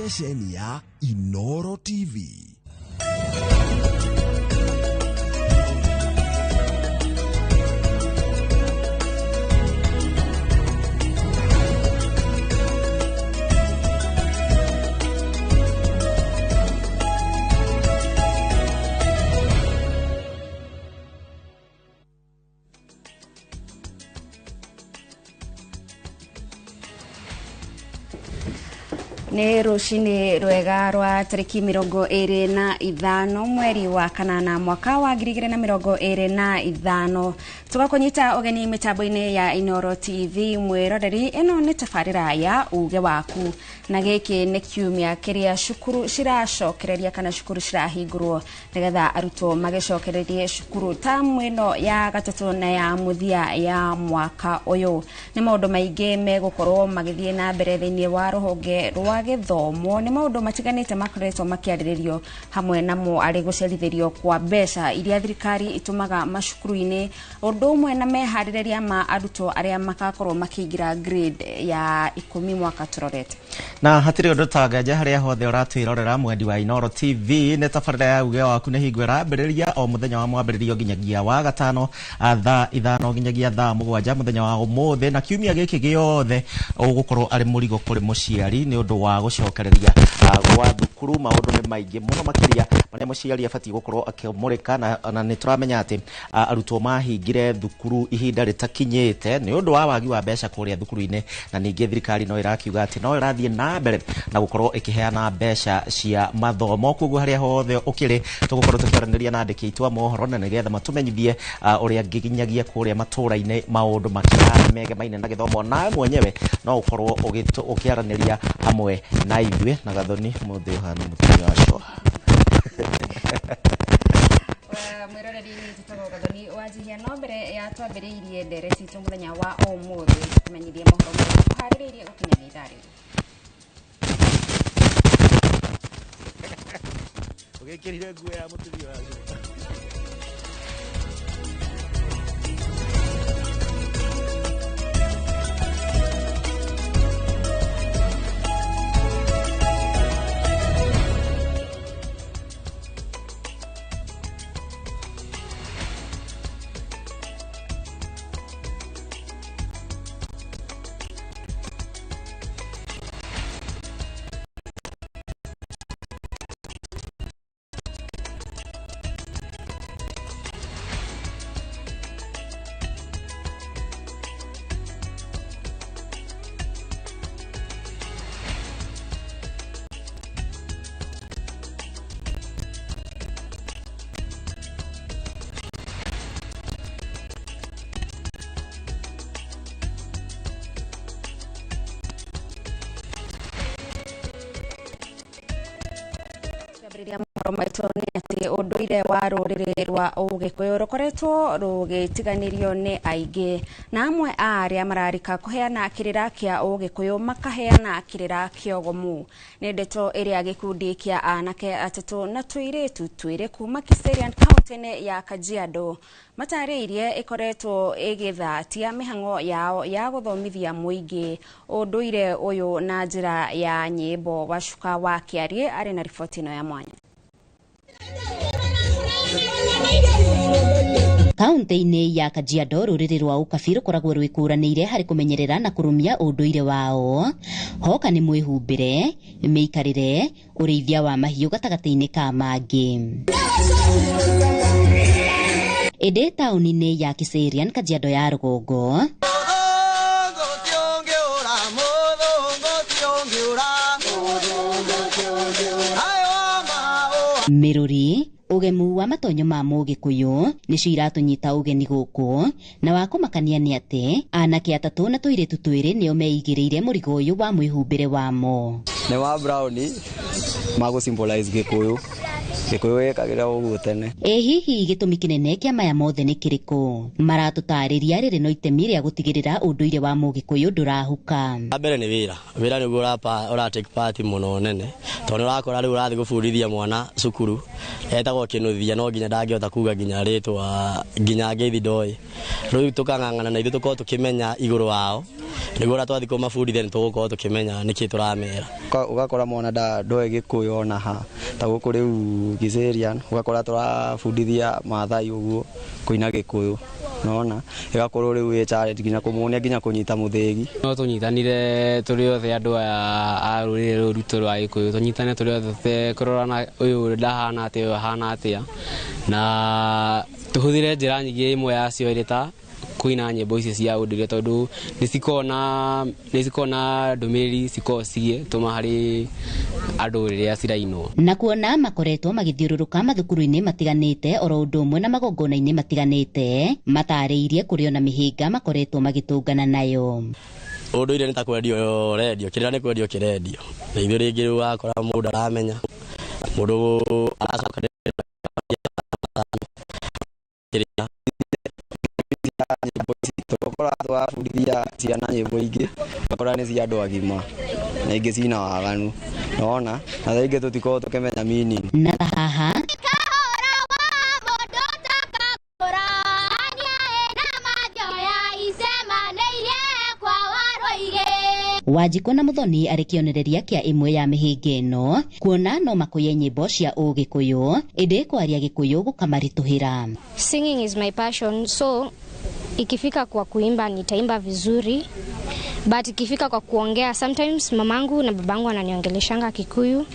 Ceceni ya Inoro TV. Nĩ rũcinĩ rwega rwa tarĩki 25 mweri wa kanana mwaka wa 2025, tũgakũnyita ũgeni mĩtambo-inĩ ya Inoro TV. Mwĩroreri, ĩno nĩ tabarĩra ya Uge Waku, na gĩkĩ nĩ kiumia kĩrĩa cukuru ciracokereria kana cukuru cirahingũrwo nĩgetha arutwo magĩcokererie cukuru tamu ĩno ya gatatũ na ya mũthia ya mwaka ũyũ. Nĩ maũndũ maingĩ megũkorwo magĩthiĩ na mbere thĩinĩ wa rũhonge rwa gĩthomo. Nĩ maũndũ matiganĩte makoretwo makĩarĩrĩrio, hamwe namo arĩ gũcerithĩrio kwa mbeca iria thirikari ĩtũmaga macukuru-inĩ, ũndũ ũmwe na meharĩrĩria ma arutwo arĩa makakorwo makĩingĩra grade ya 10 mwaka tũrorete. Na hatirĩ ũndũ ta nganja harĩa hothe ũratwĩrorera, mwendi wa Inoro TV, nĩ tabarĩra ya Uge Waku nĩ hingo ĩrambĩrĩria o mũthenya wa mwambĩrĩrio nginyagia wa gatano thaa 5 nginyagia thaa 7 mũthenya wa ũmũthĩ, na kiumia gĩkĩ gĩothe ũgũkorwo arĩ mũrigo kũrĩ mũciari nĩ ũndũ wa gũcokereria gwa thukuru. Maũndũ nĩ maingĩ mũno makĩria marĩa mũciari abatiĩ gũkorwo akĩmũrĩka, na nĩ tũramenya atĩ arutwo mahingire thukuru ihinda rĩtakinyĩte nĩ ũndũ wa wagi wa mbeca kũrĩa thukuru-inĩ, na ningĩ thirikari no ĩrakiuga atĩ no ĩrathiĩ na mbere na gũkorwo ĩkĩheana mbeca cia mathomo. Koguo harĩa hothe ũkĩrĩ, tũgũkorwo tũkĩaranĩria na andĩki aitũ a mohoro na nĩgetha matũmenyithie ũrĩa nginyagia kũrĩa matũra-inĩ maũndũ makĩhana megemaine na gĩthomo. Nawe mwenyewe no ũkorwo ũkĩaranĩria hamwe na ithuĩ. Na Gathoni, mũthĩ ũhana mũtumia wa cũa. Mwĩroreri, njĩtagwo Gathoni Wanjihia. No mbere ya twambĩrĩirie ndereti itũ mũthenya wa ũmũthĩ, tũmenyithie mohoro marĩa tũharĩrĩirie gũkinyagia ithaa rĩrĩ. Ũgĩkĩrire nguo ya mũtumia wa cũa. Kĩambĩrĩria mohoro maitũ nĩ atĩ ũndũire wa rũrĩrĩ rwa Ũgĩkũyũ rũkoretwo rũgĩtiganĩrio nĩ aingĩ, na amwe a arĩa mararika kũheana kĩrĩra kĩa Ũgĩkũyũ makaheana kĩrĩra kĩogomu. Nĩ ndeto ĩrĩa gĩkundi kĩa anake atatũ na tũirĩtu twĩrĩ kuma Kiserian kaunti-inĩ ya Kajiado matarĩirie ĩkoretwo ĩgĩthatia mĩhang'o yao ya gũthomithia mũingĩ ũndũire ũyũ na njĩra ya nyĩmbo. Wacuka wa Kĩarie arĩ na riboti ĩno ya mwanya. Kaunti-inĩ ya Kajiado, rũrĩrĩ rwa Ũkabi rũkoragwo rwĩkũranĩire harĩ kũmenyerera na kũrũmia ũndũire wao. Hoka nĩ mwĩhumbĩre, mĩikarĩre, ũrĩithia wa mahiũ gatagatĩ-inĩ ka mangĩ. Ĩndĩ taũni-inĩ ya Kiserian, Kajiado ya rũgongo, mĩrũri ũgemu wa matonyo ma Mũgĩkũyũ nĩcio iratũnyita ũgeni gũkũ, na wa kũmakania nĩ atĩ anake atatũ na tũirĩtu twĩrĩ nĩo meigĩrĩire mũrigo ũyũ wa mwĩhumbĩre wamo. Nĩ wa brown ma gũ symbolize Gĩkũyũ. Gĩkũyũ gĩkagĩra ũguo tene. Ĩ hihi gĩtũmi kĩnene kĩa maya mothe nĩ kĩrĩkũ? Maratũtarĩria rĩrĩ no itemi rĩa gũtigĩrĩra ũndũire wa Mũgĩkũyũ ndũrahuka. Wa mbere nĩ wĩra. Wĩra nĩguo ũra take part mũno nene, tondũ nĩ ũrakora rĩu ũrathiĩ gũbundithia mwana cukuru etagwo Kĩnũthia, no nginya ndangĩhota kuga nginya rĩtwa nginya ngeithi ndoĩ. Rĩu tũkang'ang'ana na ithuĩ tũkorwo tũkĩmenya igũrũ wao. Nĩguo ona twathiĩ kũmabundithia nĩ tũgũkorwo tũkĩmenya nĩkĩ tũramera. Ũgakora mwana ndoĩ Gĩkũyũ ona ha ta gũkũ rĩu Kiserian, ũgakora tũrabundithia Maathai ũguo kũina Gĩkũyũ, nona ĩgakorwo rĩu ĩ challenge nginya kũmuonia nginya kũnyita mũthĩgi. No tũnyitanire tũrĩ othe andũ aya a rũrĩrĩ rũrũ rwitũ rwa Gĩkũyũ, tũnyitane tũrĩ othe kũrorana ũyũ ndahana atĩa, ũyũ ahana atĩa, na tũhũthĩre njĩra nyingĩ, ĩmwe yacio ĩrĩ ta kũina nyĩmbo ici cia ũndũire, tondũ nĩ cikoragwo na ndũmĩrĩri cikoragwo cigĩtũma harĩ andũ rĩrĩa cirainwo. Na kuona makoretwo magĩthiũrũrũka mathukuru-inĩ matiganĩte oro ũndũ ũmwe na magongona-inĩ matiganĩte, matarĩirie kũrĩ ona mĩhĩnga makoretwo magĩtũngana nayo. Ũndũire nĩ ta kwendio rendio, kĩrĩa nĩ kwendio kĩrendio, na ithuĩ rĩngĩ rĩu wakora mũndũ aramenya, mũndũ aracoka kĩrĩa tũgakora tũrabundithia ciana nyĩmbo ingĩ, ũgakora nĩ cia andũ agima na ingĩ cina waganu, nona na thaa ingĩ tũtikoragwo tũkĩmenya meaning. Na haha Wanjikũ na Muthoni arĩ kĩonereria kĩa ĩmwe ya mĩhĩnga ĩno, kuona no makũye nyĩmbo cia ũgĩkũyũ ĩndĩ kwaria Gĩkũyũ gũkamaritũhĩra. Singing is my passion, so ikifika kwa kuimba nitaimba vizuri, but ikifika kwa kuongea sometimes mamangu na babangu wananiongeleshanga Kikuyu,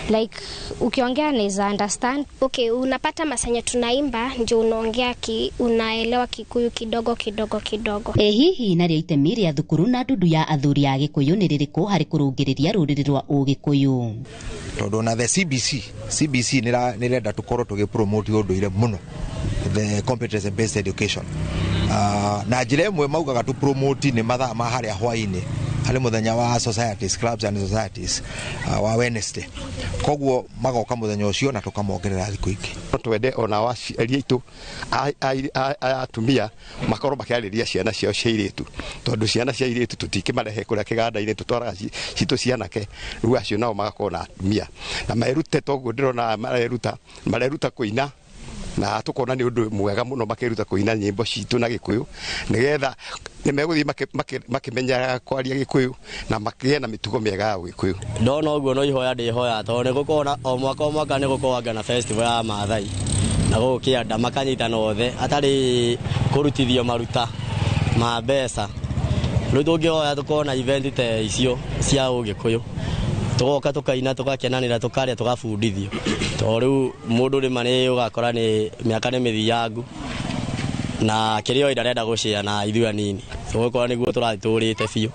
like ukiongea naweza understand. Okay, unapata masanya tunaimba ndio unaongea unaelewa Kikuyu kidogo kidogo kidogo. Hihi narĩo itemi rĩa thukuru na ndundu ya athuri a Gĩkũyũ nĩ rĩrĩkũ harĩ kũrũngĩrĩria rũrĩrĩ rwa ũgĩkũyũ? Tondũ na the CBC nĩrenda tũkorwo tũgĩpromote ũndũire mũno, the competence based education. Na njĩra ĩmwe maugaga tu promote nĩ mathaa ma harĩa hwainĩ harĩ mũthenya wa societies, clubs and societies, wa Wednesday, koguo magoka mũthenya ũcio na tũkamongerera thikũ ingĩ. Twende ona aciari aitũ aya atumia makorwo makĩarĩria ciana ciao cia airĩtu, tondũ ciana cia airĩtu tũtingĩmarehe kũrĩa kĩganda-inĩ, tũtwaraga citũ cianake, rĩu acio nao magakorwo na atumia na merute. Toguo ndĩrona mareruta kũina, na tukona nĩ ũndũ mwega mũno makĩruta kũina nyĩmbo citũ na Gĩkũyũ, nĩgetha nĩmegũthiĩ makĩmenyaga kwaria Gĩkũyũ na makĩgĩe na mĩtugo mĩega ya Gĩkũyũ. Ndona ũguo no ihoya ndĩhoya, tondũ nĩ gũkorwo o mwaka o mwaka nĩ gũkoragwo na festival ya Maathai na gũkũ kĩanda makanyitana othe atarĩ kũrutithio maruta ma mbeca. Rĩu tũngĩhoya tũkorwo na event ta icio cia ũgĩkũyũ, tũgoka tũkaina tũgakenanĩra tũkarĩa tũgabundithio, tondũ rĩu mũndũ rĩma nĩ ũgakora nĩ mĩaka nĩ mĩthiangu na kĩrĩa oĩ ndarenda gũcĩa na ithuĩ anini, tũgũkora nĩguo tũrathiĩ tũrĩte biũ.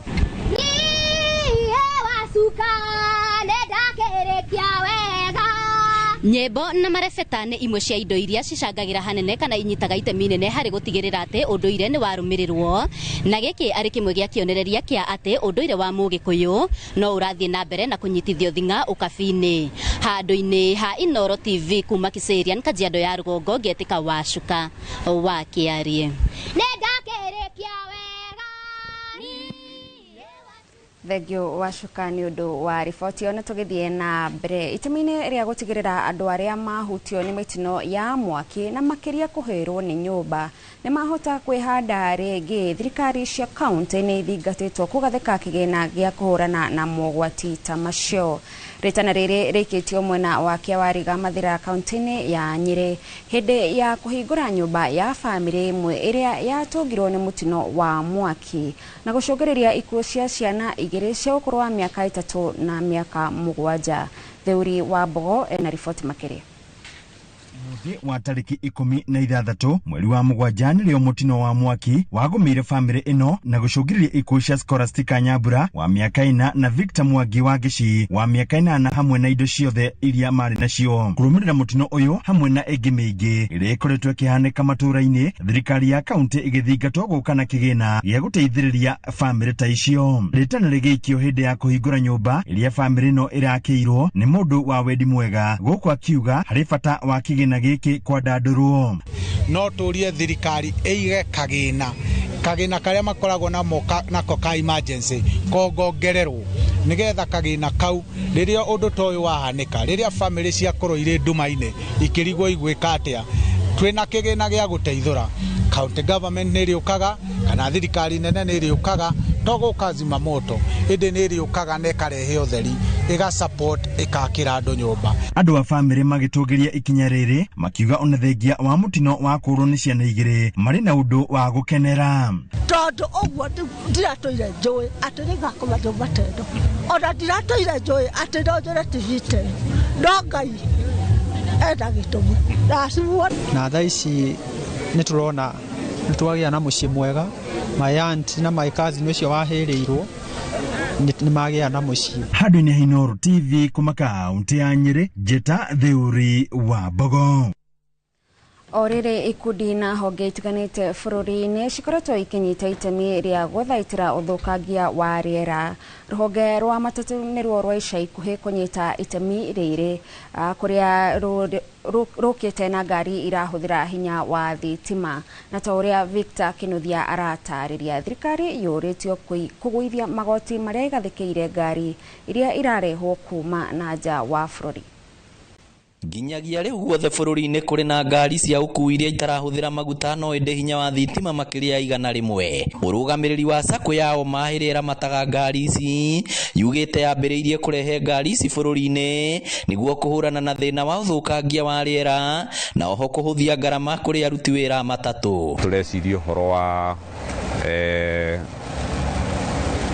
Nyĩmbo na marebeta nĩ imwe cia indo iria cicangagĩra hanene kana inyitaga itemi nene harĩ gũtigĩrĩra atĩ ũndũire nĩ warũmĩrĩrwo, na gĩkĩ arĩ kĩmwe gĩa kĩonereria kĩa atĩ ũndũire wa mũgĩkũyũ no ũrathiĩ na mbere na kũnyitithio thing'a ũkabi-inĩ. Handũ-inĩ ha Inooro TV kuma Kiserian, Kajiado ya rũgongo, ngetĩka Wacuka wa Kĩarie. Thengio Wacuka nĩ ũndũ wa riboti ĩyo. Na tũgĩthiĩ na mbere itemi-inĩ rĩa gũtigĩrĩra andũ arĩa mahutio nĩ mĩtino ya mwaki na makĩria kũhĩrwo nĩ nyũmba nĩ mahota kwĩhanda rĩngĩ, thirikari cia kaunti nĩ ithingatĩtwo kũgathĩka kĩgĩna gĩa kũhũrana na mogwati ta macio. Rĩtana rĩrĩ rĩikĩtio mwena wa Kĩawariga Mathĩra kaunti-inĩ ya Nyĩrĩ hĩndĩ ya kũhingũra nyũmba ya bamĩrĩ ĩmwe ĩrĩa yatũngirwo nĩ mũtino wa mwaki na gũcũngĩrĩria ikuũ cia ciana igĩrĩ cia ũkũrũ wa mĩaka 3 na mĩaka 7. Theuri wa Mbogo ena riboti makĩria. Mũthĩ wa tarĩki 16 mweri wa 7 nĩrĩo mũtino wa mwaki wagũmĩire bamĩrĩ ĩno na gũcũngĩrĩria ikuũ cia Scholastica Nyambura wa mĩaka 4 na Victor Mwangi wa Gĩcii wa mĩaka 8 hamwe na indo ciothe iria marĩ nacio. Kũrũmĩrĩra mũtino ũyũ hamwe na ĩngĩ mĩingĩ ĩrĩa ĩkoretwo ĩkĩhanĩka matũũra-inĩ, thirikari ya kaunti ĩgĩthingatwo gũka na kĩgĩna gĩa gũteithĩrĩria bamĩrĩ ta icio. Rĩtana rĩgĩikio hĩndĩ ya kũhingũra nyũmba ĩrĩa bamĩrĩ ĩno ĩrakĩirwo nĩ mũndũ wa wendi mwega, gũkũ akiuga harĩ bata wa kĩgĩna gĩkĩ kwandandũrwo. No tũrie thirikari ĩige kagĩna karĩa makoragwo nako ka emergency kongongererwo nĩgetha kagĩna kau rĩrĩa ũndũ ta ũyũ wahanĩka, rĩrĩa bamĩrĩ ciakorwo irĩ nduma-inĩ ikĩrigwo igwĩka atĩa, twĩna kĩgĩna gĩa gũteithũra. County government nĩ ĩrĩũkaga kana thirikari nene nĩ ĩrĩũkaga, To gũka zimamoto ĩndĩ nĩ ĩrĩũkaga na ĩkarehe ũtheri, ĩga support, ĩkakĩra andũ nyũmba. Andũ a bamĩrĩ magĩtũgĩria ikinya rĩrĩ makiuga ona thengia wa mũtino wa kũrwo nĩ ciana igĩrĩ marĩ na ũndũ wa gũkenera. Tondũ ũguo ndiratũire njũĩ atĩ nĩngakoma nyũmba ta ĩno, ona ndiratũire njũĩ atĩ no njũre TV ta ĩno, no Ngai ena gĩtũmi ndacimuona. Na thaa ici nĩ tũrona nĩ twagĩa na mũciĩ mwega, my aunt na my cousin ũcio wahĩrĩirwo nĩ magĩa na mũciĩ. Handũ-inĩ ha Inooro TV kuma kaunti ya Nyĩrĩ, Njĩta Theuri wa Mbogo. O rĩrĩ ikundi na honge itiganĩte bũrũri-inĩ cikoretwo ikinyita itemi rĩa gũthaitĩra ũthũkangia wa rĩera. Rũhonge rwa matatũ nĩruo rwa ica ikuhĩ kũnyita itemi rĩrĩ, kũrĩa rũkĩte na ngari irahũthĩra hinya wa thitima. Na ta ũrĩa Victor Kinuthia aratarĩria, thirikari yũrĩtio kũgũithia magoti marĩa ĩgathĩkĩire ngari iria irarehwo kuma na nja wa bũrũri. Nginyagia rĩu guothe bũrũri-inĩ kũrĩ na ngari cia ũkuui iria itarahũthĩra maguta no ĩndĩ hinya wa thitima makĩria ya 100. Mũrũgamĩrĩri wa sacco ya Oma ĩrĩa ĩramataga ngari ici yugĩte yambĩrĩirie kũrehe ngari ici bũrũri-inĩ nĩguo kũhũrana na thĩna wa ũthũkangia wa rĩera na oho kũhũthia ngarama kũrĩ aruti wĩra a matatũ. Tũreciria ũhoro wa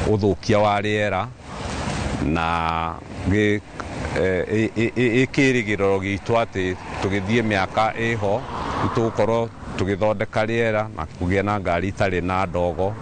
ũthũkia wa rĩera na ĩkĩrĩgĩrĩro gitũ atĩ tũgĩthiĩ mĩaka ĩho tũgũkorwo tũgĩthondeka rĩera na kũgĩa na ngari itarĩ na ndogo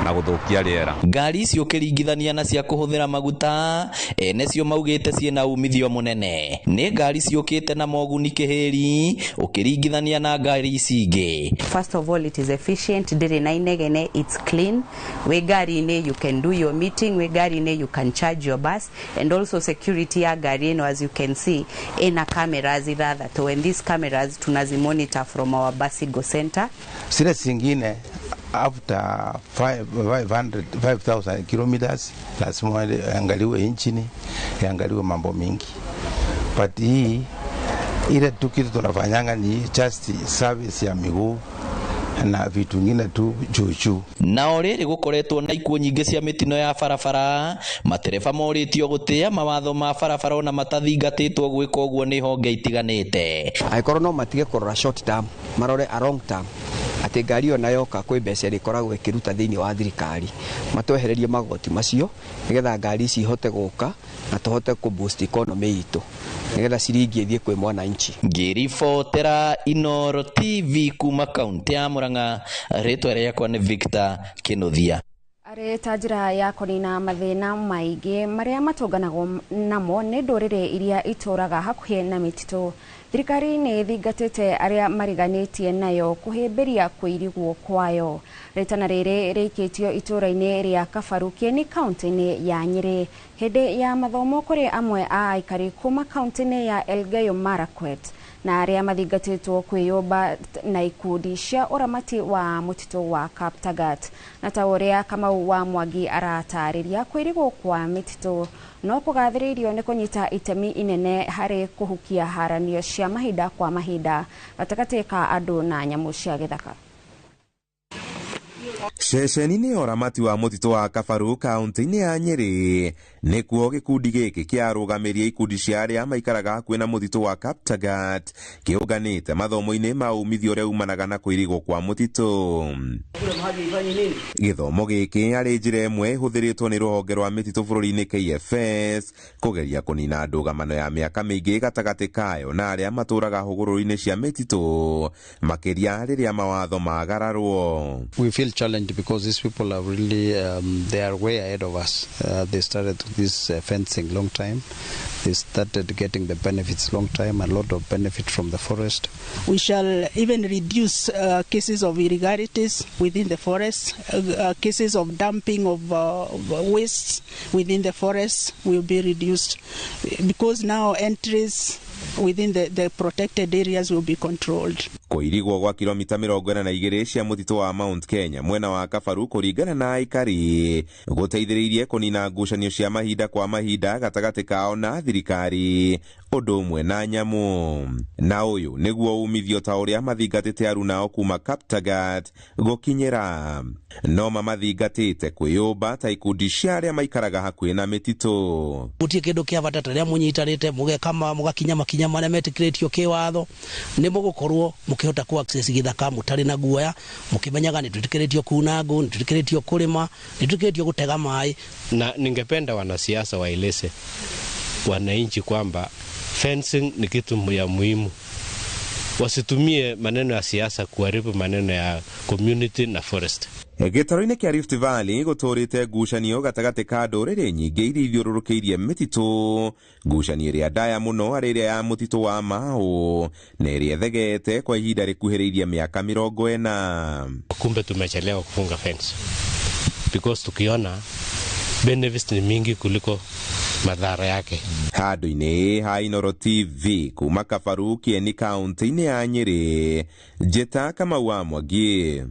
na gũthũkia rĩera. Ngari ici ũkĩringithania na cia kũhũthĩra maguta ene cio maugĩte ciĩna umithio mũnene. Nĩ ngari ciũkĩte na moguni kĩhĩri ũkĩringithania na ngari ici ingĩ. First of all, it is efficient, ndĩrĩ na inegene, it's clean. Wĩ ngari-inĩ you can do your meeting, wĩ ngari-inĩ you can charge your bus, and also security ya ngari ĩno, as you can see, ĩna cameras ithathatũ, and these cameras tunazimonitor from our Basigo center. Zile zingine after 5,000 kilometers lazima iangaliwe engine, iangaliwe mambo mingi. But hii ile tu kitu tunafanyanga ni just service ya miguu na vitu ngine tu juu juu. Na o rĩrĩ gũkoretwo na ikuũ nyingĩ cia mĩtino ya barabara, matereba morĩtio gũtĩa mawatho ma barabara ona matathingatĩtwo gwĩka ũguo nĩ honge itiganĩte. Angĩkorwo no matige kũrora short term, marore a long term, atĩ ngari ĩyo nayoka kwĩ mbeca ĩrĩkoragwo ĩkĩruta thĩinĩ wa thirikari, matwehererie magoti macio nĩgetha ngari ici ihote gũka na tũhote kũ boost economy itũ nĩgetha ciringi ĩthiĩ kwĩ mwananchi. Ngĩribotera Inooro TV kuma kaunti ya Murang'a, rĩtwa rĩakwa nĩ Victor Kinuthia. Arĩ ta njĩra ya kũnina mathĩna maingĩ marĩa matũnganagwo namo nĩ ndũrĩrĩ iria itũraga hakuhĩ na mĩtitũ, thirikari nĩ ĩthingatĩte arĩa mariganĩtie nayo kũhĩmbĩria kũirigwo kwayo. Rĩtana rĩrĩ rĩikĩtio itũra-inĩ rĩa Kabaru Kĩeni kaunti-inĩ ya Nyĩrĩ hĩndĩ ya mathomo kũrĩ amwe a aikari kuma kaunti-inĩ ya Elgeyo Marakwet na arĩa mathingatĩtwo kwĩyũmba na ikundi cia ũramati wa mũtitũ wa Kaptagat. Na ta ũrĩa Kamau wa Mwangi aratarĩria, kwĩrigwo kwa mĩtitũ no kũgathĩrĩirio nĩ kũnyita itemi inene harĩ kũhukia haranio cia mahinda kwa mahinda gatagatĩ ka andũ na nyamũ cia gĩthaka. Ceceni-inĩ ya ũramati wa mũtitũ wa Kabaru kaunti-inĩ ya Nyĩrĩ nĩkuo gĩkundi gĩkĩ kĩarũgamĩria ikundi cia arĩa maikaraga hakuhĩ na mũtitũ wa Kaptagat kĩũnganĩte mathomo-inĩ ma umithio ũrĩa umanaga na kũirigwo kwa mũtitũ. Gĩthomo gĩkĩ arĩ njĩra ĩmwe ĩhũthĩrĩtwo nĩ rũhonge rwa mĩtitũ bũrũri-inĩ KFS kũgeria kũnina ndũgamano ya mĩaka mĩingĩ gatagatĩ kayo na arĩa matũraga hũgũrũrũ-inĩ cia mĩtitũ makĩria rĩrĩa mawatho magararwo. We feel challenged because these people are really they are way ahead of us. They started this fencing long time. They started getting the benefits long time, a lot of benefit from the forest. We shall even reduce cases of irregularities within the forest, cases of dumping of wastes within the forest will be reduced, because now entries within the protected areas will be controlled. Kũirigwo gwa kilomita 42 cia mũtitũ wa Mount Kenya mwena wa Kabaru kũringana na aikari gũteithĩrĩirie kũnina ngucanio cia mahinda kwa mahinda gatagatĩ kao na thirikari ũndũ ũmwe na nyamũ. Na ũyũ nĩguo umithio ta ũrĩa mathingatĩte arunao kuma Kaptagat gũkinyĩra no mamathingatĩte kwĩyũmba ta ikundi cia arĩa maikaraga hakuhĩ na mĩtitũ. Gũtirĩ kĩndũ kĩa bata ta rĩrĩa mũnyitanĩte mũgeka mũgakinya makinya marĩa metĩkĩrĩtio kĩwatho, nĩ mũgũkorwo mũkĩhota ku access gĩthaka mũtarĩ na guoya, mũkĩmenyaga nĩ twĩtĩkĩrĩtio kuna ngũ, nĩ twĩtĩkĩrĩtio kũrĩma, nĩ twĩtĩkĩrĩtio gũtega maĩ. Na ningependa wanasiasa waeleze wananchi kwamba fencing ni kitu ya muhimu. Wasitumie maneno ya siasa kuharibu maneno ya community na forest. Gĩtaro-inĩ kĩa Rift Valley gũtũrĩte ngucanio gatagatĩ ka ndũrĩrĩ nyingĩ iria ithiũrũrũkĩirie mĩtitũ, ngucanio ĩrĩa ndaya mũno arĩ ĩrĩa ya mũtitũ wa Mau na ĩrĩa ĩthegete kwa ihinda rĩkuhĩrĩirie mĩaka 40. Kumbe tumechelewa kufunga fence because tukiona benefits ni mingi kuliko madhara yake. Handũ-inĩ ha Inooro TV kuma Kabaru Kieni kaunti-inĩ ya Nyĩrĩ, Njĩta Kamau wa Mwangi.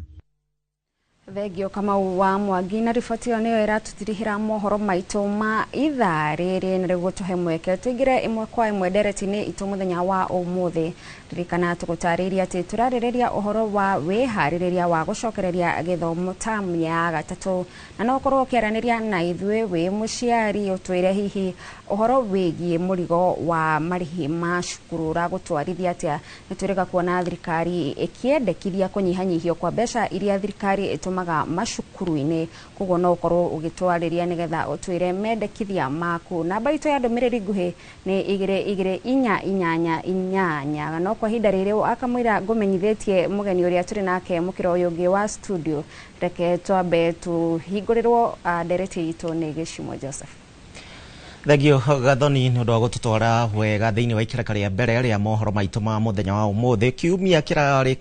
Thengio Kamau wa Mwangi na riboti ĩyo nĩyo ĩratũtirihĩra mohoro maitũ ma ithaa rĩrĩ na rĩguo tũhe mweke tũingĩre ĩmwe kwa ĩmwe ndereti-inĩ itũ mũthenya wa ũmũthĩ. Ririkana tũgũtarĩria atĩ tũrarĩrĩria ũhoro wa wĩharĩrĩria wa gũcokereria gĩthomo tamu ya gatatũ, na no ũkorwo ũkĩaranĩria na ithuĩ wĩ mũciari ũtwĩre hihi ũhoro wĩgiĩ mũrigo wa marĩhi ma cukuru ũragũtwarithia atĩa. Nĩ twĩrĩga kuona thirikari ĩkĩendekithia kũnyihanyihio kwa mbeca iria thirikari ĩtũmaga macukuru-inĩ, koguo no ũkorwo ũgĩtwarĩria nĩgetha ũtwĩre mendekithia maku. Namba itũ ya ndũmĩrĩri nguhĩ nĩ 2 2 4 8 8. No kwa ihinda rĩrĩ akamwĩra ngũmenyithĩtie mũgeni ũrĩa tũrĩ nake mũkĩra ũyũ ũngĩ wa studio, reke twambe tũhingũrĩrwo ndereti itũ nĩ Gĩcimo Joseph. Thengio Gathoni nĩ ũndũ wa gũtũtwara wega thĩinĩ wa ikereka rĩa mbere rĩa mohoro maitũ ma mũthenya wa ũmũthĩ. Kiumia kĩrarĩ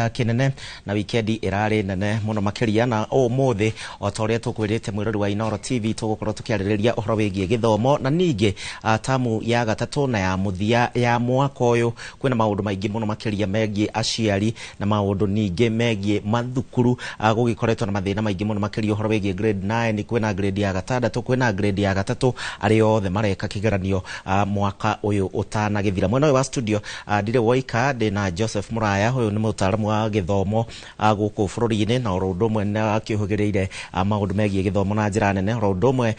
kĩnene na wikendi ĩrarĩ nene mũno makĩria, na ũmũthĩ o ta ũrĩa tũkwĩrĩte mwĩrori wa Inooro TV tũgũkorwo tũkĩarĩrĩria ũhoro wĩgiĩ gĩthomo na ningĩ tamu ya gatatũ na ya mũthia ya mwaka ũyũ. Kwĩna maũndũ maingĩ mũno makĩria megiĩ aciari na maũndũ ningĩ megiĩ mathukuru. Gũgĩkoretwo na mathĩna maingĩ mũno makĩria ũhoro wĩgiĩ grade 9, kwĩna grade ya gatandatũ, kwĩna grade ya gatatũ, arĩa othe mareka kĩgeranio mwaka ũyũ ũtanagĩthira. Mwena ũyũ wa studio ndirĩ woika, ndĩ na Joseph Muraya, ũyũ nĩ mũtaaramu wa gĩthomo gũkũ bũrũri-inĩ na oro ũndũ ũmwe nĩ akĩũhĩgĩrĩire maũndũ megiĩ gĩthomo na njĩra nene. Oro ũndũ ũmwe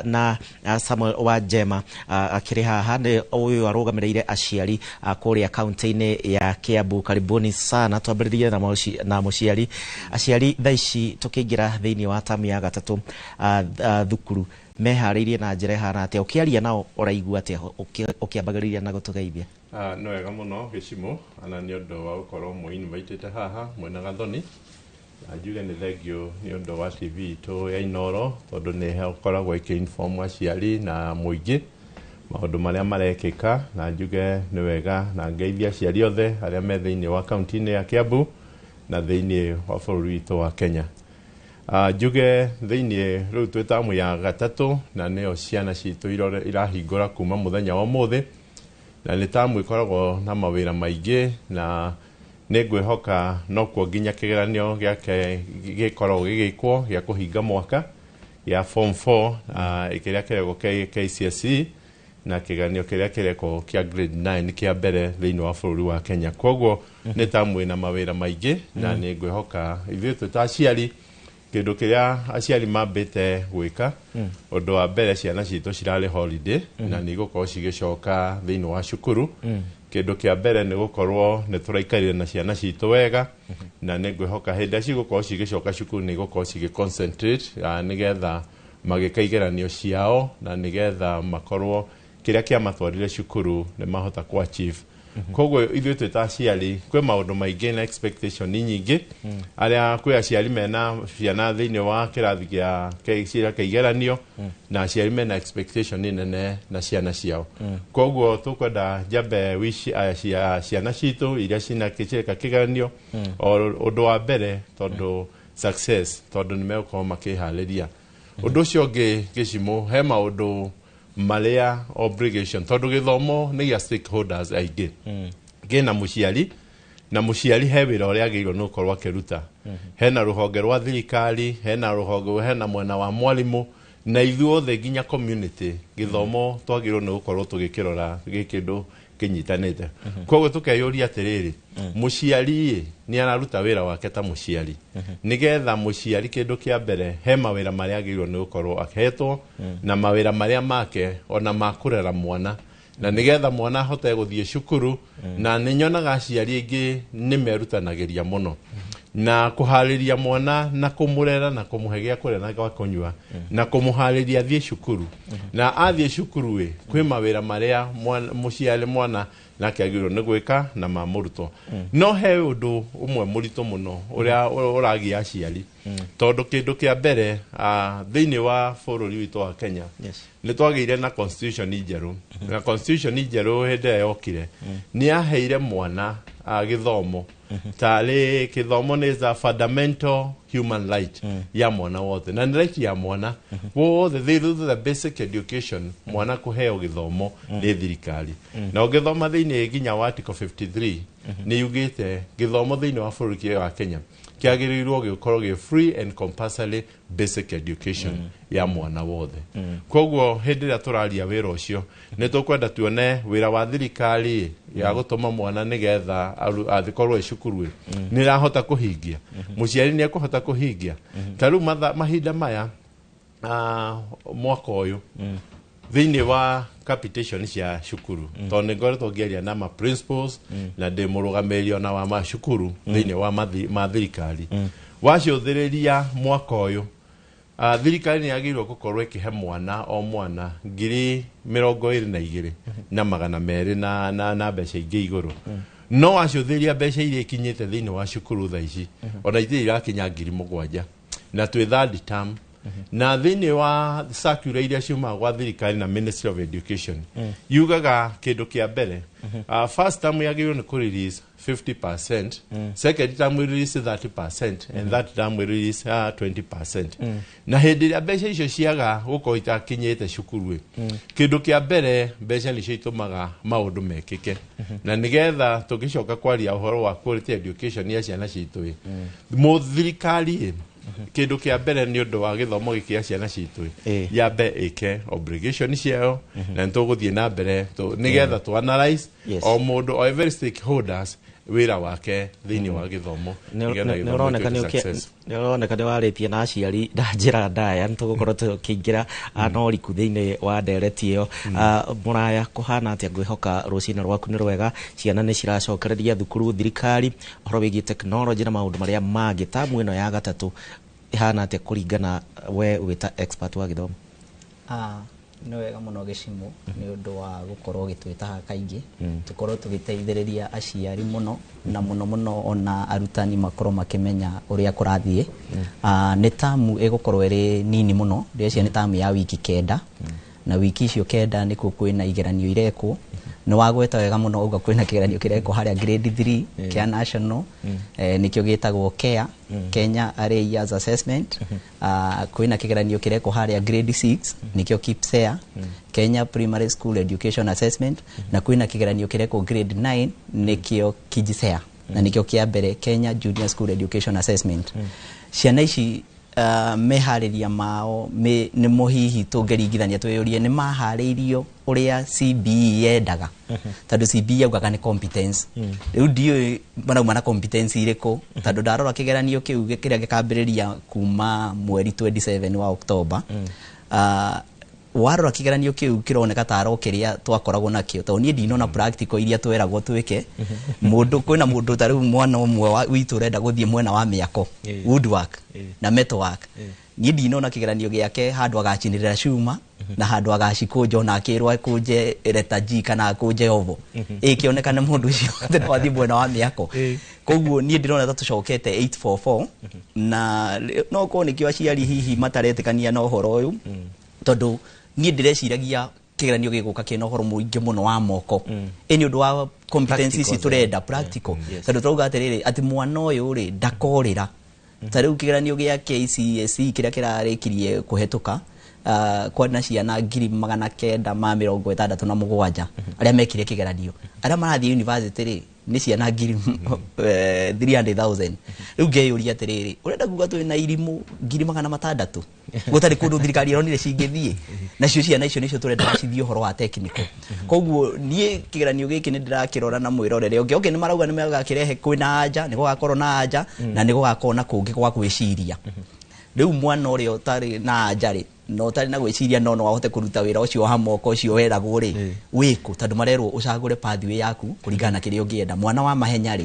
na Samuel Wanjema akĩrĩ haha, nĩ ũyũ arũgamĩrĩire aciari kũrĩa kaunti-inĩ ya Kiambu. Karibuni sana. Twambĩrĩrie na mũciari. Aciari thaa ici tũkĩingĩra thĩinĩ wa tamu ya gatatũ thukuru meharĩirie na njĩra ĩhana atĩa? Ũkĩaria nao ũraigua atĩa ũkĩambagĩrĩria na gũtũgeithia? Nĩ wega mũno Gĩcimo, ana nĩ ũndũ wa gũkorwo mũinvitĩte haha mwena Gathoni, na njuge nĩ thengio nĩ ũndũ wa TV itũ ya Inooro tondũ nĩ ĩkoragwo ĩkĩ-inform aciari na mũingĩ maũndũ marĩa marekĩka, na njuge nĩ wega na ngeithia aciari othe arĩa me thĩinĩ wa kaunti-inĩ ya Kiambu na thĩinĩ wa bũrũri witũ wa Kenya. Njuge thĩinĩ rĩu twĩ tamu ya gatatũ na nĩyo ciana citũ irahingũra kuma mũthenya wa ũmũthĩ, na nĩ tamu ĩkoragwo na mawĩra maingĩ, na nĩ ngwĩhoka nokuo nginya kĩgeranio gĩake gĩkoragwo gĩgĩkwo gĩa kũhinga mwaka gĩa form 4 kĩrĩa kĩrekwo KCSE na kĩgeranio kĩrĩa kĩrekwo kĩa grade 9 kĩa mbere thĩinĩ wa bũrũri wa Kenya. Koguo nĩ tamu ĩna mawĩra maingĩ, na nĩ ngwĩhoka ithuĩ twĩ ta aciari kĩndũ kĩrĩa aciari mambĩte gwĩka, ũndũ wa mbere ciana citũ cirarĩ holiday na nĩ igũkorwo cigĩcoka thĩinĩ wa cukuru. Kĩndũ kĩa mbere nĩ gũkorwo nĩ tũraikarire na ciana citũ wega, na nĩ ngwĩhoka hĩndĩ ĩrĩa cigũkorwo cigĩcoka cukuru nĩ igũkorwo cigĩ concentrate nĩgetha magĩka igeranio ciao na nĩgetha makorwo kĩrĩa kĩamatwarire cukuru nĩ mahota kũ achieve. Koguo ithuĩ twĩ ta aciari kwĩ maũndũ maingĩ na expectation nyingĩ, arĩa kwĩ aciari mena ciana thĩinĩ wa kĩrathi gĩa kĩa igeranio na aciari mena expectation nene na ciana ciao. Koguo tũkwenda njambe wish ciana citũ iria cina kĩreka kĩgeranio ũndũ wa mbere tondũ success, tondũ nĩ megũkorwo makĩharĩria. Ũndũ ũcio ũngĩ Gĩcimo, he maũndũ Marĩa obligation, tondũ gĩthomo nĩ gĩa stakeholders aingĩ. Kĩna mũciari, na mũciari he wĩra ũrĩa agĩrĩirwo nĩ gũkorwo akĩruta, hena rũhonge rwa thirikari, hena rũhonge, hena mwena wa mwarimũ, na ithuothe nginya community. Gĩthomo twagĩrĩirwo nĩ gũkorwo tũgĩkĩrora gĩ kĩndũ kĩnyitanĩte. Koguo tũkeyũria atĩrĩrĩ, mũciari ĩ nĩ araruta wĩra wake ta mũciari? Nĩgetha mũciari, kĩndũ kĩa mbere, he mawĩra marĩa agĩrĩirwo nĩ gũkorwo ahetwo na mawĩra marĩa make ona ma kũrera mwana, na nĩgetha mwana ahote gũthiĩ cukuru. Na nĩ nyonaga aciari aingĩ nĩ merutanagĩria mũno na kũharĩria mwana na kũmũrera na kũmũhe gĩa kũrĩa na gwa kũnyua na kũmũharĩria athiĩ cukuru. Na athiĩ cukuru ĩ, kwĩ mawĩra marĩa mũciari mwana nake agĩrĩirwo nĩ gwĩka na ma mũrutwo. No he ũndũ ũmwe mũritũ mũno ũrĩa ũragia aciari, tondũ kĩndũ kĩa mbere, thĩinĩ wa bũrũri witũ wa Kenya nĩ twagĩire na constitution njerũ, na constitution njerũ hĩndĩ ĩrĩa yokire nĩ yaheire mwana gĩthomo tarĩ gĩthomo nĩ a fundamental human right ya mwana wothe, na nĩ right ya mwana wothe through the basic education, mwana kũheo gĩthomo nĩ thirikari. Na ũngĩthoma thĩinĩ nginya wa article 53, nĩ yugĩte gĩthomo thĩinĩ wa bũrũri wa Kenya kĩagĩrĩirwo gĩkorwo gĩ free and compulsory basic education ya mwana wothe. Koguo hĩndĩ ĩrĩa tũraria wĩra ũcio, nĩ tũkwenda tuone wĩra wa thirikari ya gũtũma mwana nĩgetha athikorwo e cukuru ĩ, nĩ ĩrahota kũhingia? Mũciari nĩ ekũhota kũhingia? Ta rĩu mahinda maya, mwaka ũyũ, thĩinĩ wa capitation cia cukuru, tondũ nĩ ngoretwo ngĩaria na ma principals na ndĩ mũrũgamĩrĩri ona wa macukuru thĩinĩ wa ma thirikari, wacũthĩrĩria mwaka ũyũ, thirikari nĩ yagĩrĩirwo gũkorwo ĩkĩhe mwana o mwana 22,200 na mbeca ingĩ igũrũ. No wacũthĩrĩria mbeca iria ikinyĩte thĩinĩ wa cukuru thaa ici, ona itirĩ irakinya 7,000, na twĩ third term. Na thĩinĩ wa circular iria ciumaga gwa thirikari na Ministry of Education, yugaga kĩndũ kĩa mbere, first term yagĩrĩirwo nĩ kũ release 50%, second term we release 30% and third term we release 20%. Na hĩndĩ ĩrĩa mbeca icio ciaga gũkorwo itakinyĩte cukuru ĩ, kĩndũ kĩa mbere, mbeca nĩcio itũmaga maũndũ mekĩke. Na nĩgetha tũngĩcoka kwaria ũhoro wa quality education ya ciana citũ ĩ, mũthirikari ĩ, kĩndũ kĩa mbere nĩ ũndũ wa gĩthomo gĩkĩ gĩa ciana citũ ĩ, yambe ĩke obligation ciayo, na nĩ tũgũthiĩ na mbere nĩgetha tũ analyze o mũndũ, o every stakeholders, wĩra wake thĩinĩ wa gĩthomo, nĩgetha nĩ gĩthomo ũroneka gĩtuĩke success. Nĩ ũroneka nĩ warĩtie na aciari na njĩra ndaya. Nĩ tũgũkorwo tũkĩingĩra na ũriku thĩinĩ wa ndereti ĩyo. Mũraya, kũhana atĩa? Ngwĩhoka rũcinĩ rwaku nĩ rwega. Ciana nĩ ciracokereria thukuru, thirikari ũhoro wĩgiĩ tekinoronjĩ na maũndũ marĩa mangĩ, tamu ĩno ya gatatũ ĩhana atĩa kũringana we wĩta expert wa gĩthomo? Nĩ wega mũno Gĩcimo, nĩ ũndũ wa gũkorwo ũgĩtwĩta haha kaingĩ tũkorwo tũgĩteithĩrĩria aciari mũno na mũno mũno ona arutani makorwo makĩmenya ũrĩa kũrathiĩ. Nĩ tamu ĩgũkorwo ĩrĩ nini mũno, ndĩreciria nĩ tamu ya wiki 9, na wiki icio 9 nĩkuo kwĩna igeranio irekwo. Nĩ wagweta wega mũno uga kwĩna kĩgeranio kĩrekwo harĩa grade 3 kĩa national, nĩkĩo gĩtagwo KEA, Kenya Early Years Assessment. Kwĩna kĩgeranio kĩrekwo harĩa grade 6, nĩkĩo KPSEA, Kenya Primary School Education Assessment, na kwĩna kĩgeranio kĩrekwo grade 9, nĩkĩo KJSEA, na nĩkĩo kĩa mbere, Kenya Junior School Education Assessment. Ciana ici, meharĩria mao nĩmo hihi tũngĩringithania twĩyũrie nĩ maharĩirio ũrĩa CBE yendaga, tondũ CBE yaugaga nĩ competence. Rĩu ndiũĩ marauma na competence irĩkũ, tondũ ndarora kĩgeranio kĩu kĩrĩa gĩkambĩrĩria kuma mweri 27 wa October, warora kĩgeranio kĩu kĩroneka tarĩ o kĩrĩa twakoragwo nakĩo, tondũ niĩ ndinona practical iria tweragwo twĩke. Mũndũ, kwĩna mũndũ ta rĩu mwana ũmwe witũ ũrenda gũthiĩ mwena wa mĩako, woodwork na metalwork, niĩ ndinona kĩgeranio gĩake handũ agacinĩrĩra cuma na handũ agacikũnja, ona akĩrwo akũnje letter G kana akũnje ovo, ĩkĩonekane mũndũ ũcio atĩ no athiĩ mwena wa mĩako. Koguo niĩ ndĩrona ta tũcokete 844, na no korwo nĩkĩo aciari hihi mataretĩkania na ũhoro ũyũ, tondũ niĩ ndĩreciragia kĩgeranio gĩgũka kĩna ũhoro mũingĩ mũno wa moko, ĩ nĩ ũndũ wa competence ici tũrenda practical, tondũ tũrauga atĩrĩrĩ, atĩ mwana ũyũ rĩ ndakorĩra. Ta rĩu kĩgeranio gĩa KCSE kĩrĩa kĩrarĩkirie kũhetũka, Kwana ciana 967 arĩa mekire kĩgeranio. Arĩa marathiĩ university rĩ nĩ ciana 300,000. Rĩu ngeyũria atĩrĩrĩ, ũrenda kuga twĩ na irimũ 600,000 gũtarĩ kũndũ thirikari ĩronire cingĩthiĩ, nacio ciana icio nĩcio tũrenda cithiĩ ũhoro wa technical. Koguo niĩ kĩgeranio gĩkĩ nĩ ndĩrakĩrora na mwĩrorere ũngĩ. Okay, nĩ marauga nĩ magakĩrehe kwĩna anja, nĩ gũgakorwo na anja na nĩ gũgakorwo na kũngĩ gwa gwĩciria. Rĩu mwana ũrĩa ũtarĩ na anja rĩ, na ũtarĩ na gwĩciria no ahote kũruta wĩra ũcio wa moko ũcio weragwo rĩ wĩkũ, tondũ marerwo ũcagũre pathway yaku kũringana na kĩrĩa ũngĩenda. Mwana wa mahenya rĩ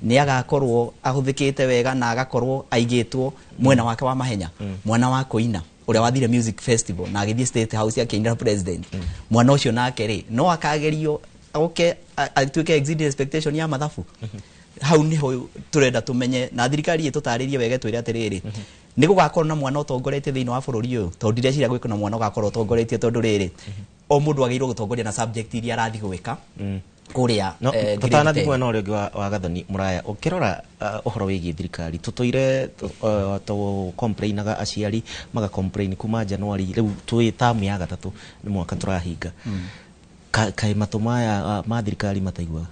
nĩ agakorwo ahũthĩkĩte wega na agakorwo aigĩtwo mwena wake wa mahenya. Mwana wa kũina ũrĩa wathire music festival na agĩthiĩ State House akĩinĩra president, mwana ũcio nake rĩ no akagerio oke atuĩke exceed expectation ya mathabu. Hau niho turenda tumenye na thirikari ĩtũtarĩrie wega twĩre atĩrĩrĩ, nĩ gũgakorwo na mwana ũtongoretie thĩinĩ wa bũrũri ũyũ, tondũ ndireciria gwĩkwo na mwana ũgakorwo ũtongoretie, tondũ rĩrĩ o mũndũ agĩrĩirwo gũtongoria na subject iria arathiĩ gwĩka kũrĩa. Tũtanathiĩ mwena ũrĩa ũngĩ wa Gathoni Mũraya, ũkĩrora ũhoro wĩgiĩ thirikari tũtũire tũ-complainaga, aciari maga-complain kuma January, rĩu twĩ tamu ya gatatũ nĩ mwaka tũrahinga. Kaĩ matũ maya ma thirikari mataiguaga?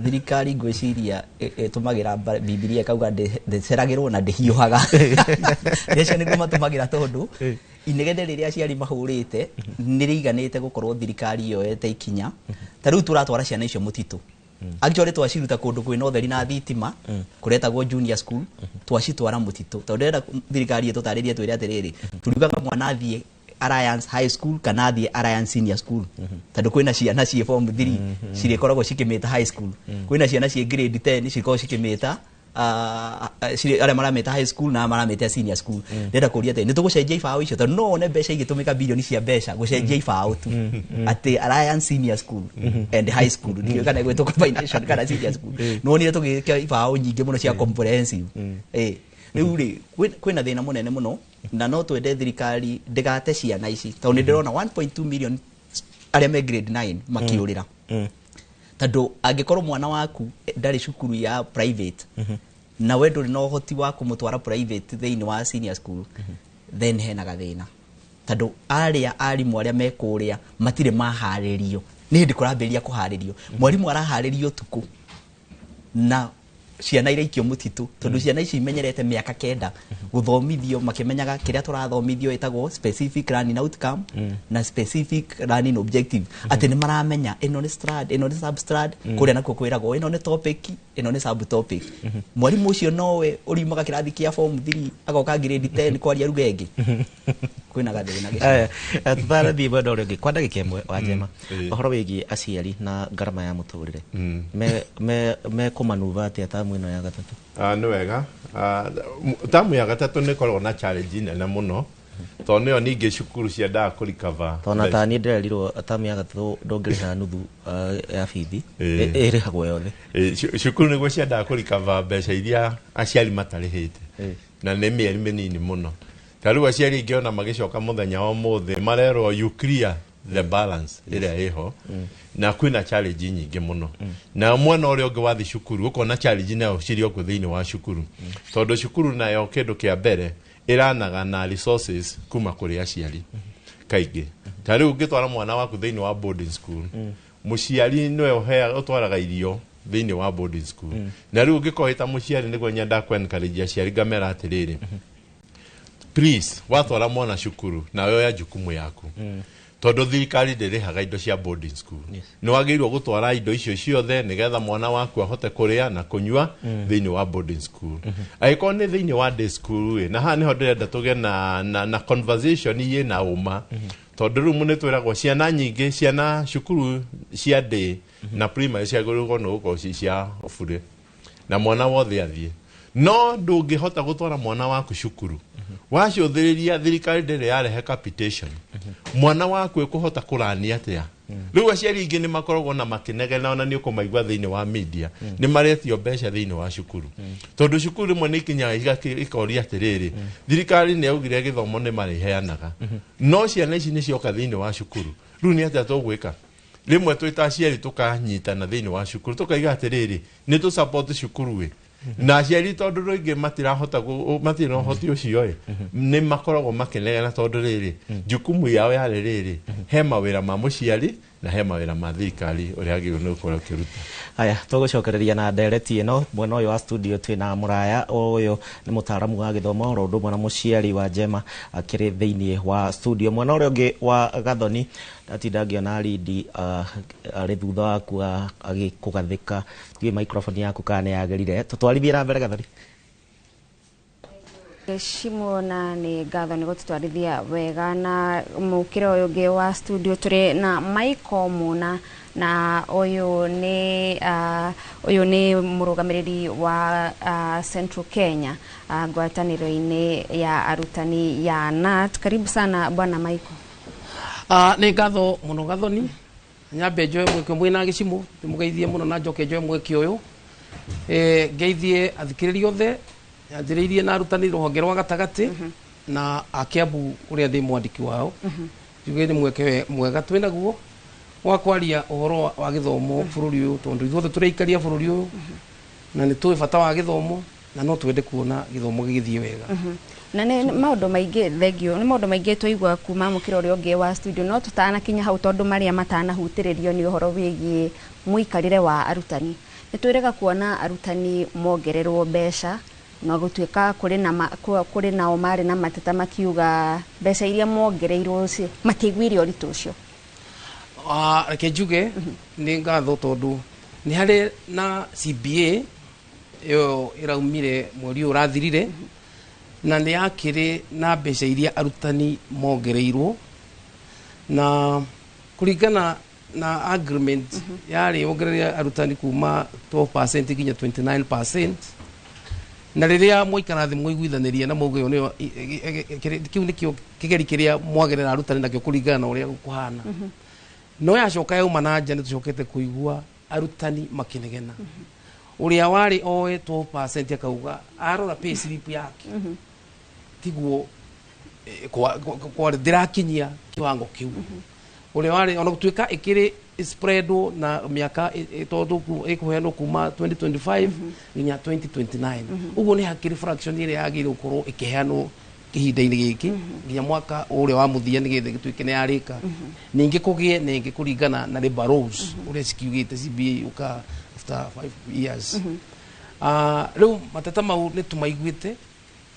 Thirikari ngwĩciria ĩtũmagĩra Bibilia ĩkauga ndĩceragĩrwo na ndĩhiũhaga. Acio nĩguo matũmagĩra, tondũ inegene rĩrĩa aciari mahũrĩte nĩ rĩiganĩte gũkorwo thirikari yoete ikinya. Ta rĩu tũratwara ciana icio mũtitũ, actually twaciruta kũndũ kwĩna ũtheri na thitima kũretagwo junior school, twacitwara mũtitũ, tondũ ndĩrenda thirikari ĩtũtarĩrie twĩre atĩrĩrĩ, turiugaga mwana athiĩ Alliance High School kana athiĩ Alliance Senior School, tondũ kwĩna ciana ciĩ form 3 cirĩkoragwo cikĩmĩta high school, kwĩna ciana ciĩ grade 10 cirĩkoragwo cikĩmĩta arĩa maramĩta high school na maramĩta senior school. Ndĩrenda kũria atĩ nĩ tũgũcenjia ibaũ icio, tondũ no wone mbeca igĩtũmĩka, bilioni cia mbeca gũcenjia ibaũ tu atĩ Alliance Senior School and High School, ndiũĩ kana ĩgwĩtwo combination kana senior school. Nĩ wonire tũgĩka ibaũ nyingĩ mũno cia comprehensive. Rĩu rĩ kwĩna thĩna mũnene mũno, na no twende thirikari ndĩgate ciana ici, tondũ nĩ ndĩrona 1.2 million arĩa me grade 9 makĩũrĩra, tondũ angĩkorwo mwana waku ndarĩ cukuru ya private na we ndũrĩ na ũhoti wa kũmũtwara private thĩinĩ wa senior school, then hena gathĩna, tondũ arĩa arimũ arĩa me kũrĩa matirĩ maharĩrio. Nĩ hĩndĩ kũrambĩrĩria kũharĩrio, mwarimũ araharĩrio ũtukũ na ciana iraikio mũtitũ, tondũ ciana ici imenyerete mĩaka 9 gũthomithio makĩmenyaga kĩrĩa tũrathomithio ĩtagwo specific learning outcome na specific learning objective, atĩ nĩ maramenya ĩno nĩ strand, ĩno nĩ substrand, kũrĩa nakuo kwĩragwo ĩno nĩ topic, ĩno nĩ subtopic. Mwarimũ ũcio nowe ũriumaga kĩrathi kĩa form 3 agoka grade 10 kwaria ruga ĩngĩ. Kwĩna gathĩna gĩcigo. Tũtanathiĩ mwena ũrĩa ũngĩ kwa ndagĩka ĩmwe, wa Njema, ũhoro wĩgiĩ aciari na ngarama ya mũtũrĩre, me kũmanuva atĩa tamu ĩno ya gatatũ? Nĩ wega, tamu ya gatatũ nĩ ĩkoragwo na challenge nene mũno, tondũ nĩyo ningĩ cukuru ciendaga kũrikava. Tondũ ta niĩ ndĩrerirwo tamu ya gatatũ ndũngĩrĩha nuthu ya bithi, ĩrĩhagwo yothe. Cukuru nĩguo ciendaga kũrikava mbeca iria aciari matarĩhĩte, na nĩ mĩeri mĩnini mũno. Ta rĩu aciari aingĩ ona magĩcoka mũthenya wa ũmũthĩ marerwo you clear the balance ĩrĩa ĩho, na kwĩna challenge nyingĩ mũno. Na mwena ũrĩa ũngĩ wathi cukuru ũkona challenge nayo cirĩ okuo thĩinĩ wa cukuru, tondũ cukuru nayo kĩndũ kĩa mbere ĩranaga na resources kuma kũrĩ aciari kaingĩ. Ta rĩu ũngĩtwara mwana waku thĩinĩ wa boarding school, mũciari nĩwe ũtwaraga irio thĩinĩ wa boarding school. Na rĩu ũngĩkorwo wĩ ta mũciari, nĩguo nyendaga kũ encourage aciari ngamera atĩrĩrĩ, please, watwara mwana cukuru nawe oya jukumu yaku, tondũ thirikari ndĩrĩhaga indo cia boarding school. Nĩ wagĩrĩirwo gũtwara indo icio ciothe nĩgetha mwana waku ahote kũrĩa na kũnyua thĩinĩ wa boarding school. Angĩkorwo nĩ thĩinĩ wa day school ĩ, na haha nĩho ndĩrenda tũgĩe na conversation ĩ na ũma, tondũ rĩu nĩ twĩragwo ciana nyingĩ, ciana cukuru cia day na primary ciagĩrĩirwo nĩ gũkorwo ci cia bure na mwana wothe athiĩ. No ndũngĩhota gũtwara mwana waku cukuru wacũthĩrĩria thirikari ndĩrĩ yarehe capitation, mwana waku ĩkũhota kũrani atĩa? Rĩu aciari aingĩ nĩ makoragwo na makĩnegena, ona nĩ ũkũmaigua thĩinĩ wa media, nĩ maretio mbeca thĩinĩ wa cukuru, tondũ cukuru rĩmwe nĩ ikinyaga ikoria atĩrĩrĩ, thirikari nĩ yaugire gĩthomo nĩ marĩheanaga, no ciana ici nĩ cioka thĩinĩ wa cukuru, rĩu nĩ atĩa tũgwĩka? Rĩmwe twĩ ta aciari tũkanyitana thĩinĩ wa cukuru tũkaiga atĩrĩrĩ, nĩ tũ support cukuru ĩ. Na aciari, tondũ rĩngĩ matirahota matirĩ na ũhoti ũcio ĩ, nĩ makoragwo makĩnegena, tondũ rĩrĩ jukumu yao yarĩ rĩrĩ, he mawĩra ma mũciari na he mawĩra ma thirikari ũrĩa agĩrĩirwo nĩ gũkorwo ũkĩruta. Haya, tũgũcokereria na ndereti ĩno. Mwena ũyũ wa studio twĩna Mũraya, ũyũ nĩ mũtaaramu wa gĩthomo, oro ũndũ ũmwe na mũciari wa Njema akĩrĩ thĩinĩ wa studio. Mwena ũrĩa ũngĩ wa Gathoni, ndatinda ngĩona Lindi arĩ thutha waku agĩkũgathĩka. Ndiũĩ microphone yaku kana nĩ yagĩrire. Tũtwarithie na mbere, Gathoni. Gĩcimo, na nĩ ngatho nĩ gũtũtwarithia wega. Na mũkĩra ũyũ ũngĩ wa studio tũrĩ na Michael Muna, na ũyũ nĩ mũrũgamĩrĩri wa Central Kenya ngwatanĩro-inĩ ya arutani ya KNUT. Karibu sana, bwana Michael. Nĩ ngatho mũno, Gathoni. Nyambe njoe mweke mwĩna gĩcimo ndĩmũgeithie mũno, na njoke njoe mweke ũyũ ngeithie athikĩrĩria othe, nyanjĩrĩirie na arutani rũhonge rwa gatagatĩ na a Kiambu ũrĩa ndĩ mwandĩki wao. Njuge nĩ mweke mwega twĩnaguo wa kwaria ũhoro wa gĩthomo bũrũri ũyũ, tondũ ithuothe tũrĩikaria bũrũri ũyũ na nĩ tũĩ bata wa gĩthomo na no twende kuona gĩthomo gĩgĩthiĩ wega. Na nĩ maũndũ maingĩ, thengio, nĩ maũndũ maingĩ twaigua kuma mũkĩra ũrĩa ũngĩ wa studio, no tũtanakinya hau, tondũ marĩa matanahutĩrĩrio nĩ ũhoro wĩgiĩ mũikarĩre wa arutani. Nĩ twĩrĩga kuona arutani mongererwo mbeca, na gũtuĩka kũrĩ na kũrĩ nao marĩ na mateta makiuga mbeca iria mongereirwo matiaiguire ũritũ ũcio. Reke njuge nĩ ngatho, tondũ nĩ harĩ na CBA ĩyo ĩraumire mweri ũyũ ũrathirire, na nĩ yakĩrĩ na mbeca iria arutani mongereirwo, na kũringana na agreement yarĩ ongereire arutani kuma 12% nginya 29%. Na rĩrĩa mwaikara thĩ mwaiguithanĩria na mauga ĩyo nĩyo kĩu nĩkĩo kĩgeri kĩrĩa mwagerera arutani nakĩo kũringana na ũrĩa kũhana, no yacoka yauma na nja, nĩ tũcokete kũigua arutani makĩnegena. Ũrĩa warĩ oe 12% akauga arora pay slip yake tiguo kwarĩ, ndĩrakinyia kiwango kĩu ũrĩa warĩ, ona gũtuĩka ĩkĩrĩ spreadwo na mĩaka tondũ ĩkũheanwo kuma 2025 nginya 2029. Ũguo nĩ hakĩrĩ fraction ĩrĩa yagĩrĩirwo gũkorwo ĩkĩheanwo ihinda-inĩ gĩkĩ nginya mwaka ũrĩa wa mũthia, nĩgetha ĩgĩtuĩke nĩ yarĩka. Ningĩ kũgĩe ningĩ kũringana na labor laws ũrĩa cikiugĩte, CBA yũkaga after 5 years. Rĩu mateta mau nĩ tũmaiguĩte,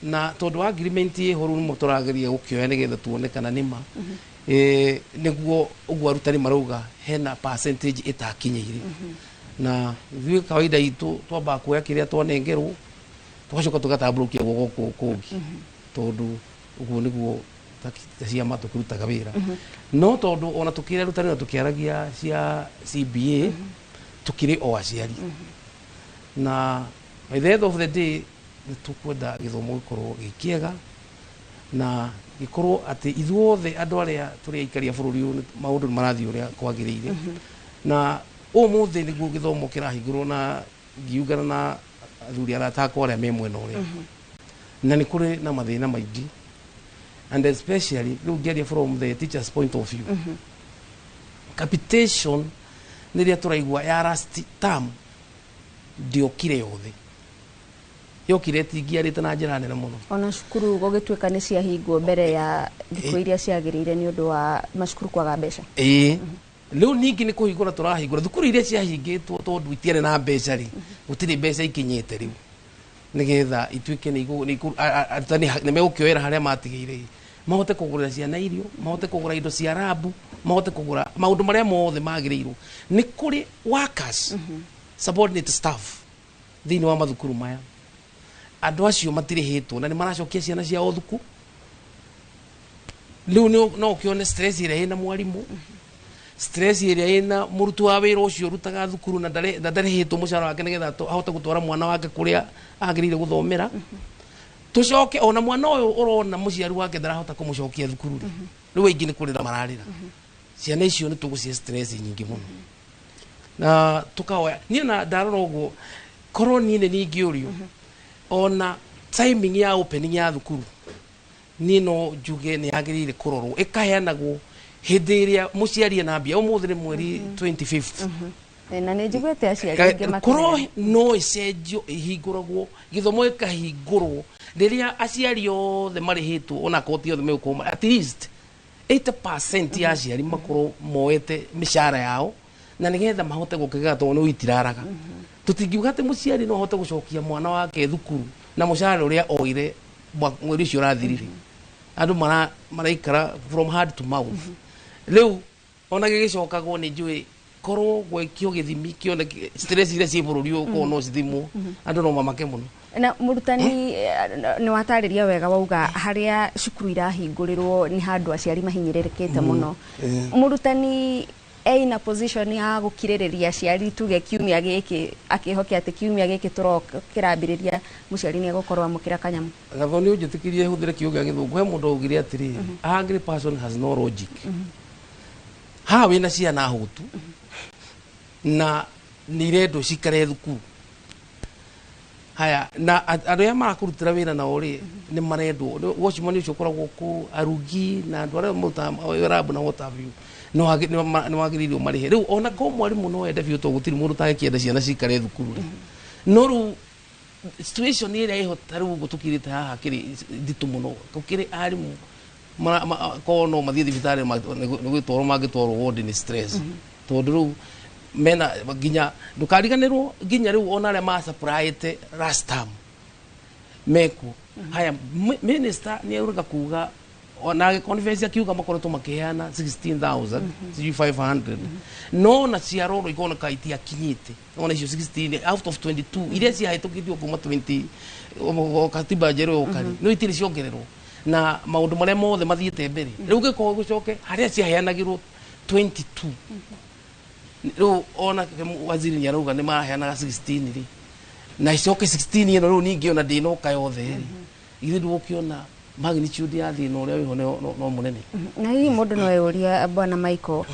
na tondũ wa agreement ĩho rĩu nĩmo tũrageria gũkĩoya nĩgetha tuone kana nĩ ma nĩguo ũguo arutani marauga hena percentage ĩtakinyĩire. Na ithuĩ kawaida itũ twambaga kuoya kĩrĩa twanengerwo, tũgacoka tũgatambũrũkia guoko kũu kũngĩ, tondũ ũguo nĩguo ta ciama tũkĩrutaga wĩra. No tondũ ona tũkĩrĩ arutani na tũkĩaragia cia CBA, tũkĩrĩ o aciari, na by the end of the day nĩ tũkwenda gĩthomo gĩkorwo gĩ kĩega na gĩkorwo atĩ ithuothe andũ arĩa tũrĩ aikaria bũrũri ũyũ maũndũ nĩ marathiĩ ũrĩa kwagĩrĩire. Na ũmũthĩ nĩguo gĩthomo kĩrahingũrwo, na ngiungana na athuri arata akwa arĩa me mwena ũrĩa, na nĩ kũrĩ na mathĩna maingĩ, and especially rĩu ngĩaria from the teachers' point of view, capitation nĩrĩa tũraigua ya last term ndĩokire yothe, yokire ĩtingiarĩte na njĩra nene mũno. Ona cukuru gũgĩtuĩka nĩ ciahingwo mbere ya thikũ iria ciagĩrĩire nĩ ũndũ wa macukuru kwaga mbeca. Ĩĩ, rĩu ningĩ nĩ kũhingũra tũrahingũra thukuru iria ciahingĩtwo tondũ itiarĩ na mbeca rĩ, gũtirĩ mbeca ikinyĩte rĩu nĩgetha ituĩke nĩ arutani nĩ megũkĩoera harĩa matigĩire, mahote kũgũrĩra ciana irio, mahote kũgũra indo cia rabu, mahote kũgũra maũndũ marĩa mothe magĩrĩirwo. Nĩ kũrĩ workers, subordinate staff thĩinĩ wa mathukuru maya, andũ acio matirĩhĩtwo na nĩ maracokia ciana ciao thuku rĩu. No ũkĩone stress ĩrĩa ĩna mwarimũ, stress ĩrĩa ĩna mũruti wa wĩra ũcio ũrutaga thukuru na ndarĩhĩtwo mũcara wake nĩgetha ahote gũtwara mwana wake kũrĩa agĩrĩire gũthomera. Tũcoke ona mwana ũyũ ũrona mũciari wake ndarahota kũmũcokia thukuru rĩ, rĩu aingĩ nĩ kũrĩra mararĩra. Ciana icio nĩ tũgũcihe stress nyingĩ mũno na tũkahoya. Niĩ na ndarora ũguo, korwo niĩ nĩ ningĩũrio ona timing ya opening ya thukuru, niĩ no njuge nĩ yagĩrĩire kũrorwo ĩkaheanagwo hĩndĩ ĩrĩa mũciari ena mbia. Ũmũthĩ nĩ mweri 25th. Na nĩ njiguĩte aciari aingĩ Korwo no ĩcenjio ĩhingũragwo, gĩthomo gĩkahingũrwo rĩrĩa aciari othe marĩhĩtwo, ona akorwo ti othe megũkorwo at least 80% ya aciari makorwo moete mĩcara yao, na nĩgetha mahote gũkĩgega, tondũ nĩ itiraraga. Tũtingiuga atĩ mũciari no ahote gũcokia mwana wake thukuru na mũcara ũrĩa oire mweri ũcio ũrathirire. Andũ maraikara from hand to mouth. Rĩu ona gĩgĩcokagwo, nĩ njũĩ korwo gwekio gĩthimi kĩone stress iria ciĩ bũrũri ũyũ, korwo no cithimwo, andũ no mamake mũno. Na mũrutani, nĩ watarĩria wega, wauga harĩa cukuru irahingũrĩrwo nĩ handũ aciari mahinyĩrĩrĩkĩte mũno. Mũrutani ena position ya gũkirĩrĩria aciari, tuge kiumia gĩkĩ, akĩhoke atĩ kiumia gĩkĩ tũroka kĩrambĩrĩria mũciari nĩ egũkorwo amũkĩra kanyamũ? Gathoni, ũnjĩtĩkĩrie hũthĩre kiugo gĩa gĩthũngũ. He mũndũ augire atĩrĩrĩ, "A hungry person has no logic." Haha wĩna ciana hũtu na nĩ irendwo cikare thukuru. Haya, na andũ arĩa marakũrutĩra wĩra nao rĩ, nĩ marendwo watchman ũcio ũkoragwo kũ arugi na andũ arĩa marutaga wĩra na what have you, nĩ wagĩrĩirwo marĩhe. Rĩu ona ko mwarimũ no ende biũ, tondũ gũtirĩ mũndũ ũtangĩkĩenda ciana cikare thukuru rĩ, no rĩu situation ĩrĩa ĩho ta rĩu ũguo tũkirĩte haha kĩrĩ nditũ mũno. Gũkĩrĩ arimũ korwo no mathiĩ thibitarĩ nĩ gwĩtwarwo mangĩtwarwo ward nĩ stress, tondũ rĩu mena nginya ndũkariganĩrwo nginya rĩu ona arĩa ma-supplyĩte last term mekuo. Haya, minister nĩ auraga kuga ona conference akiuga makoretwo makiheana 16,000 sijui 500, no na ciarorwo ikoneka itiakinyĩte ona icio 16 out of 22 iria ciahĩtũkĩtio kuma 20 katiba njerũ yoka rĩ, no itirĩ ciongererwo na maũndũ marĩa mothe mathiĩte mbere. Rĩu gĩkorwo gũcoke harĩa ciaheanagĩrwo 22, rĩu ona waziri nĩ arauga nĩ maraheanaga 16 rĩ, na icoke 16 ĩno rĩu ningĩ ona ndĩnoka yothe rĩ, ithuĩ ndũgũkĩona magnitude ya thĩna ũrĩa wĩho no mũnene. Na hihi mũndũ no eyũria, bwana Michael,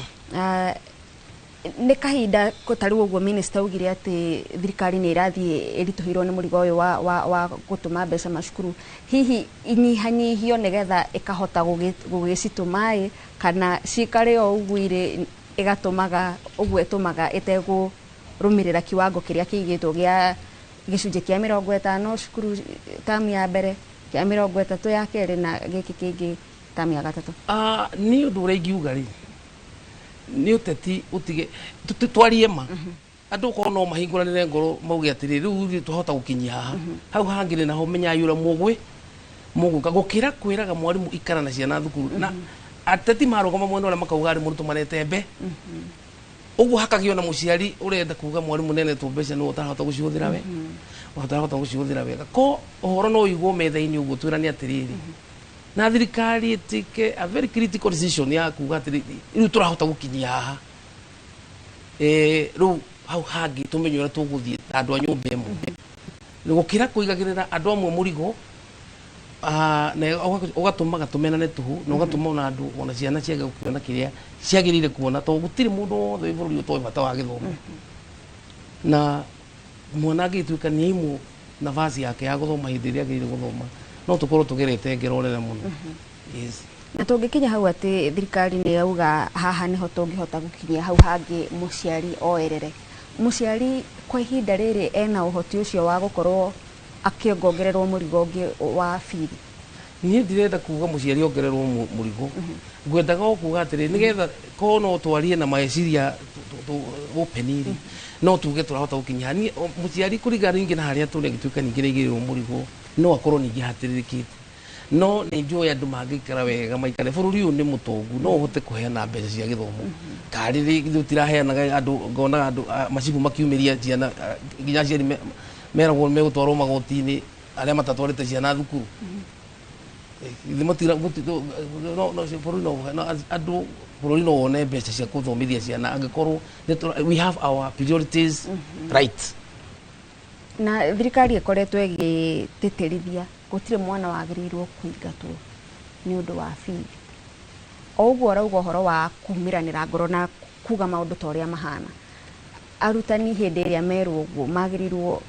nĩ kahinda ta rĩu ũguo minister augire atĩ thirikari nĩ ĩrathiĩ ĩritũhĩirwo nĩ mũrigo ũyũ wa gũtũma mbeca macukuru, hihi inyihanyihio nĩgetha ĩkahota gũgĩcitũma ĩ, kana cikare o ũguo irĩ, ĩgatũmaga ũguo ĩtũmaga ĩtegũrũmĩrĩra kiwango kĩrĩa kĩigĩtwo gĩa gĩcunjĩ kĩa 50 cukuru tamu ya mbere, kĩa 30 ya kerĩ, na gĩkĩ kĩngĩ tamu ya gatatũ? Ah, nĩ ũndũ ũrĩa ingiuga rĩ, nĩ ũteti ũtige twarie ma andũ korwo no mahingũranĩre ngoro mauge atĩrĩ, rĩu rĩ twahota gũkinyia haha, hau hangĩ naho menyai ũrĩa mũgwĩ mũgwĩka, gũkĩra kwĩraga mwarimũ ikara na ciana thukuru, na ateti marũgama mwena ũrĩa makauga arimũ nĩtũmarete mbe ũguo, hakagĩa ona mũciari ũrenda kuga mwarimũ nenetwo mbeca nĩwe ũtarahota gũcihũthĩra, we ũtarahota gũcihũthĩra wega. Ko ũhoro no ũigwo metha-inĩ ũguo, twĩrane atĩrĩrĩ, na thirikari ĩtĩke a very critical decision ya kuga atĩrĩrĩ, rĩu tũrahota gũkinyia haha, rĩu hau hangĩ tũmenye ũrĩa tũgũthiĩ ta andũ a nyũmba ĩmwe, nĩ gũkĩra kũigagĩrĩra andũ amwe mũrigo, na ũgatũmaga tũmenane tũhũ, na ũgatũma ona andũ ona ciana ciage kuona kĩrĩa ciagĩrĩire kuona, tondũ gũtirĩ mũndũ wothe wĩ bũrũri ũtoĩ bata wa gĩthomo, na mwana angĩtuĩka nĩ aimwo nafasi yake ya gũthoma hĩndĩ ĩrĩa agĩrĩire gũthoma, no tũkorwo tũgerete ngero nene mũno. Yes. Na tũngĩkinya hau atĩ thirikari nĩ yauga haha nĩho tũngĩhota gũkinyia, hau hangĩ mũciari oerere, mũciari kwa ihinda rĩrĩ ena ũhoti ũcio wa gũkorwo akĩongongererwo mũrigo ũngĩ wa bithi? Niĩ ndirenda kuga mũciari ongererwo mũrigo. Ngwendaga o kuga atĩrĩ, nĩgetha korwo no twarie na meciria open rĩ, no tuge tũrahota gũkinyia niĩ mũciari kũringana ningĩ na harĩa tũrĩ, agĩtuĩka ningĩ nĩ aigĩrĩrwo mũrigo, no akorwo ningĩ hatĩrĩrĩkĩte. No nĩ njũĩ andũ mangĩikara wega maikare, bũrũri ũyũ nĩ mũtongu, no ũhote kũheana mbeca cia gĩthomo. Karĩ ithuĩ tiraheanaga andũ, ngonaga andũ macibũ makiumĩria ciana, nginya aciari meragwo megũtwarwo magoti-inĩ arĩa matatwarĩte ciana thukuru. Ithe matira no bũrũri no andũ, bũrũri no wone mbeca cia gũthomithia ciana angĩkorwo we have our priorities right. Na thirikari ĩkoretwo ĩgĩtĩtĩrithia gũtirĩ mwana wagĩrĩirwo kũingatwo nĩ ũndũ wa bithi. O ũguo ũrauga ũhoro wa kumĩranĩra ngoro na kuga maũndũ ta ũrĩa mahana, arutani hĩndĩ ĩrĩa merwo ũguo magĩrĩirwo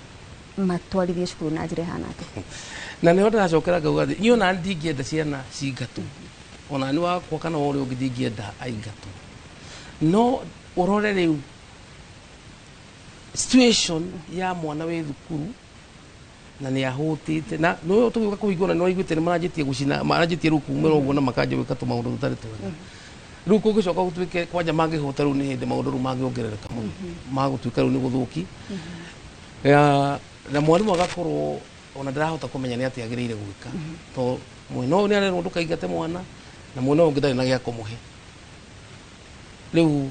matwarithie cukuru na njĩra ĩhana atĩa? Na nĩho ndĩracokera ngauga atĩ niĩ ona ndingĩenda ciana cingatwo, ona nĩ wakwa kana wa ũrĩa ũngĩ ndingĩenda aingatwo, no ũrore rĩu Situation ya mwana wĩ thukuru na nĩ ahũtĩte na nĩ tũgĩũka kũhingũra nĩ waiguĩte nĩ maranjĩtie gũcina, maranjĩtie rĩu kumĩra ũguo na makanjia gwĩka tũmaũndũ tũtarĩ twega. Rĩu kũngĩcoka gũtuĩke kwanja mangĩhũta, rĩu nĩ hĩndĩ maũndũ rĩu mangĩongerereka mũno, magũtuĩka rĩu nĩ gũthũki. Na mwarimũ agakorwo ona ndarahota kũmenya nĩ atĩa agĩrĩire gwĩka, to mwena ũyũ nĩ arerwo ndũkaingate mwana, na mwena ũyũ ũngĩ ndarĩ na gĩa kũmũhe. Rĩu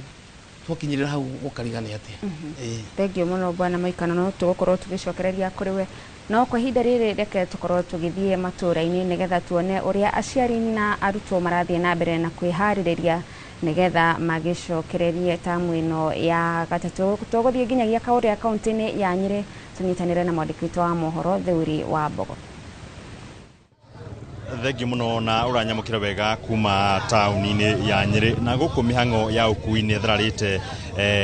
twakinyĩrĩra hau gũkariga nĩ atĩa. Ĩĩ. Thengiũ mũno, bwana Maikano, no tũgũkorwo tũgĩcokereria kũrĩ we, no kwa ihinda rĩrĩ reke tũkorwo tũgĩthiĩ matũũra-inĩ nĩgetha tuone ũrĩa aciari na arutwo marathiĩ na mbere na kwĩharĩrĩria nĩgetha magĩcokererie tamu ĩno ya gatatũ. Tũgũthiĩ nginyagia kaũrĩa kaunti-inĩ ya Nyĩrĩ tũnyitanĩre na mwandĩki witũ wa mohoro Theuri wa Mbogo. Thengiũ mũno na ũranyamũkĩra wega kuma taũni-inĩ ya Nyĩrĩ, na gũkũ mĩhang'o ya ũkui nĩ ĩthararĩte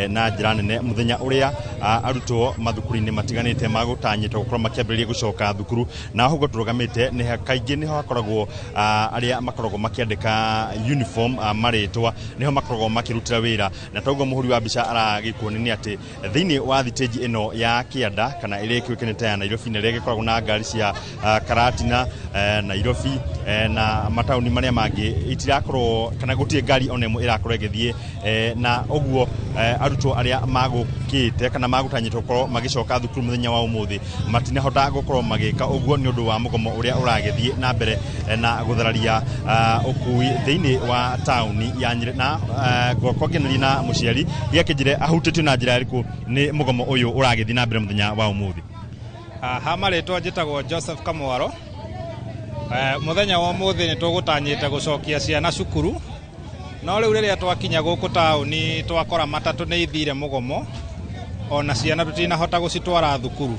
na njĩra nene mũthenya ũrĩa arutwo mathukuru-inĩ matiganĩte magũtanyĩtwo gũkorwo makĩambĩrĩria gũcoka thukuru. Na ũguo tũrũgamĩte nĩ kaingĩ nĩho hakoragwo arĩa makoragwo makĩandĩka uniform marĩtwa, nĩho makoragwo makĩrutĩra wĩra. Na toguo mũhũri wa mbica aragĩkuonia nĩ atĩ thĩinĩ wa thitĩnji ĩno ya kĩanda, kana ĩrĩa ĩkĩũĩkaine ta ya Nairobi, na ĩrĩa ĩgĩkoragwo na ngari cia Karatina, Nairobi na mataũni marĩa mangĩ, itirakorwo kana gũtirĩ ngari ona ĩmwe ĩrakorwo ĩgĩthiĩ. Na ũguo arutwo arĩa magũkĩte kana magũtanyĩtwo gũkorwo magĩcoka thukuru mũthenya wa ũmũthĩ matinahota gũkorwo magĩka ũguo nĩ ũndũ wa mũgomo ũrĩa ũragĩthiĩ na mbere na gũthararia ũkui thĩinĩ wa taũni ya Nyĩrĩ. Na ngwakorwo ngĩaranĩria na mũciari gĩakĩnjĩre ahutĩtio na njĩra ĩrĩkũ nĩ mũgomo ũyũ ũragĩthiĩ na mbere mũthenya wa ũmũthĩ. Ha marĩtwa njĩtagwo Joseph Kamwaro. Mũthenya wa ũmũthĩ nĩ tũgũtanyĩte gũcokia ciana cukuru, no rĩu rĩrĩa twakinya gũkũ taũni twakora matatũ nĩ ithire mũgomo, ona ciana tũtinahota gũcitwara thukuru.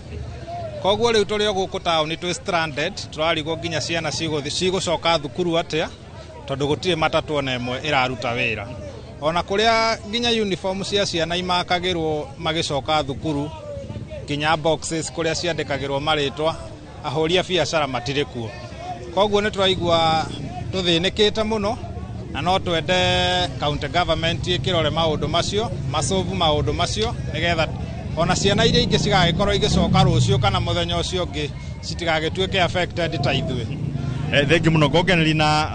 Koguo rĩu tũrĩ o gũkũ taũni twĩ stranded, tũrarigwo nginya ciana cigũcoka thukuru atĩa, tondũ gũtirĩ matatũ ona ĩmwe ĩraruta wĩra. Ona kũrĩa nginya uniform cia ciana imakagĩrwo magĩcoka thukuru, nginya boxes kũrĩa ciandĩkagĩrwo marĩtwa, ahũri a biacara matirĩ kuo. Koguo nĩ tũraigua tũthĩnĩkĩte mũno, na no twende county government ĩkĩrore maũndũ macio, macovu maũndũ macio, nĩgetha ona ciana iria ingĩ cigagĩkorwo igĩcoka rũciũ kana mũthenya ũcio ũngĩ citigagĩtuĩke affected ta ithuĩ. Thengiũ mũno. Ngongereria na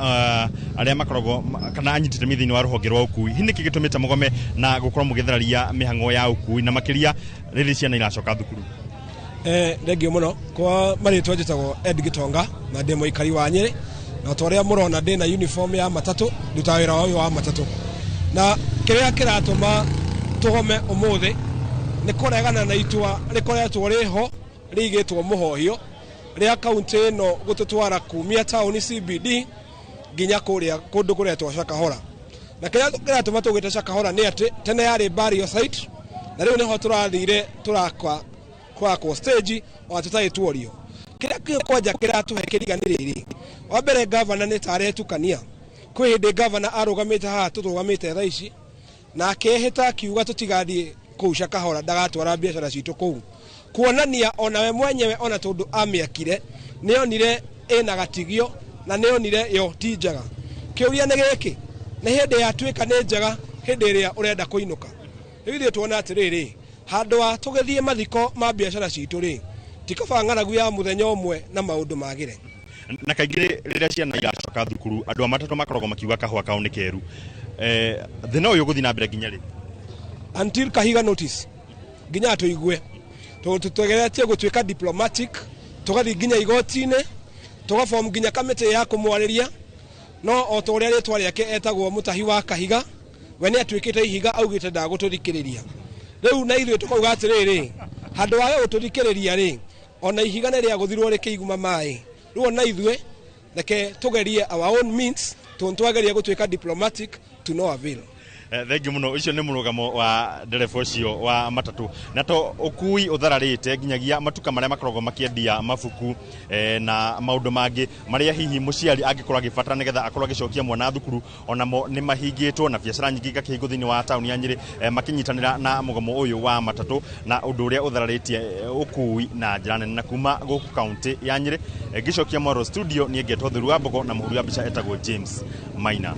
arĩa makoragwo kana anyiti itemi thĩinĩ wa rũhonge rwa ũkui, hihi nĩkĩ gĩtũmĩte mũgome na gũkorwo mũgĩthararia mĩhang'o ya ũkui, na makĩria rĩrĩ ciana iracoka thukuru? Thengiũ mũno. Kwa marĩtwa njĩtagwo Ed Gitonga na ndĩ mũikari wa Nyĩrĩ, na ta ũrĩa mũrona ndĩ na uniform ya matatũ, ndutaga wĩra ũyũ wa matatũ. Na kĩrĩa kĩratũma tũgome ũmũthĩ nĩ kũregana na itua rĩkoretwo rĩho rĩigĩtwo mũhohio rĩa kaunti ĩno gũtũtwara kumia taũni CBD nginya kũrĩa kũndũ kũretwo Shakahora. Na kĩrĩa kĩratũma tũgĩte Shakahora nĩ atĩ tene yarĩ burial site, na rĩu nĩho tũrathire tũrakwa kwakwo stage ona tũtarĩ tuorio. Kĩrĩa kwanja kĩratũhe kĩriga nĩ rĩrĩ, wa mbere gavana nĩ ta aretukania. Kwĩ hĩndĩ gavana arũgamĩte haha tũrũgamĩte thaa ici na akĩĩhĩta akiuga tũtigathiĩ kũu Shakahora, ndagatwara biacara citũ kũu, kuonania onawe mwenyewe ona tondũ amĩakire nĩonire ĩna gatigio na nĩonire yo ti njega. Kĩũria nĩ gĩkĩ, nĩ hĩndĩ yatuĩka nĩ njega hĩndĩ ĩrĩa ũrenda kũinũka? Rĩu ithuĩ tuona atĩrĩrĩ, handũ wa tũgĩthiĩ mathiko ma biacara citũ rĩ, ti kaba ng'aragu ya mũthenya ũmwe na maũndũ magĩre. Na kaingĩ rĩrĩa ciana iracoka thukuru andũ a matatũ makoragwo makiuga kahũa kao nĩ keru. Thĩna ũyũ ũgũthiĩ na mbere nginya rĩ? Until Kahiga notice, nginya tũigue tondũ tũgeretie gũtuĩka diplomatic, tũgathiĩ nginya igoti-inĩ, tũgaform nginya kamĩtĩ ya kũmwarĩria, no o ta ũrĩa rĩtwa rĩake etagwo mũtahi wa Kahiga, we nĩ atuĩkĩte ihiga augĩte ndagũtũthikĩrĩria. Rĩu na ithuĩ tũkauga atĩrĩrĩ, handũ wa we gũtũthikĩrĩria rĩ, ona ihiga nĩ rĩagũthirwo rĩkĩiguma maĩ. Rĩu ona ithuĩ reke tũgerie our own means, tondũ twageria gũtuĩka diplomatic to no avail. Thengiũ mũno. Ũcio nĩ mũrũgamo wa ndereba ũcio wa matatũ. Na to ũkui ũthararĩte, nginyagia matuka marĩa makoragwo makĩendia mabuku na maũndũ mangĩ marĩa hihi mũciari angĩkorwo agĩbatara nĩgetha akorwo agĩcokia mwana thukuru, onamo nĩ mahingĩtwo, na biacara nyingĩ igakĩhingwo thĩinĩ wa taũni ya Nyĩrĩ makĩnyitanĩra na mũgomo ũyũ wa matatũ na ũndũ ũrĩa ũthararĩtie ũkui na njĩra nene. Na kuma gũkũ kaunti ya Nyĩrĩ, ngĩcokia mwaro studio, niĩ ngetwo Theru wa Mbogo na mũhũri wa mbica etagwo James Maina.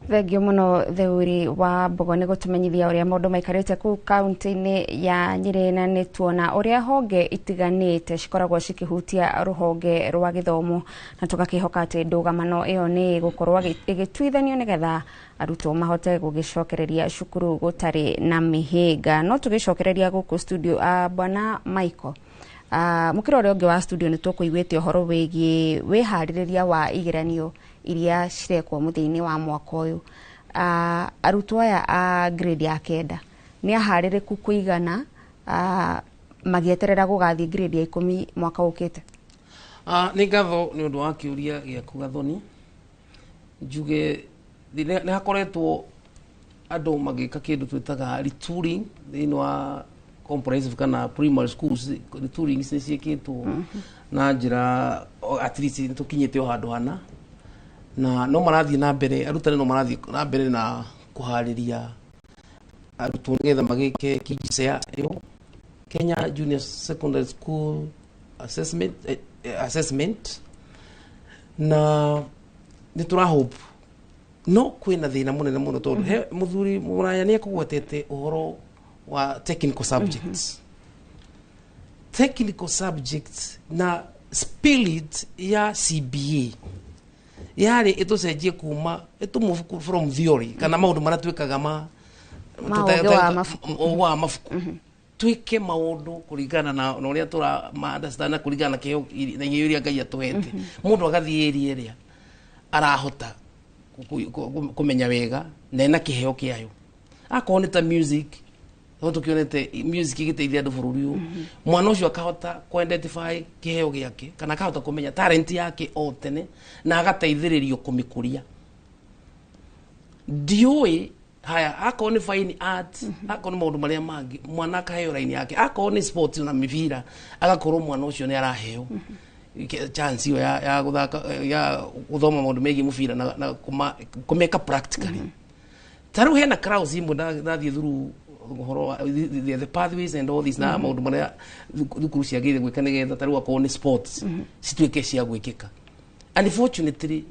Thengio muno Theuri wa Mbogo nĩ gũtũmenyithia ũrĩa maũndũ maikarĩte kũu kaunti-inĩ ya Nyĩrĩ, na nĩ tuona ũrĩa honge itiganĩte cikoragwo cikĩhutia rũhonge rwa gĩthomo, na tũgakĩhoka atĩ ndũgamano ĩyo nĩ ĩgũkorwo ĩgĩtuithanio nĩgetha arutwo mahote gũgĩcokereria cukuru gũtarĩ na mĩhĩnga. No tũgĩcokereria gũkũ studio, bwana Michael, mũkĩra ũrĩa ũngĩ wa studio, nĩ tũkũiguĩte ũhoro wĩgiĩ wĩharĩrĩria wa igeranio iria cirekwo mũthia-inĩ wa mwaka ũyũ. Arutwo aya a grade ya 9 nĩ aharĩrĩku kũigana magĩeterera gũgathiĩ grade ya 10 mwaka ũkĩte? Nĩ ngatho nĩ ũndũ wa kĩũria gĩaku, Gathoni. Njuge nĩ hakoretwo andũ magĩka kĩndũ twĩtaga retooling thĩinĩ wa comprehensive kana primary schools. Retooling nĩ ciĩkĩtwo na njĩra at least nĩ tũkinyĩte o handũ hana, na no marathiĩ na mbere, arutani no marathiĩ na mbere na kũharĩria arutwo nĩgetha magĩke KJSEA ĩyo, Kenya Junior Secondary School Assessment, na nĩ tũra hope, no kwĩna thĩna mũnene mũno tondũ he mũthuri mũraya nĩ ekũgwetete ũhoro wa technical subjects, technical subjects na spirit ya CBA yarĩ ĩtũcenjie kuma ĩtũ move from theory kana maũndũ marĩa twĩkaga ma Ma ũgĩ wa mabuku. Ũgĩ wa mabuku, twĩke maũndũ kũringana na ũrĩa tũra ma understand na kũringana na kĩheo na iheo iria Ngai atũhete. Mũndũ agathiĩ area ĩrĩa arahota kũmenya wega na ena kĩheo kĩayo, akorwo nĩ ta music, no tũkĩonete music ĩgĩteithia andũ bũrũri ũyũ. Mwana ũcio akahota kũ identify kĩheo gĩake kana akahota kũmenya talent yake o tene na agateithĩrĩrio kũmĩkũria. Ndiũĩ haya, akorwo nĩ fine art, akorwo nĩ maũndũ marĩa mangĩ, mwana akaheo raini yake, akorwo nĩ sports na mĩbira, agakorwo mwana ũcio nĩ araheo chance ĩyo ya gũthaka, ya gũthoma maũndũ megiĩ mũbira na kũmeka practically. Ta rĩu hena clause imwe ndathiĩ through ũhoro wa the pathways and all this na maũndũ marĩa thukuru ciagĩrĩire gwĩka nĩgetha ta rĩu akorwo nĩ sports cituĩke cia gwĩkĩka. Unfortunately,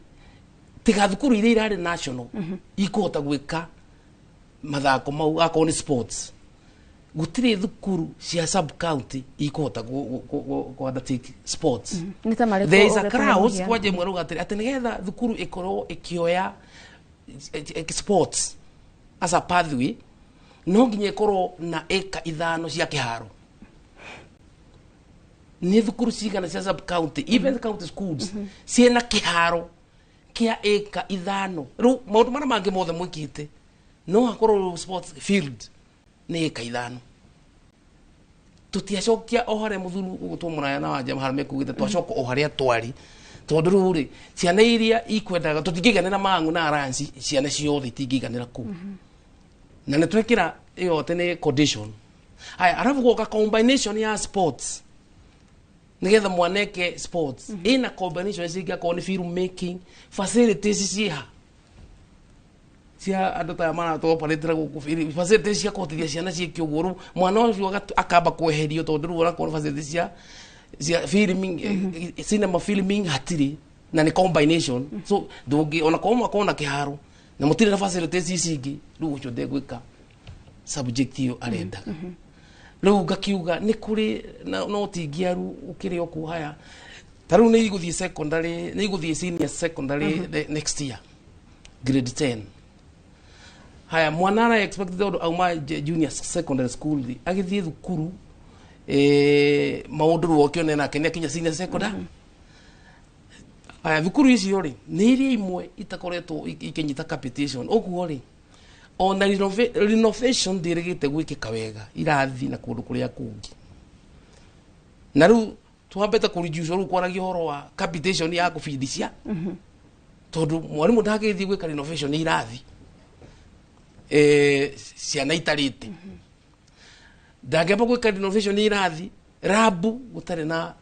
tiga thukuru iria irarĩ national ikũhota gwĩka mathako mau, akorwo nĩ sports, gũtirĩ thukuru cia sub county ikũhota ku undertake sports. Nĩ ta marĩkũ There is a ũngĩtũhe clause mũhiano? Kwanja ĩmwe rauga atĩrĩ, atĩ nĩgetha thukuru ĩkorwo ĩkĩoya sports as a pathway, no nginya ĩkorwo na ĩka 5 cia kĩharo. Nĩ thukuru cigana cia sub county, even county schools, ciĩna kĩharo kĩa ĩka 5? Rĩu maũndũ marĩa mangĩ mothe mwĩkĩte, no hakorwo sports field nĩ ĩka 5. Tũtiacokia o harĩa mũthuri ũgũtwo mũraya na wanja harĩa mekugĩte, twacoka o harĩa twarĩ, tondũ rĩu rĩ, ciana iria ikwendaga tũtingĩiganĩra Mang'u na Alliance, ciana ciothe itingĩiganĩra kũu, na nĩ twekĩra ĩyo atĩ nĩ condition. Haya, arabu gwoka combination ya sports, nigetha mwaneke sports ina combination cingĩ, akorwo nĩ film making, facilities ciĩha cia andũ ta maratũoperatĩra gũkũ, facilities cia kũhotithia ciana ciĩke ũguo. Rĩu mwana ũcio akamba kweherio tondũ rĩu orakorwo facilities cia filming, cinema filming hatirĩ, na nĩ combination. So ndũngĩ ona korwo mwakorwo na kĩharo na mũtirĩ na facilities ici ingĩ, rĩu ũcio ndegwĩka subject ĩyo arendaga. Rĩu ngakiuga nĩ kũrĩ na no tingiaru ũkĩrĩ o kũu. Haya, ta rĩu nĩ igũthiĩ secondary, nĩ igũthiĩ senior secondary next year, grade 10. Haya, mwana ara expect tondũ auma junior secondary school rĩ, agĩthiĩ thukuru, maũndũ rĩu okĩone nake nĩ akinya senior secondary. Haya, thukuru icio rĩ, nĩ iria imwe itakoretwo ikĩnyita capitation ũguo rĩ, ona renovation ndĩrĩgĩte gwĩkĩka wega irathi na kũndũ kũrĩa kũngĩ, na rĩu twambĩte kũreduce rĩu kwaragia ũhoro wa capitation ya kũbindithia, tondũ mwarimũ ndangĩthiĩ gwĩka renovation ya irathi ciana itarĩte, ndangĩamba gwĩka renovation ya irathi rabu gũtarĩ na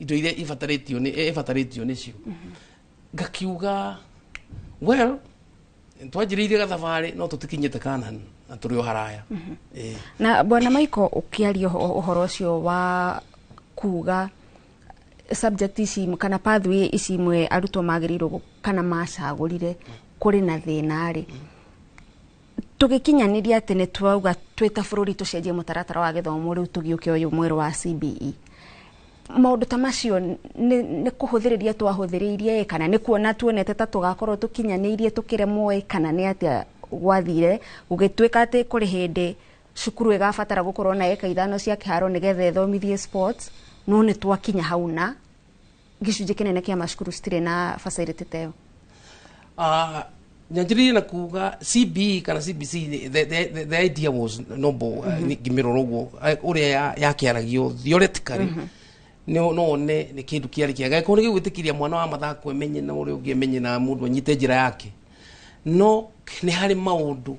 indo iria ibatarĩtio nĩcio. Ngakiuga, well, twanjĩrĩirie gathabarĩ no tũtikinyĩte kana na tũrĩ o haraya. Na bwana Michael, ũkĩaria ũhoro ũcio wa kuga subject ici kana pathway ici imwe arutwo magĩrĩirwo kana macagũrire Kũrĩ na thĩna rĩ, tũgĩkinyanĩria atĩ nĩ twauga twĩ ta bũrũri tũcenjie mũtaratara wa gĩthomo, rĩu tũgĩũke ũyũ mwerũ wa CBE, maũndũ ta macio nĩ kũhũthĩrĩria twahũthĩrĩirie, kana nĩ kuona tuonete ta tũgakorwo tũkinyanĩirie tũkĩremwo, kana nĩ atĩa gwathire gũgĩtuĩka atĩ kũrĩ hĩndĩ cukuru ĩgabatara gũkorwo na eka 5 cia kĩharo nĩgetha ĩthomithie sports, no nĩ twakinya hau na gĩcunjĩ kĩnene kĩa macukuru citirĩ na facility ta ĩyo? Nyanjĩrĩrie na kuga CBE kana CBC, the idea was noble. Ngĩmĩrora ũguo ũrĩa yakĩaragio theoretically, no one nĩ kĩndũ kĩarĩ kĩega gĩkorwo nĩ gĩgwĩtĩkĩria mwana wa mathako emenye na ũrĩa ũngĩ emenye na mũndũ anyite njĩra yake, no nĩ harĩ maũndũ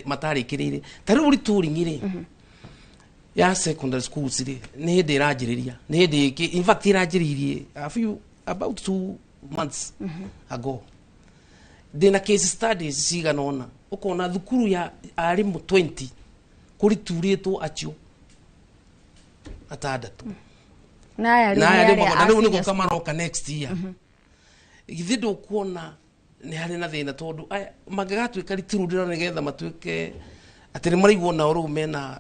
matarĩkĩrĩire. Ta rĩu retooling rĩ ya secondary schools rĩ, nĩ hĩndĩ ĩranjĩrĩria, nĩ hĩndĩ in fact ĩranjĩrĩirie a few about 2 months ago. Ndĩna case studies cigana ũna, ũkona thukuru ya arimũ 20 kũriturĩtwo acio atandatũ. Na aya rĩu na aya nĩ rĩu arĩa na a rĩu nĩ senior. gũka maroka next year. Githĩ ndũkuona nĩ harĩ na thĩna, tondũ aya mangĩgatuĩka ritururĩra nĩgetha matuĩke atĩ nĩ maraigua nao rĩu mena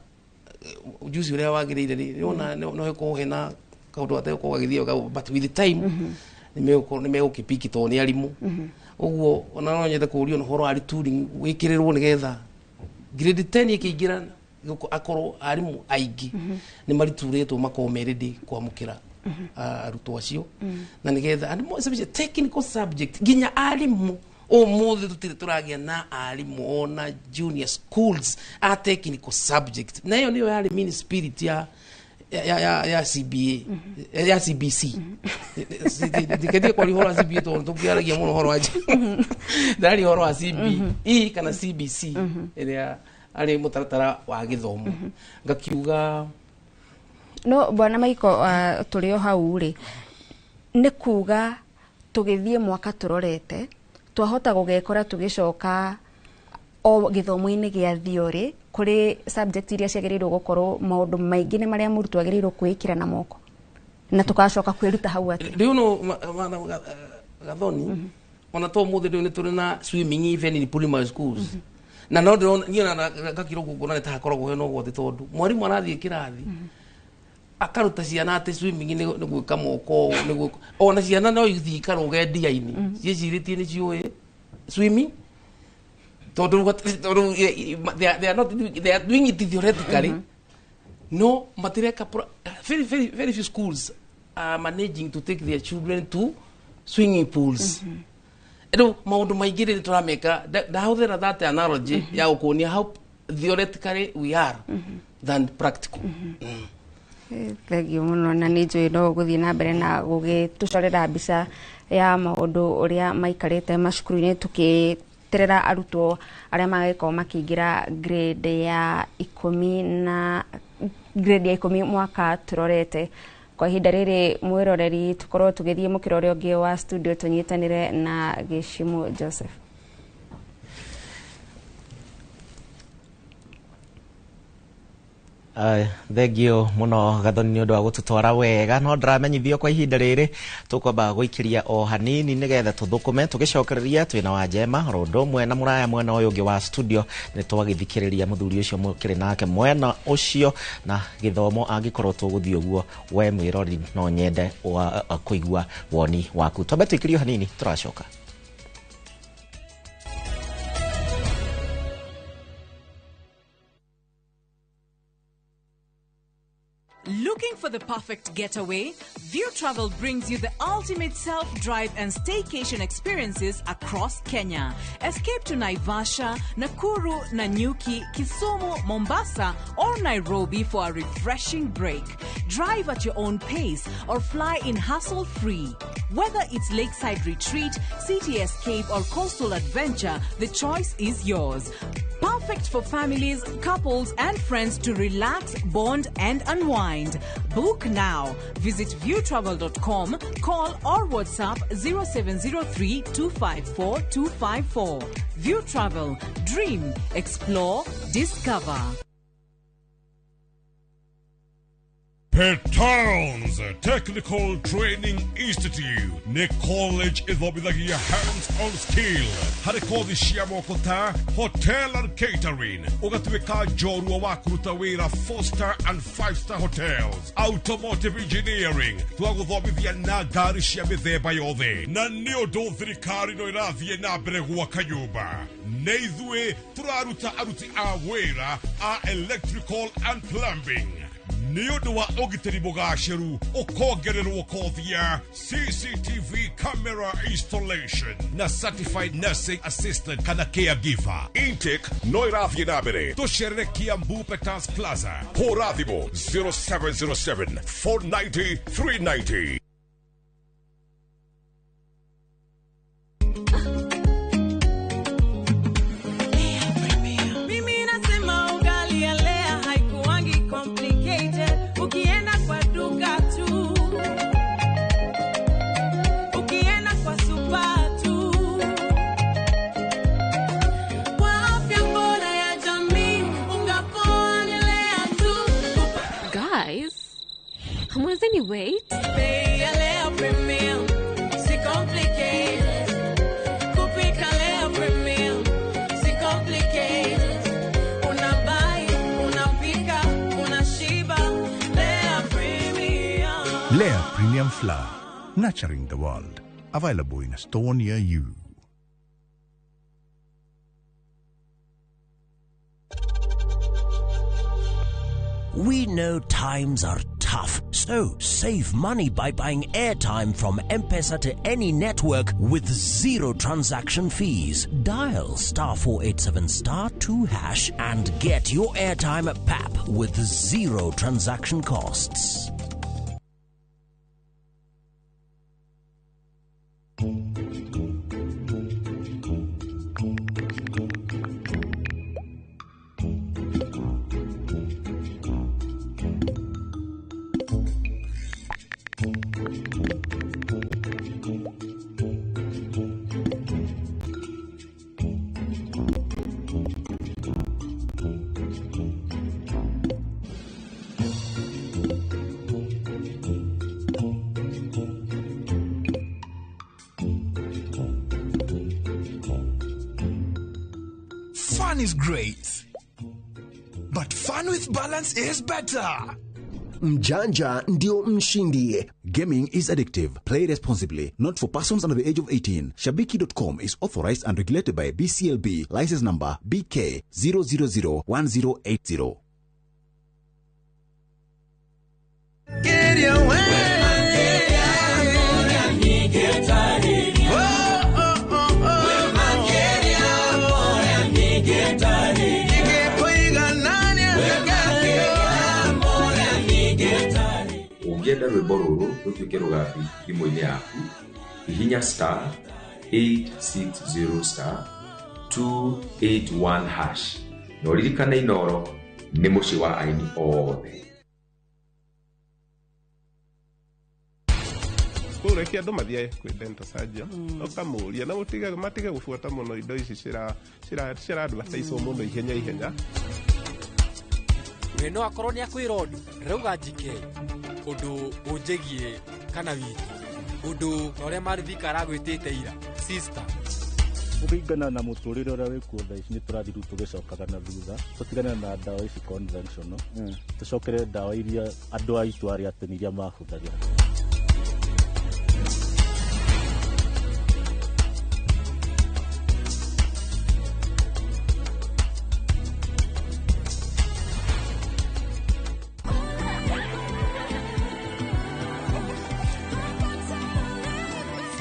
ujuzi ũrĩa wagĩrĩire rĩ, nĩwona no hekorwo hena kaũndũ gategũkorwo gagĩthiĩ wega, but with the time nĩ megũkĩpiki tondũ nĩ arimũ. Ũguo ona no nyende kũũrio na ũhoro wa retooling wĩkĩrĩrwo nĩgetha grade 10 ĩkĩingĩra akorwo arimũ aingĩ nĩ mariturĩtwo, makorwo me ready kwamũkĩra arutwo acio, na nĩgetha and more especially technical subject, nginya arimũ ũmũthĩ tũtirĩ tũragĩa na arimũ ona junior schools a technical subject, na ĩyo nĩyo yarĩ main spirit ya CBA, ya CBC. Ndikendie kwaria ũhoro wa CBA tondũ tũkĩaragia mũno ũhoro wa, ndĩraria ũhoro wa CBE kana CBC ĩrĩa arĩ mũtaratara wa gĩthomo, ngakiuga. No bwana Maiko, tũrĩ o hau rĩ, nĩ kuga tũgĩthiĩ mwaka tũrorete twahota gũgekora tũgĩcoka o gĩthomo-inĩ gĩa theory kũrĩ subject iria ciagĩrĩirwo gũkorwo maũndũ maingĩ nĩ marĩa mũrutwo agĩrĩirwo kwĩĩkĩra na moko, na tũgacoka kwĩruta hau atĩ Rĩu no Gathoni, ona to mũthĩ rĩu nĩ tũrĩ na swimming even in primary schools, na no ndĩrona niĩ ona ngakira ũguo nguona nĩ ta hakoragwo hena ũgwati, tondũ mwarimũ arathiĩ kĩrathi akaruta ciana atĩ swimming nĩ gwĩka moko ũũ, nĩ gwĩka, ona ciana no ithiĩ ikarũge ndia-inĩ ciĩcirĩtie nĩ ciũĩ swimming, tondũ they are not doing, they are doing it theoretically, no matireka very very very few schools are managing to take their children to swimming pools. Rĩu maũndũ maingĩ rĩrĩ tũrameka, ndahũthĩra that analogy ya gũkuonia how theoretically we are than practical. Thengio mũno, na nĩ njũĩ no gũthiĩ na mbere na gũgĩtũcorera mbica ya maũndũ ũrĩa maikarĩte macukuru-inĩ, tũkĩterera arutwo arĩa magĩkorwo makĩingĩra grade ya 10 na grade ya 10 mwaka tũrorete. Kwa ihinda rĩrĩ, mwĩroreri, tũkorwo tũgĩthiĩ mũkĩra ũrĩa ũngĩ wa studio tũnyitanĩre na Gĩcimu Joseph. Thengio muno Gathoni nĩ ũndũ wa gũtũtwara wega, no ndĩramenyithio kwa ihinda rĩrĩ tũkwamba gũikĩria o hanini nĩgetha tũthũkũme, tũgĩcokereria twĩna wa njema oro ũndũ ũmwe na mũraya mwena ũyũ ũngĩ wa studio. Nĩ twagĩthikĩrĩria mũthuri ũcio mũkĩrĩ nake mwena ũcio na gĩthomo. Angĩkorwo tũgũthiĩ ũguo, we mwĩrori, no nyende kũigua woni waku. Twambe tũikĩrio hanini, tũracoka. Looking for the perfect getaway? View Travel brings you the ultimate self-drive and staycation experiences across Kenya. Escape to Naivasha, Nakuru, Nanyuki, Kisumu, Mombasa, or Nairobi for a refreshing break. Drive at your own pace or fly in hassle-free. Whether it's lakeside retreat, city escape, or coastal adventure, the choice is yours. Perfect for families, couples, and friends to relax, bond, and unwind. Book now. Visit viewtravel.com, call or WhatsApp 0703 254 254. View Travel. Dream, explore, discover. Petons Technical Training Institute nĩ college ĩthomithagia hands-on skill harĩ kothi cia moko ta hotel and catering, ũgatuĩka njorua wa kũruta wĩra 4 star and 5 star hotels, automotive engineering, twagũthomithia na ngari cia mĩthemba yothe, na nĩ ũndũ thirikari no ĩrathiĩ na mbere gwaka nyũmba, nĩ ithuĩ tũraruta aruti a wĩra a electrical and plumbing. Nĩ ũndũ wa ũgitĩri mũgacĩru, ũkongererwo kothi ya CCTV camera installation na certified nursing assistant kana caregiver. Intake no ĩrathiĩ na mbere. Tũcerere Kiambu Peters Plaza. Hũra thimũ 0707 490 390. Mimi nasema ugali ya Lea haikuangi complicated. Ukienda kwa duka tu, ukienda kwa super tu, kwa afya bora ya jamii, unga poa ni Lea tu. Guys, hamwezeni wait? Bei ya Lea Premium si complicated. Kupika Lea Premium si complicated. Unabuy, unapika, unashiba. Lea Premium. Lea Premium Flour, nurturing the world. Available in a store near you. We know times are tough, so save money by buying airtime from M-Pesa to any network with zero transaction fees. Dial *487 *2# and get your airtime at PAP with zero transaction costs. Fun is great, but fun with balance is better. Mjanja ndio mshindi. Gaming is addictive. Play responsibly. Not for persons under the age of 18. Shabiki.com is authorized and regulated by BCLB. License number BK 0001080. Get your way. Ũngĩenda rwĩmbo rũrũ rũtuĩke rũgambi thimũ-inĩ yaku, hihinya *860 *281# na ũririkane Inooro nĩ mũciĩ wa aini othe. Koguo reke andũ mathiage kwĩ dental surgeon, ũkamũria na matige gũbuata mũno indo ici cira advertise mũno ihenya ihenya. We no akorwo nĩ akwĩra ũndũ ndĩrauga njike ũndũ ũnjĩgie kana witũ ũndũ ta ũrĩa Marivika aragwĩtĩte ira sister. Kũringana na mũtũrĩre ũrĩa wĩkuo thaa ici nĩ tũrathiĩ rĩu tũgĩcokaga na thutha, tũtigane na ndawa ici conventional, tũcokere ndawa iria andũ aitũ arĩa tene iria mahũthagĩra.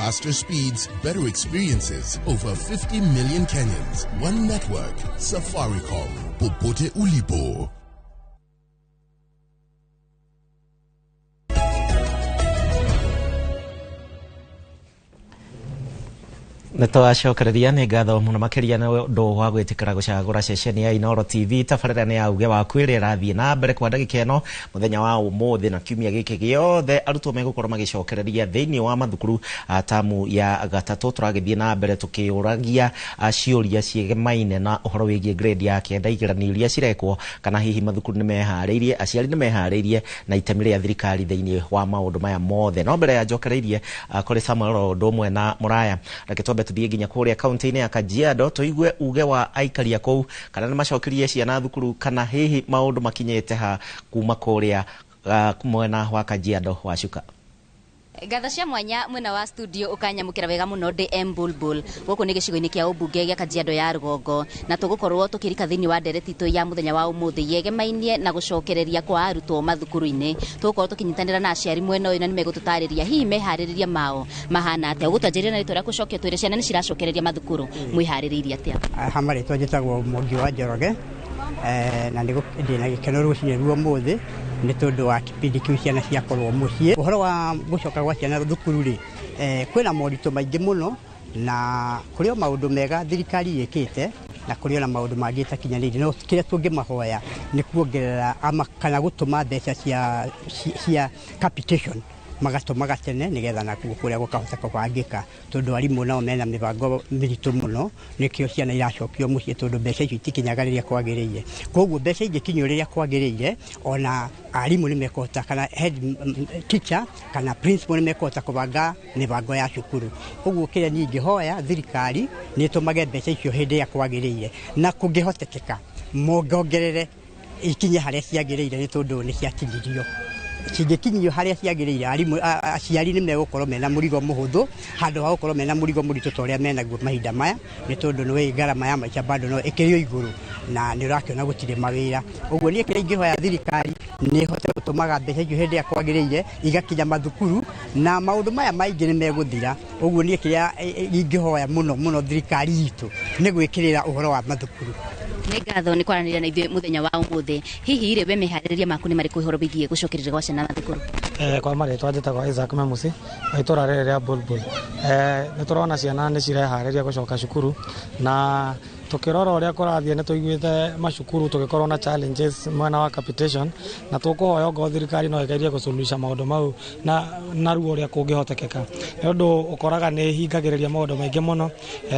Faster speeds, better experiences. Over 50 million Kenyans. One network. Safaricom. Popote ulipo. Nĩ twacokereria nĩ ngatho mũno makĩria nĩ ũndũ wa gwĩtĩkĩra gũcagũra ceceni ya Inooro TV. Tabarĩra nĩ ya uge waku ĩrĩa ĩrathiĩ na mbere kwa ndagĩka ĩno mũthenya wa ũmũthĩ na kiumia gĩkĩ gĩothe arutwo megũkorwo magĩcokereria thĩinĩ wa mathukuru tamu ya gatatũ. Tũragĩthiĩ na mbere tũkĩũragia ciũria ciĩgemaine na ũhoro wĩgiĩ grade ya kenda, igeranio iria cirekwo, kana hihi mathukuru nĩ meharĩirie, aciari nĩ meharĩirie, na itemi rĩa thirikari thĩinĩ wa maũndũ maya mothe. No mbere ya njokereirie kũrĩ Samuel o ũndũ ũmwe na Mũraya, reke twambe tũthiĩ nginya kũrĩa kaunti-inĩ ya Kajiado tũigue uge wa aikari a kũu, kana nĩ macokirie ciana thukuru, kana hihi maũndũ makinyĩte ha kuma kũrĩa mwena wa Kajiado. Wacuka. Ngatho cia mwanya mwena wa studio ukanyamukira wega muno ndi M Bulbul. Guku ni gicigo-ini kia ubunge gia Kajiado ya Rugongo, na tugukorwo tukirika thiini wa ndereti itu ya muthenya wa umuthi yegemainie na gucokereria kwa arutwo mathukuru-ini. Tugukorwo tukinyitanira na aciari mwena uyu na nimegututariria hihi mehaririria mao mahana atia. Ugutwanjĩrĩria na ritwa rĩa gũcokia twĩre ciana nĩ ciracokereria mathukuru, mwĩharĩrĩirie atia? Ha marĩtwa njĩtagwo Mwangi wa Njoroge, na ndĩna gĩkeno rũcinĩ ruo mũthĩ nĩ tondũ wa kĩpindi kĩu ciana ciakorwo mũciĩ. Ũhoro wa gũcoka gwa ciana thukuru rĩ, kwĩna moritũ maingĩ mũno, na kũrĩ o maũndũ mega thirikari ĩkĩte na kũrĩ ona maũndũ mangĩ ĩtakinyanĩirie. No kĩrĩa tũngĩmahoya nĩ kuongerera ama kana gũtũma mbeca cia capitation magatũmaga tene nĩgetha nakuo kũrĩa gũkahota kũbangĩka, tondũ arimũ nao mena mĩbango mĩritũ mũno, nĩkĩo ciana iracokio mũciĩ tondũ mbeca icio itikinyaga rĩrĩa kwagĩrĩire. Koguo mbeca ingĩkinyio rĩrĩa kwagĩrĩire, ona arimũ nĩ mekũhota, kana head teacher kana principal nĩ mekũhota kũbanga mĩbango ya cukuru. Ũguo kĩrĩa niĩ ingĩhoya thirikari nĩ ĩtũmage mbeca icio hĩndĩ ĩrĩa kwagĩrĩire, na kũngĩhotekeka mongongerere ikinye harĩa ciagĩrĩire, nĩ tondũ nĩ ciatinyirio. Cingĩkinyio harĩa ciagĩrĩire, arimũ aciari nĩ megũkorwo mena mũrigo mũhũthũ handũ ha gũkorwo mena mũrigo mũritũ ta ũrĩa menaguo mahinda maya, nĩ tondũ nĩ ngarama ya maica bado no ĩkĩrĩ o igũrũ na nĩ ũrakĩona gũtirĩ mawĩra. Ũguo niĩ kĩrĩa ingĩhoya thirikari nĩ ĩhote gũtũmaga mbeca icio hĩndĩ ĩrĩa kwagĩrĩire igakinya mathukuru, na maũndũ maya maingĩ nĩ megũthira. Ũguo niĩ kĩrĩa ingĩhoya mũno mũno thirikari itũ nĩ gwĩkĩrĩra ũhoro wa mathukuru. Nĩ ngatho nĩ kwaranĩria na ithuĩ mũthenya wa ũmũthĩ. Hihi rĩ we meharĩrĩria maku nĩ marĩkũ ũhoro wĩgiĩ gũcokereria gwa ciana mathukuru? Kwa marĩtwa njĩtagwo Isaac Memusi wa itũra rĩrĩ rĩa Bulbul. Nĩ tũrona ciana nĩ cireharĩria gũcoka cukuru, na tukirora ũrĩa kũrathiĩ nĩ tũiguĩte macukuru tũgĩkorwo na challenges mwena wa capitation, na tũkũhoya ongorwo thirikari no ĩgerie gũsuluhisha maũndũ mau na narua ũrĩa kũngĩhotekeka, nĩ ũndũ ũkoraga nĩ ĩhingagĩrĩria maũndũ maingĩ mũno.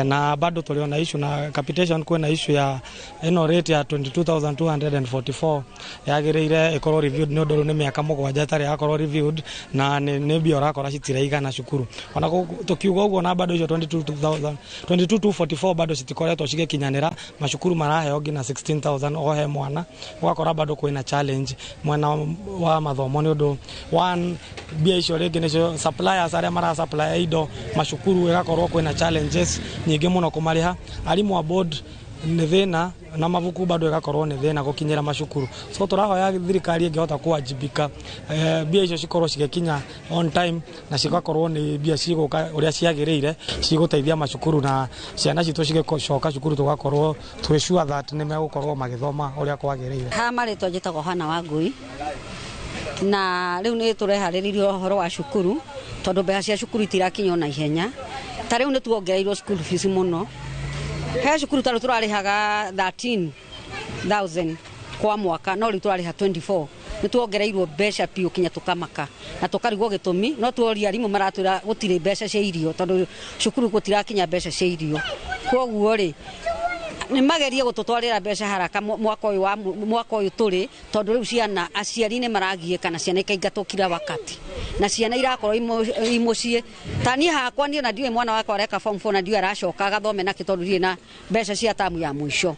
Na bado tũrĩ ona issue na capitation, kwĩna issue ya ĩno rate ya 22,244 yagĩrĩire ĩkorwo reviewed, nĩ ũndũ rĩu nĩ mĩaka 7 ĩtarĩ yakorwo reviewed, na nĩ mbia ũrakora citiraigana cukuru. Ona tũkiuga ũguo, na bado icio 22,244 bado citikoretwo cigĩkinyanĩra, macukuru maraheo nginya 16,000 o he mwana, ũgakora bado kwĩna challenge mwena wa mathomo, nĩ ũndũ one mbia icio rĩngĩ nĩcio suppliers arĩa mara supply indo macukuru, ĩgakorwo kwĩna challenges nyingĩ mũno kũmarĩha. Arimũ a board nĩ thĩna, na mabuku bado ĩgakorwo nĩ thĩna gũkinyĩra macukuru. So tũrahoya thirikari ĩngĩhota kũwajibika, mbia icio cikorwo cigĩkinya on time, na cigakorwo nĩ mbia cigũka ũrĩa ciagĩrĩire, cigũteithia macukuru na ciana citũ cigĩcoka cukuru tũgakorwo twĩ sure that nĩ megũkorwo magĩthoma ũrĩa kwagĩrĩire. Ha marĩtwa njĩtagwo Hana Wangui, na rĩu nĩ tũreharĩrĩria ũhoro wa cukuru tondũ mbeca cia cukuru itirakinya na ihenya. Ta rĩu nĩ tuongereirwo school fees mũno. He cukuru ta rĩu tũrarĩhaga 13,000 kwa mwaka, no rĩu tũrarĩha 24. Nĩ tuongereirwo mbeca biũ kinya tũkamaka na tũkarigwo gĩtũmi, no tuoria arimũ maratwĩra gũtirĩ mbeca cia irio tondũ cukuru gũtirakinya mbeca cia irio. Kwoguo rĩ nĩ magerie gũtũtwarĩra mbeca haraka mwaka ũyũ tũrĩ, tondũ rĩu ciana aciari nĩ maragiĩka na ciana ikaingatwo kila wakati, na ciana irakorwo i mũciĩ. Ta niĩ hakwa niĩ ona ndiũĩ mwana wakwa areka form 4 na ndiũĩ aracoka agathome nakĩ tondũ ndirĩ na mbeca cia tamu ya mũico.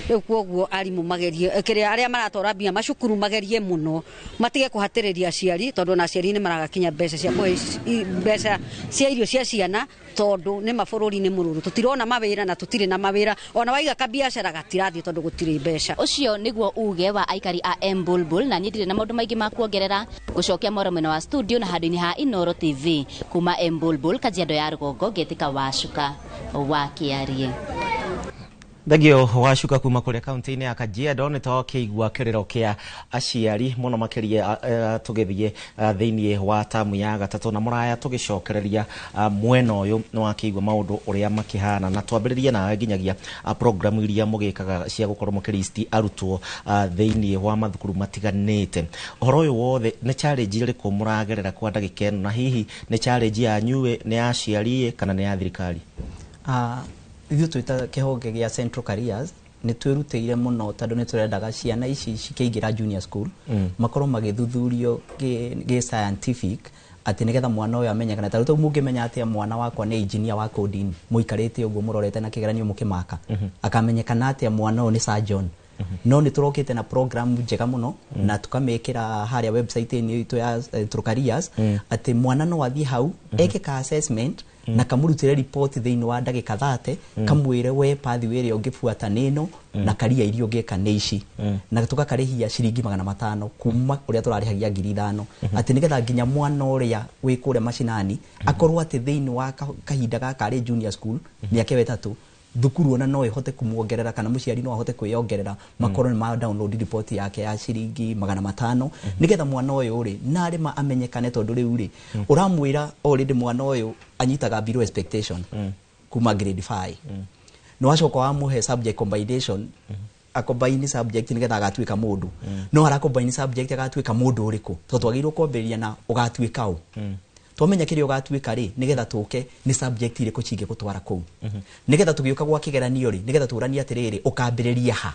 Rĩu kwoguo arimũ magerie kĩrĩa arĩa maratwara mbia macukuru magerie mũno matige kũhatĩrĩria aciari, tondũ ona aciari nĩ maragakinya mbeca cia kũhe mbeca cia irio cia ciana, tondũ nĩ mabũrũri nĩ mũrũrũ, tũtirona mawĩra na tũtirĩ na mawĩra, ona waiga kabiacara gatirathiĩ tondũ gũtirĩ mbeca. Ũcio nĩguo uge wa aikari a M Bulbul, na niĩ ndirĩ na maũndũ maingĩ ma kuongerera. Gũcokia mwaro mwena wa studio na handũ-inĩ ha Inooro TV kuma M Bulbul, Kajiado ya Rũgongo, ngĩtĩka Wacuka wa Kĩarie. Thengio wacuka kuma kuria kaunti-inĩ ya Kajiado. Nĩ twakĩigua kĩrĩro kĩa aciari mũno makĩria tũgĩthiĩ thĩinĩ wa tamu ya gatatũ na mũraya tũgĩcokereria mwena ũyũ. Nĩ wakĩigua maũndũ ũrĩa makĩhana, na twambĩrĩrie nawe nginyagia programu iria mũgĩkaga cia gũkorwo mũkĩristi arutwo thĩinĩ wa mathukuru matiganĩte. Ũhoro ũyũ wothe nĩ challenge ĩrĩkũ mũragerera kwa ndagĩka ĩno, na hihi nĩ challenge yanyu nĩ ya aciari kana nĩ ya thirikari? Ithuĩ twĩta kĩhonge gĩa Central Careers nĩ twĩrutĩire mũno, tondũ nĩ tũrendaga ciana ici cikĩingĩra junior school makorwo magĩthuthurio gĩ scientific, atĩ nĩgetha mwana ũyũ amenyekane. Ta rĩu mũngĩmenya atĩa mwana wakwa nĩ engineer wa coding mũikarĩte ũguo mũrorete na kĩgeranio mũkĩmaka? Akamenyekana atĩa mwana ũyũ nĩ surgeon? No nĩ tũrokĩte na program njega mũno na tũkamĩkĩra harĩa website-inĩ itũ ya Central Careers, atĩ mwana no athiĩ hau eke ka assessment na kamũrutĩre report thĩinĩ wa ndagĩka 30, kamwĩre we pathway ĩrĩa ũngĩbuata nĩ ĩno na karia iria ũngĩka nĩ ici, na tũgakarĩhia ciringi 500 kuma ũrĩa tũrarĩhagia 5,000, atĩ nĩgetha nginya mwana ũrĩa wĩ kũrĩa macinani akorwo atĩ thĩinĩ wa kahinda gaka arĩ junior school, mĩaka ĩyo 3 thukuru ona no ĩhote kũmuongerera kana mũciari no ahote kwĩyongerera, makorwo nĩ ma download report yake ya ciringi 500, nĩgetha mwana ũyũ rĩ na arĩma amenyekane, tondũ rĩu rĩ ũramwĩra already mwana ũyũ anyitaga below expectation kuma grade 5, nĩ wacoka wamũhe subject combination, acombine subject nĩgetha agatuĩka mũndũ, no aracombine subject agatuĩka mũndũ ũrĩkũ? Tondũ twagĩrĩirwo kwambĩrĩria na ũgatuĩka ũ. Twamenya kĩrĩa ũgatuĩka rĩ, nĩgetha tũke nĩ subject irĩkũ cingĩgũtwara kũu, nĩgetha tũgĩũka gwa kĩgeranio rĩ, nĩgetha tũranie atĩrĩrĩ, ũkambĩrĩria ha?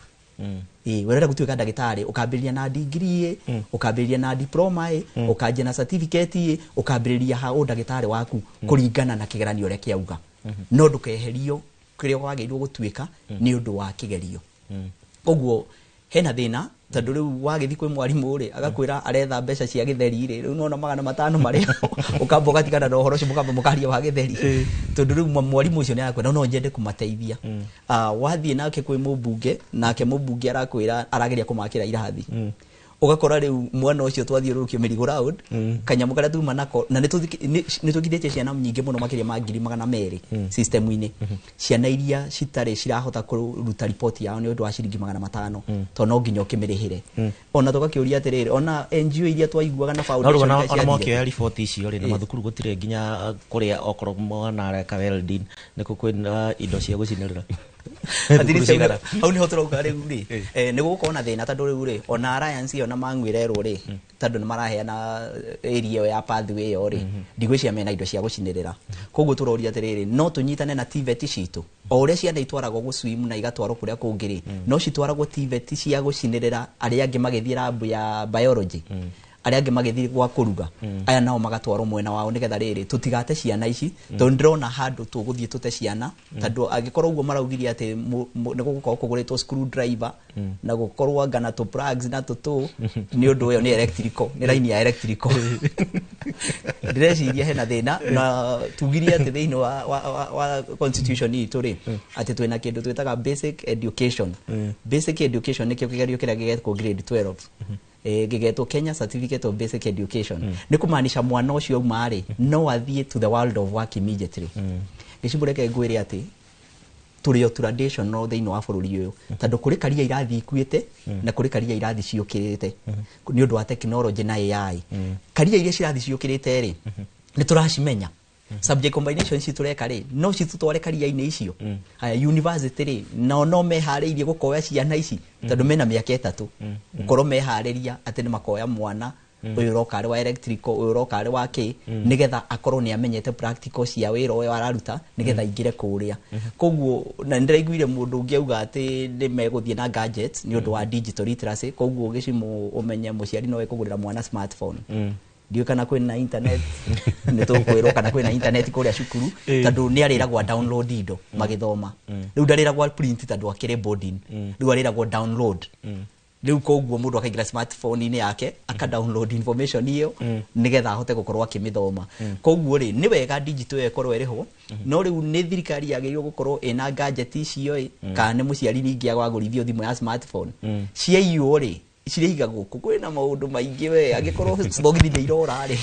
Ĩ we ũrenda gũtuĩka ndagĩtarĩ, ũkambĩrĩria na degree ĩ, ũkambĩrĩria na diploma ĩ, ũkanjia na certificate ĩ, ũkambĩrĩria ha ũndagĩtarĩ waku kũringana na kĩgeranio ũrĩa kĩauga, no ndũkeherio kĩrĩa wagĩrĩirwo gũtuĩka nĩ ũndũ wa kĩgerio. Koguo hena thĩna, tondũ rĩu wagĩthiĩ kwĩ mwarimũ rĩ, agakwĩra aretha mbeca cia gĩtheri rĩ. Rĩu nona 500 marĩa ũkamba ũgatigana na ũhoro ũcio, mũkamba mũkaria wa gĩtheri, tondũ rĩu mwarimũ ũcio nĩ arakwĩra no nyende kũmateithia. Wathiĩ nake kwĩ mũmbunge, nake mũmbunge arakwĩra arageria kũmakĩra irathi. Ũgakora rĩu mwana ũcio twathiũrũrũkio merry-go round, kanyamũ karĩa tuma nako, na nĩ twĩkithĩtie ciana nyingĩ mũno makĩria ma 200,000 system-inĩ, ciana iria citarĩ cirahota kũruta riboti yao nĩ ũndũ wa ciringi 500, tondũ no nginya ũkĩmĩrĩhĩre. Ona tũgakĩũria atĩrĩrĩ, ona NGO iria twaiguaga na foundation no, iria ona ciathire. Mokĩoya riboti icio rĩ, na mathukuru gũtirĩ nginya kũrĩa okorwo mwana areka welding nĩkũ kwĩna indo cia gũcinĩrĩra? At least hau niho tũrauga rĩu rĩ, nĩ gũgũkorwo na thĩna, tondũ rĩu rĩ ona Alliance ĩyo na mang'wĩrerwo rĩ, tondũ nĩ maraheana area ĩyo ya pathway ĩyo rĩ, ndigwĩciria mena indo cia gũcinĩrĩra. Koguo tũroria atĩrĩrĩ, no tũnyitane na TVET citũ, o ũrĩa ciana itwaragwo gũswim na igatwarwo kũrĩa kũngĩ rĩ, no citwaragwo TVET cia gũcinĩrĩra, arĩa angĩ magĩthiĩ lab ya biology, arĩa angĩ magĩthiĩ gwa kũruga, aya nao magatwarwo mwena wao, nĩgetha rĩrĩ tũtigate ciana ici, tondũ ndĩrona handũ tũgũthiĩ tũte ciana, tondũ angĩkorwo ũguo maraugirie atĩ nĩ gũgũkorwo kũgũrĩtwo screwdriver na gũkorwo anga na tũ plugs na tũtũ, nĩ ũndũ ũyũ nĩ electrical, nĩ raini ya electrical, ndĩreciria hena thĩna. Na tugirie atĩ thĩinĩ wa constitution itũ rĩ, atĩ twĩna kĩndũ twĩtaga basic education. Basic education nĩkĩo kĩgerio kĩrĩa gĩgetwo grade 12, gĩgetwo Kenya Certificate of Basic Education, nĩ kũmaanisha mwana ũcio auma rĩ, no athiĩ to the world of work immediately. Gĩcimũ, reke ngwĩre atĩ tũrĩ o traditional thĩinĩ wa bũrũri ũyũ, tondũ kũrĩ karia irathi ikuĩte na kũrĩ karia irathi ciũkĩrĩte nĩ ũndũ wa technology na AI. Karia iria cirathi ciũkĩrĩte rĩ, nĩ tũracimenya subject combination ici tũreka rĩ, no citũtware karia-inĩ icio. Haya, university rĩ, nao no meharĩirie gũkoya ciana ici, tondũ mena mĩaka 3 gũkorwo meharĩria atĩ nĩ makoya mwana ũyũ ũroka arĩ wa electrical, ũyũ ũroka arĩ wa kĩ, nĩgetha akorwo nĩ amenyete practical cia wĩra ũyũ araruta, nĩgetha aingĩre kũrĩa. Koguo na nĩndĩraiguire mũndũ ũngĩ auga atĩ nĩ megũthiĩ na gadgets nĩ ũndũ wa digital literacy. Koguo gĩcimo ũmenye mũciari no ekũgũrĩra mwana smartphone, ndiũĩ kana kwĩna internet, nĩ tũkwĩrwo kana kwĩna internet kũrĩa cukuru, tondũ nĩ arĩragwo download indo magĩthoma. Rĩu ndarĩragwo print, tondũ akĩrĩ boarding, rĩu arĩragwo download. Rĩu koguo mũndũ akaingĩra smartphone-inĩ yake aka download information ĩyo, nĩgetha ahote gũkorwo akĩmĩthoma. Koguo rĩ, nĩ wega digital ĩyo ĩkorwo ĩrĩ ho, no rĩu nĩ thirikari yagĩrĩirwo gũkorwo ĩna gadget icio ĩ, kana nĩ mũciari ningĩ agwagũrithio thimũ ya smartphone ciaiywo rĩ? Cirĩiga gũkũ kwĩna maũndũ maingĩ we angĩkorwo thogithi nĩ irora rĩ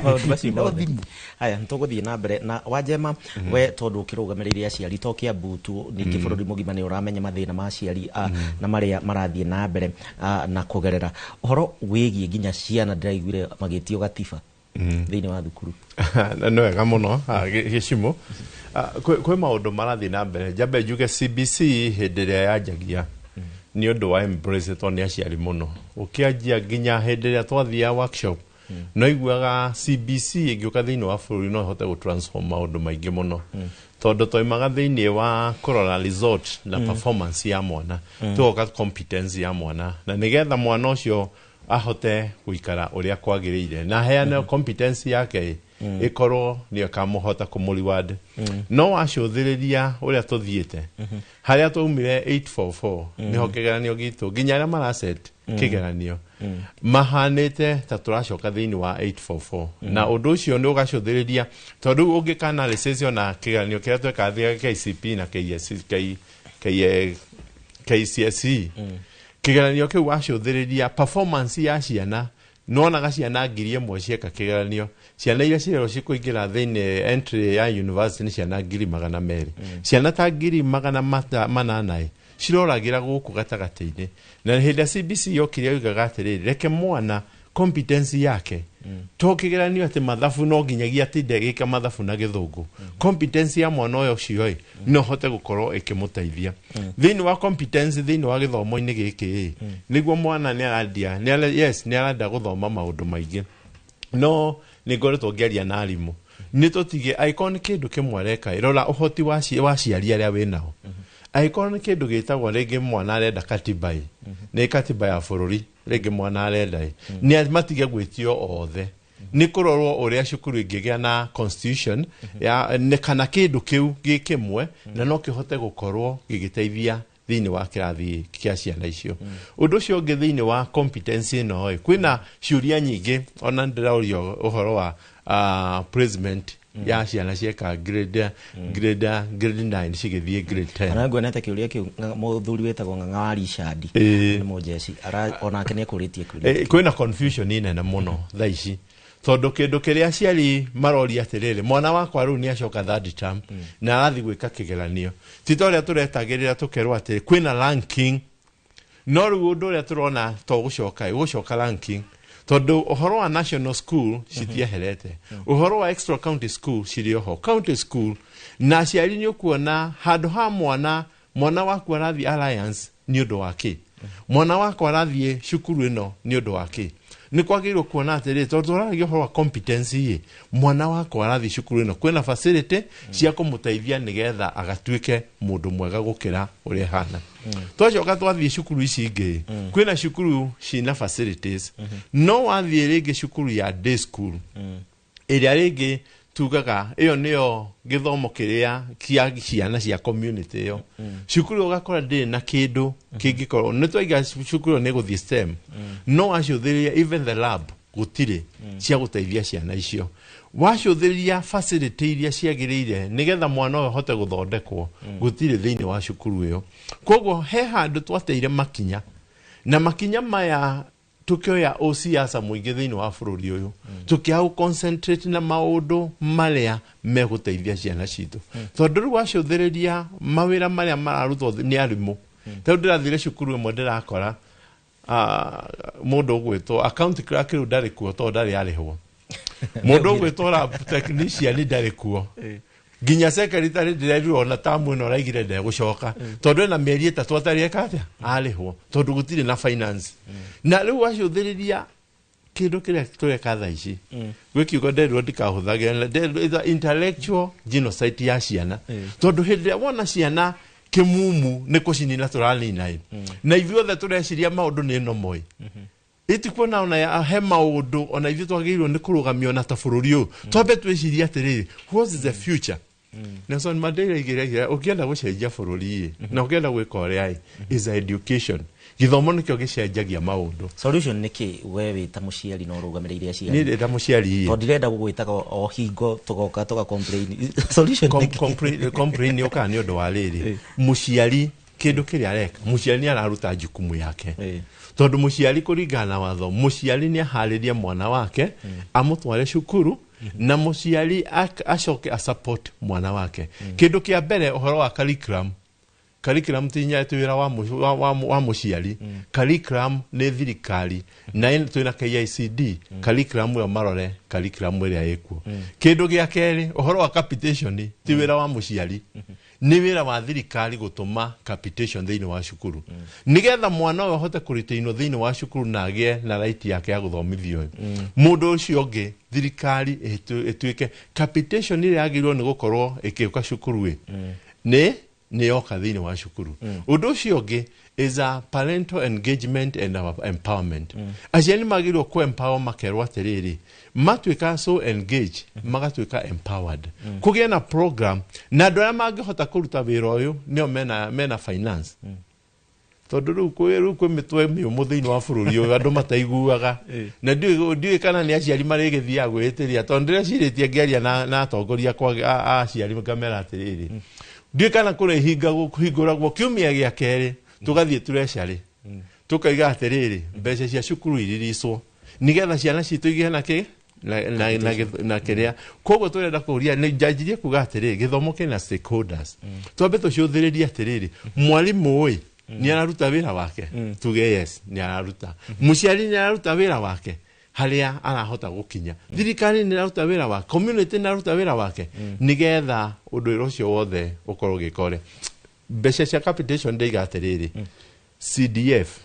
maũndũ macio No mothe. thimũ. Haya, nĩtũgũthiĩ na mbere na Wanjema, we tondũ ũkĩrũgamĩrĩire aciari to Kiambu tu, ningĩ bũrũri mũgima nĩ ũramenya mathĩna ma aciari na marĩa marathiĩ na mbere na kũgerera ũhoro wĩgiĩ nginya ciana ndĩraiguire magĩtio gatiba thĩinĩ wa thukuru. Na nĩ wega mũno Gĩcimo. Kwĩ maũndũ marathiĩ na mbere. Njambe njuge CBC hĩndĩ ĩrĩa yanjagia nĩ ũndũ wa embrace nĩ aciari mũno, ũkĩanjia nginya hĩndĩ ĩrĩa twathiaga workshop no iguaga CBC ĩngĩũka thĩinĩ wa bũrũri no ĩhote gũtransform maũndũ maingĩ mũno, tondũ twaimaga thĩinĩ wa kũrora result na performance ya mwana, tũgoka competence ya mwana, na nĩgetha mwana ũcio ahote gũikara ũrĩa kwagĩrĩire na aheane competence yake ĩkorwo nĩyo ĩkamũhota kũmũ-reward. No wacũthĩrĩria ũrĩa tũthiĩte harĩa twaumire 844 nĩho kĩgeranio gitũ nginya arĩa maraset kĩgeranio mahanĩte ta tũracoka thĩinĩ wa 844, na ũndũ ũcio nĩ ũgacũthĩrĩria tondũ rĩu ũngĩka analysis ona kĩgeranio kĩrĩa twekaga KCP na KSC, K, KCSE, kĩgeranio kĩu wacũthĩrĩria performance ya ciana nĩwonaga ciana 1,000 cieka kĩgeranio, ciana iria cirerwo cikũingĩra thĩinĩ entry ya university nĩ ciana 200,000. Ciana ta 800,000 ciroragĩra gũkũ gatagatĩ-inĩ. Na hĩndĩ ya CBC yokire yoigaga atĩrĩrĩ, reke mwana competence yake to kĩgeranio atĩ mathabu no nginyagia atinde agĩka mathabu na gĩthũngũ. Competence ya mwana ũyũ ũcio ĩ no hote gũkorwo ĩkĩmũteithia thĩinĩ wa competence thĩinĩ wa gĩthomo-inĩ gĩkĩ ĩ nĩguo mwana nĩ arandia yes, nĩ arenda gũthoma maũndũ maingĩ. No nĩ ngoretwo ngĩaria na arimũ nĩ tũtige angĩkorwo nĩ kĩndũ kĩmwe areka ĩ, rora ũhoti wa aciari arĩa wĩ nao. Angĩkorwo nĩ kĩndũ gĩtagwo rĩngĩ mwana arenda katiba ĩ, nĩ katiba ya bũrũri rĩngĩ mwana arenda ĩ, nĩ matige gwĩtio othe, nĩ kũrorwo ũrĩa cukuru ĩngĩgĩa na constitution ya nĩ kana kĩndũ kĩu gĩ kĩmwe na no kĩhote gũkorwo gĩgĩteithia thĩinĩ wa kĩrathi kĩa ciana icio. Ũndũ ũcio ũngĩ thĩinĩ wa competence ĩno ĩ, kwĩna ciũria nyingĩ ona ndĩraũrio ũhoro wa placement ya ciana cieka grade 9 cigĩthiĩ grade 10. Ona nguonete kĩũria kĩu mũthuri wĩtagwo Ng'ang'a wa Richard nĩ mũjeshi onake nĩ ekũrĩtie kĩũria. Kwĩna confusion nene mũno thaa ici tondũ kĩndũ kĩrĩa aciari maroria atĩrĩrĩ, mwana wakwa rĩu nĩ acoka third term na arathiĩ gwĩka kĩgeranio ti ta ũrĩa tũretagĩrĩra tũkerwo atĩ kwĩna ranking. No rĩu ũndũ ũrĩa tũrona to gũcoka gũcoka ranking, tondũ ũhoro wa national school citieherete, ũhoro wa extra county school cirĩ oho county school, na aciari nĩ ũkuona handũ ha mwana waku arathiĩ Alliance nĩ ũndũ wa kĩ, mwana wakwa arathiĩ cukuru ĩno nĩ ũndũ wa kĩ. Nĩ kwagĩrĩirwo kuona atĩrĩrĩ, tondũ tũraragia ũhoro wa competency ĩ, mwana wakwa arathiĩ cukuru ĩno kwĩna facility cia kũmũteithia nĩgetha agatuĩke mũndũ mwega gũkĩra ũrĩa hana. Twacoka twathiĩ cukuru ici ingĩ, kwĩna cukuru cina facilities, no wathiĩ rĩngĩ cukuru ya day school ĩrĩa rĩngĩ tugaga ĩyo nĩyo gĩthomo kĩrĩa kĩa ciana cia community ĩyo, cukuru ũgakora ndĩrĩ na kĩndũ kĩngĩkorwo nĩ twaiga cukuru ĩyo nĩ gũthiĩ STEM, no wacũthĩrĩria even the lab gũtirĩ cia gũteithia ciana icio. Wacũthĩrĩria facility iria ciagĩrĩire nĩgetha mwana ũyũ ahote gũthondekwo gũtirĩ thĩinĩ wa cukuru ĩyo. Koguo he handũ twateire makinya, na makinya maya tukioya ũsiasa mũingĩ thĩinĩ wa bũrũri ũyũ tũkĩaga concentrate na maũndũ marĩa megũteithia ciana citũ, tondũ rĩu wacũthĩrĩria mawĩra marĩa mararutwo nĩ arimũ. Tondũ ndĩrathire cukuru ĩmwe ndĩrakora mũndũ ũgwĩtwo account clerk rĩu ndarĩ kuo tondũ ndarĩ arĩhwo, mũndũ ũgwĩtwo lab technician ndarĩ kuo, nginya secretary ndĩrerirwo ona tamu ĩno araigire ndegũcoka tondũ ena mĩeri 3 atarĩ eka atĩa arĩhwo tondũ gũtirĩ na finance. Na rĩu wacũthĩrĩria kĩndũ kĩrĩa tũreka thaa ici gwĩ kiugo nderirwo ndikahũthagĩra, intellectual genocide ya ciana, tondũ hĩndĩ ĩrĩa wona ciana kĩmumu nĩ kũcinina tũranina ĩ, na ithuothe tũreciria maũndũ nĩ nomo ĩ, itikuona ona he maũndũ ona ithuĩ twagĩrĩirwo nĩ kũrũgamio na ta bũrũri ũyũ twambe twĩcirie atĩrĩrĩ, what is the future? Nelson Mandela aigire ũngĩenda gũcenjia bũrũri ĩ na ũngĩenda gwĩka ũrĩa ĩ is education, gĩthomo nĩkĩo gĩcenjagia maũndũ. Solution nĩ kĩ we wĩ ta mũciari na ũrũgamĩrĩire aciari? Niĩ ndĩ ta mũciari ĩ, tondũ ndirenda gũgwĩtaga o hingo tũgoka tũga complain. Solution nĩ kĩ? Complain yũkaga nĩ ũndũ wa rĩrĩ, mũciari kĩndũ kĩrĩa areka, mũciari nĩ araruta jukumu yake. Tondũ mũciari kũringana na watho, mũciari nĩ aharĩrie mwana wake amũtware cukuru, na mũciari acoke asupport mwana wake. Kĩndũ kĩa mbere, ũhoro wa curriculum. Curriculum ti nya ti wĩra wa mũciari. Curriculum nĩ thirikari na twĩna KICD. Curriculum ĩyo marore curriculum ĩrĩa ĩkuo. Kĩndũ gĩa kerĩ, ũhoro wa capitation ti wĩra wa mũciari, nĩ wĩra wa thirikari gũtũma capitation thĩinĩ wa cukuru, nĩgetha mwana ũyũ ahote kũritainwo thĩinĩ wa cukuru na agĩe na right yake ya gũthomithio. Mũndũ ũcio ũngĩ, thirikari ĩtuĩke capitation ĩrĩa yagĩrĩirwo nĩ gũkorwo ĩkĩũka cukuru ĩ nĩ yoka thĩinĩ wa cukuru. Ũndũ ũcio ũngĩ is a parental engagement and our empowerment. Aciari magĩrĩirwo kũ empower, makerwo atĩrĩrĩ, matuĩka so engage, magatuĩka empowered, kũgĩe na program na andũ arĩa mangĩhota kũruta wĩra ũyũ nĩo mena finance, tondũ rĩu kwĩ mĩtwe mĩũmũ thĩinĩ wa bũrũri ũyũ, andũ mataiguaga, na ndiũĩ kana nĩ aciari marĩgĩthiaga gwĩtĩria, tondũ ndĩrecirĩtie ngĩaria na atongoria kwa a aciari ngamera atĩrĩrĩ, ndiũĩ kana kũrĩ hingũragwo kiumia gĩa kerĩ, tũgathiĩ treasury tũkaiga atĩrĩrĩ, mbeca cia cukuru iriricwo nĩgetha ciana citũ igĩe na kĩ na kĩrĩa. Koguo tũrenda kũria nĩ njanjirie kuga atĩrĩrĩ, gĩthomo kĩna stakeholders. Twambe tũcũthĩrĩrie atĩrĩrĩ, mwarimũ ĩ nĩ araruta wĩra wake? Tuge yes, nĩ araruta. Mũciari nĩ araruta wĩra wake harĩa arahota gũkinya? Thirikari nĩ ĩraruta wĩra wake? Community nĩ ĩraruta wĩra wake, nĩgetha ũndũ ũcio wothe ũkorwo ũgĩka ũrĩa? Mbeca cia capitation, ndaiga atĩrĩrĩ, CDF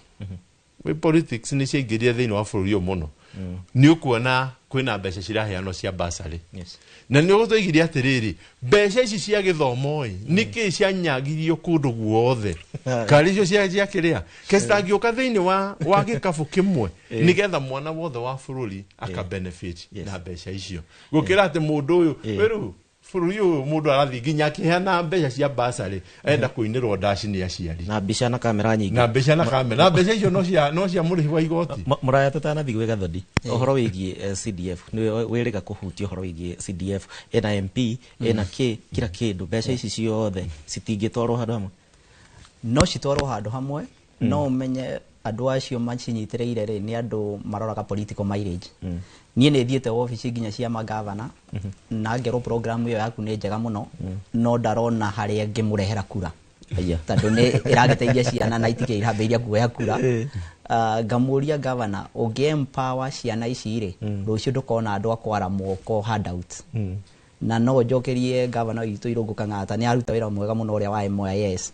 wĩ politics nĩ ciaingĩrire thĩinĩ wa bũrũri ũyũ mũno. Nĩ ũkuona kwĩna mbeca ciraheanwo cia bursary, na nĩ ũgũtũigire atĩrĩrĩ, mbeca ici cia gĩthomo ĩ nĩkĩ cianyagirio kũndũ guothe karĩ icio cia kĩrĩa ke citangĩũka thĩinĩ wa gĩkabũ kĩmwe, nĩgetha mwana wothe wa bũrũri aka benefit na mbeca icio, gũkĩra atĩ mũndũ ũyũ rĩu bũrũri ũyũ mũndũ arathiĩ nginya akĩheana mbeca cia bursary arenda kũinĩrwo ndaci nĩ aciari. Na mbica na kamera nyingĩ. Na mbeca na kamera, na mbeca icio no cia mũrĩhi wa igoti. Mũraya, tũtanathiĩ gwĩ Gathoni, ũhoro wĩgiĩ CDF nĩ wĩrĩga kũhutia ũhoro wĩgiĩ CDF, ĩna MP, ĩna kĩ kila kĩndũ, mbeca ici ciothe citingĩtwarwo handũ hamwe? No citwarwo handũ hamwe, no ũmenye andũ acio macinyitĩrĩire rĩ, nĩ andũ maroraga political mileage. Niĩ nĩ thiĩte wabici nginya cia magavana na ngerwo program ĩyo yaku nĩ njega mũno, no ndarona harĩa ngĩmũrehera kura, tondũ nĩ ĩragĩteithia ciana na itikĩhambĩiria kuoya kura. Ngamũria gavana, ũngĩ empower ciana ici rĩ, rũciũ ndũkona andũ a kwara moko handout. Na no njokerie gavana witũ Irũngũ Kang'ata, nĩ aruta wĩra mwega mũno ũrĩa wa MYS,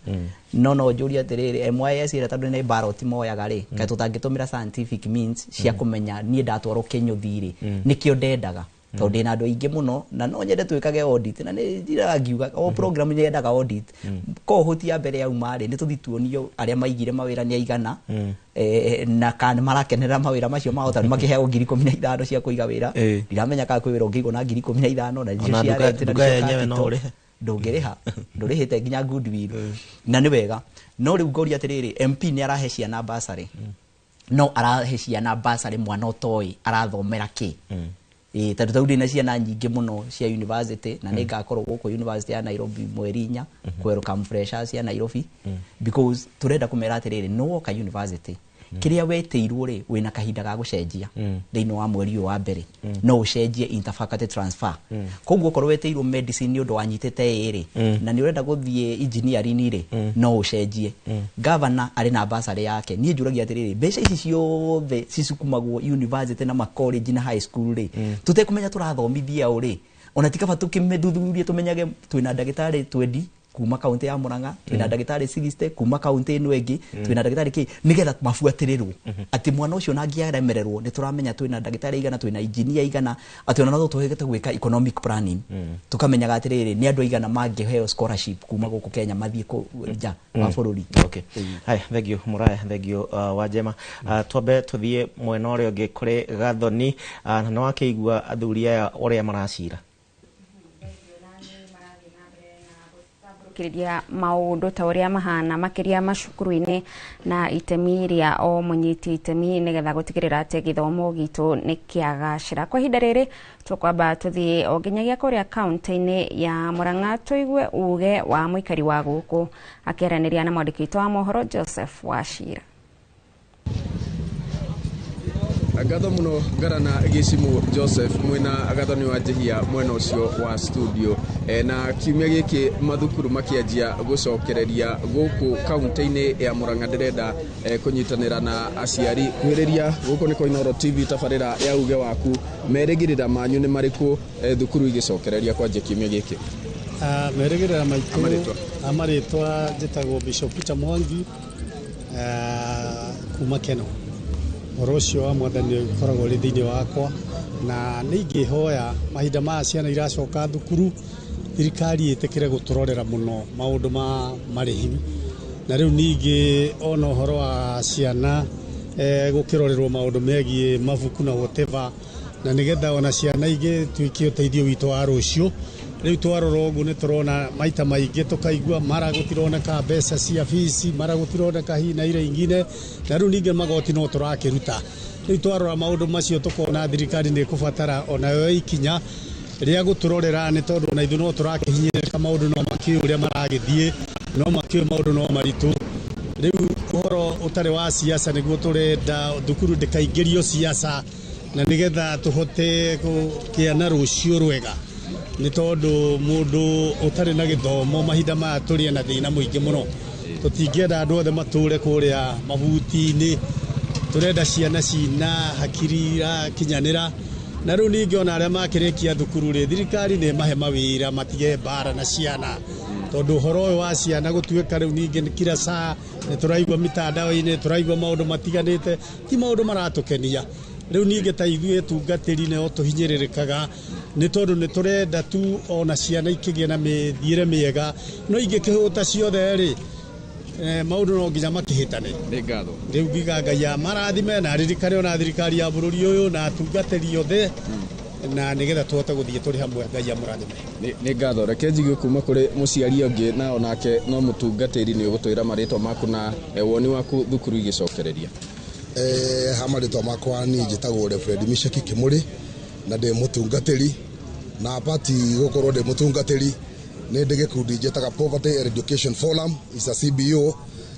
no njũrie atĩrĩrĩ, MYS ĩrĩa tondũ nĩ ballot moyaga rĩ, kaĩ tũtangĩtũmĩra scientific means cia kũmenya niĩ ndatwarwo kĩnyũthi rĩ, nĩkĩo ndendaga, tondũ ndĩna andũ aingĩ mũno na no nyende twĩkage audit, na nĩ njiraga ngiuga o program nĩ yendaga audit. Cohort ya mbere yauma rĩ, nĩ tũthi tuonio arĩa maigire mawĩra nĩ aigana, na kana marakenera mawĩra macio mao, tondũ makĩheagwo 15,000 cia kũiga wĩra. Ndiramenya kana kwĩ wĩra ũngĩigwo na 15,000, na Ona icio cia rent na nduka nĩcio yenyewe no capital. ũrĩhe. Ndũngĩrĩha, ndũrĩhĩte nginya goodwill na nĩ wega. No rĩu ngoria atĩrĩrĩ, MP nĩ arahe ciana bursary, no arahe ciana bursary mwana ũtoĩ arathomera kĩ? Ĩĩ, tondũ tau ndĩna ciana nyingĩ mũno cia university, na nĩ ngakorwo gũkũ University ya Nairobi mweri 4 welcome freshers ya Nairobi, because tũrenda kũmera atĩrĩrĩ, nĩ woka university kĩrĩa wetĩirwo rĩ, wĩna kahinda ga gũcenjia thĩinĩ wa mweri ũyũ wa mbere, no ũcenjie interfaculty transfer. Koguo okorwo wetĩirwo medicine nĩ ũndũ wanyitĩte ĩ rĩ, na nĩ ũrenda gũthiĩ engineering rĩ, no ũcenjie. Governor arĩ na bursary yake. Niĩ njũragia atĩrĩrĩ, mbeca ici ciothe cicukumagwo university na macollege na high school rĩ, tũtekũmenya tũrathomithia ũ rĩ, ona ti kaba tũkĩmĩthuthurie tũmenyage twĩna ndagĩtarĩ 20 kuma kaunti ya Murang'a, twĩna ndagĩtarĩ 60 kuma kaunti ĩno ĩngĩ, twĩna ndagĩtarĩ kĩ, nĩgetha mabuatĩrĩrwo atĩ mwana ũcio ona angĩaremererwo nĩ tũramenya twĩna ndagĩtarĩ igana, twĩna engineer igana, atĩ ona no tũhote gwĩka economic planning, tũkamenyaga atĩrĩrĩ, nĩ andũ aigana mangĩheo scholarship kuma gũkũ Kenya mathiĩ nja wa bũrũri. Okay. Haya, thank you Muraya, thank you Wajema. Twambe tuthiĩ mwena ũrĩa ũngĩ kũrĩ Gathoni, na nĩ wakĩigua athuri aya ũrĩa maracira. Kiriria maundu ta uria mahana makiria macukuru-inĩ na itemi rĩa o mũnyiti itemi nĩgetha gũtigĩrĩra atĩ gĩthomo gitũ nĩ kĩagacĩra. Kwa ihinda rĩrĩ tũkwamba tũthiĩ o nginyagia kũrĩa kaunti-inĩ ya Murang'a tũigue uge wa mũikari wa gũkũ akĩaranĩria na mwandĩki witũ wa mohoro Joseph Wachira. Ngatho muno Ngarana Gĩcimũ Joseph mwĩna Gathoni wa Njihia mwena ũcio wa studio. Na kiumia gĩkĩ mathukuru makĩanjia gũcokereria gũkũ kaunti-inĩ ya Murang'a, ndĩrenda kũnyitanĩra na aciari kuhĩrĩria gũkũ nĩ kwa Inooro TV tabarĩra ya uge waku, merĩgĩrĩra manyu nĩ marĩkũ thukuru igĩcokereria kwanjia kiumia gĩkĩ? Merĩgĩrĩra maitũ amarĩtwa, njĩtagwo Bishop Peter Mwangi kuma Keno. Ũhoro ũcio wa Mwathani ũkoragwo ũrĩ thĩinĩ wakwa, na nĩ ingĩhoya mahinda maya ciana iracoka thukuru, thirikari ĩtĩkĩre gũtũrorera mũno maũndũ ma marĩhi, na rĩu ningĩ ona ũhoro wa ciana gũkĩrorerwo maũndũ megiĩ mabuku na whatever, na nĩgetha ona ciana igĩtuĩke ũteithio witũ wa rũciũ. Rĩu twarora ũguo nĩ tũrona maita maingĩ tũkaigua mara gũtironeka mbeca cia bici, mara gũtironeka hi na ile ingine, na rĩu ningĩ magoti no tũrakĩruta. Rĩu twarora maũndũ macio tũkona thirikari nĩ ĩkũbatara onayo ikinya rĩa gũtũrorera, nĩ tondũ ona ithuĩ no tũrakĩhinyĩrĩrĩka, maũndũ no makĩũĩ ũrĩa maragĩthiĩ, no makĩũĩ maũndũ no maritũ. Rĩu ũhoro ũtarĩ wa siasa nĩguo tũrenda, thukuru ndĩkaingĩrio siasa, na nĩgetha tũhote kũgĩa na rũciũ rwega, nĩ tondũ mũndũ ũtarĩ na gĩthomo mahinda maya tũrĩ na thĩna mũingĩ mũno. Tũtingĩenda andũ othe matũre kũrĩa mabuti-inĩ, tũrenda ciana cina hakiri irakinyanĩra. Na rĩu ningĩ ona arĩa makĩrĩkia thukuru rĩ, thirikari nĩ mahe mawĩra, matige mbara na ciana, tondũ ũhoro ũyũ wa ciana gũtuĩka rĩu ningĩ kila saa nĩ tũraigua mitandao-inĩ, tũraigua maũndũ matiganĩte, ti maũndũ maratũkenia. Rĩu ningĩ ta ithuĩ tungatĩri nĩo tũhinyĩrĩrĩkaga, nĩ tondũ nĩ tũrenda tu ona ciana ikĩgĩe na mĩthiĩre mĩega, no ingĩkĩhũta ciothe rĩ, maũndũ no nginya makĩhĩtane. Nĩ ngatho. Rĩu ngiuga Ngai amarathime na aririkane ona thirikari ya bũrũri ũyũ na atungatĩri othe, na nĩgetha tũhote gũthiĩ tũrĩ hamwe. Ngai amũrathime. Nĩ ngatho. Reke njigue kuma kũrĩ mũciari ũngĩ, na onake no mũtungatĩri, nĩ ũgũtwĩra marĩtwa maku na woni waku thukuru igĩcokereria. Ha marĩtwa makwa niĩ njĩtagwo Reverend Mishaki Kimuri, na ndĩ mũtungatĩri, na pati gũkorwo ndĩ mũtungatĩri nĩ ndĩ gĩkundi njĩtaga Poverty Education Forum, is a CBO,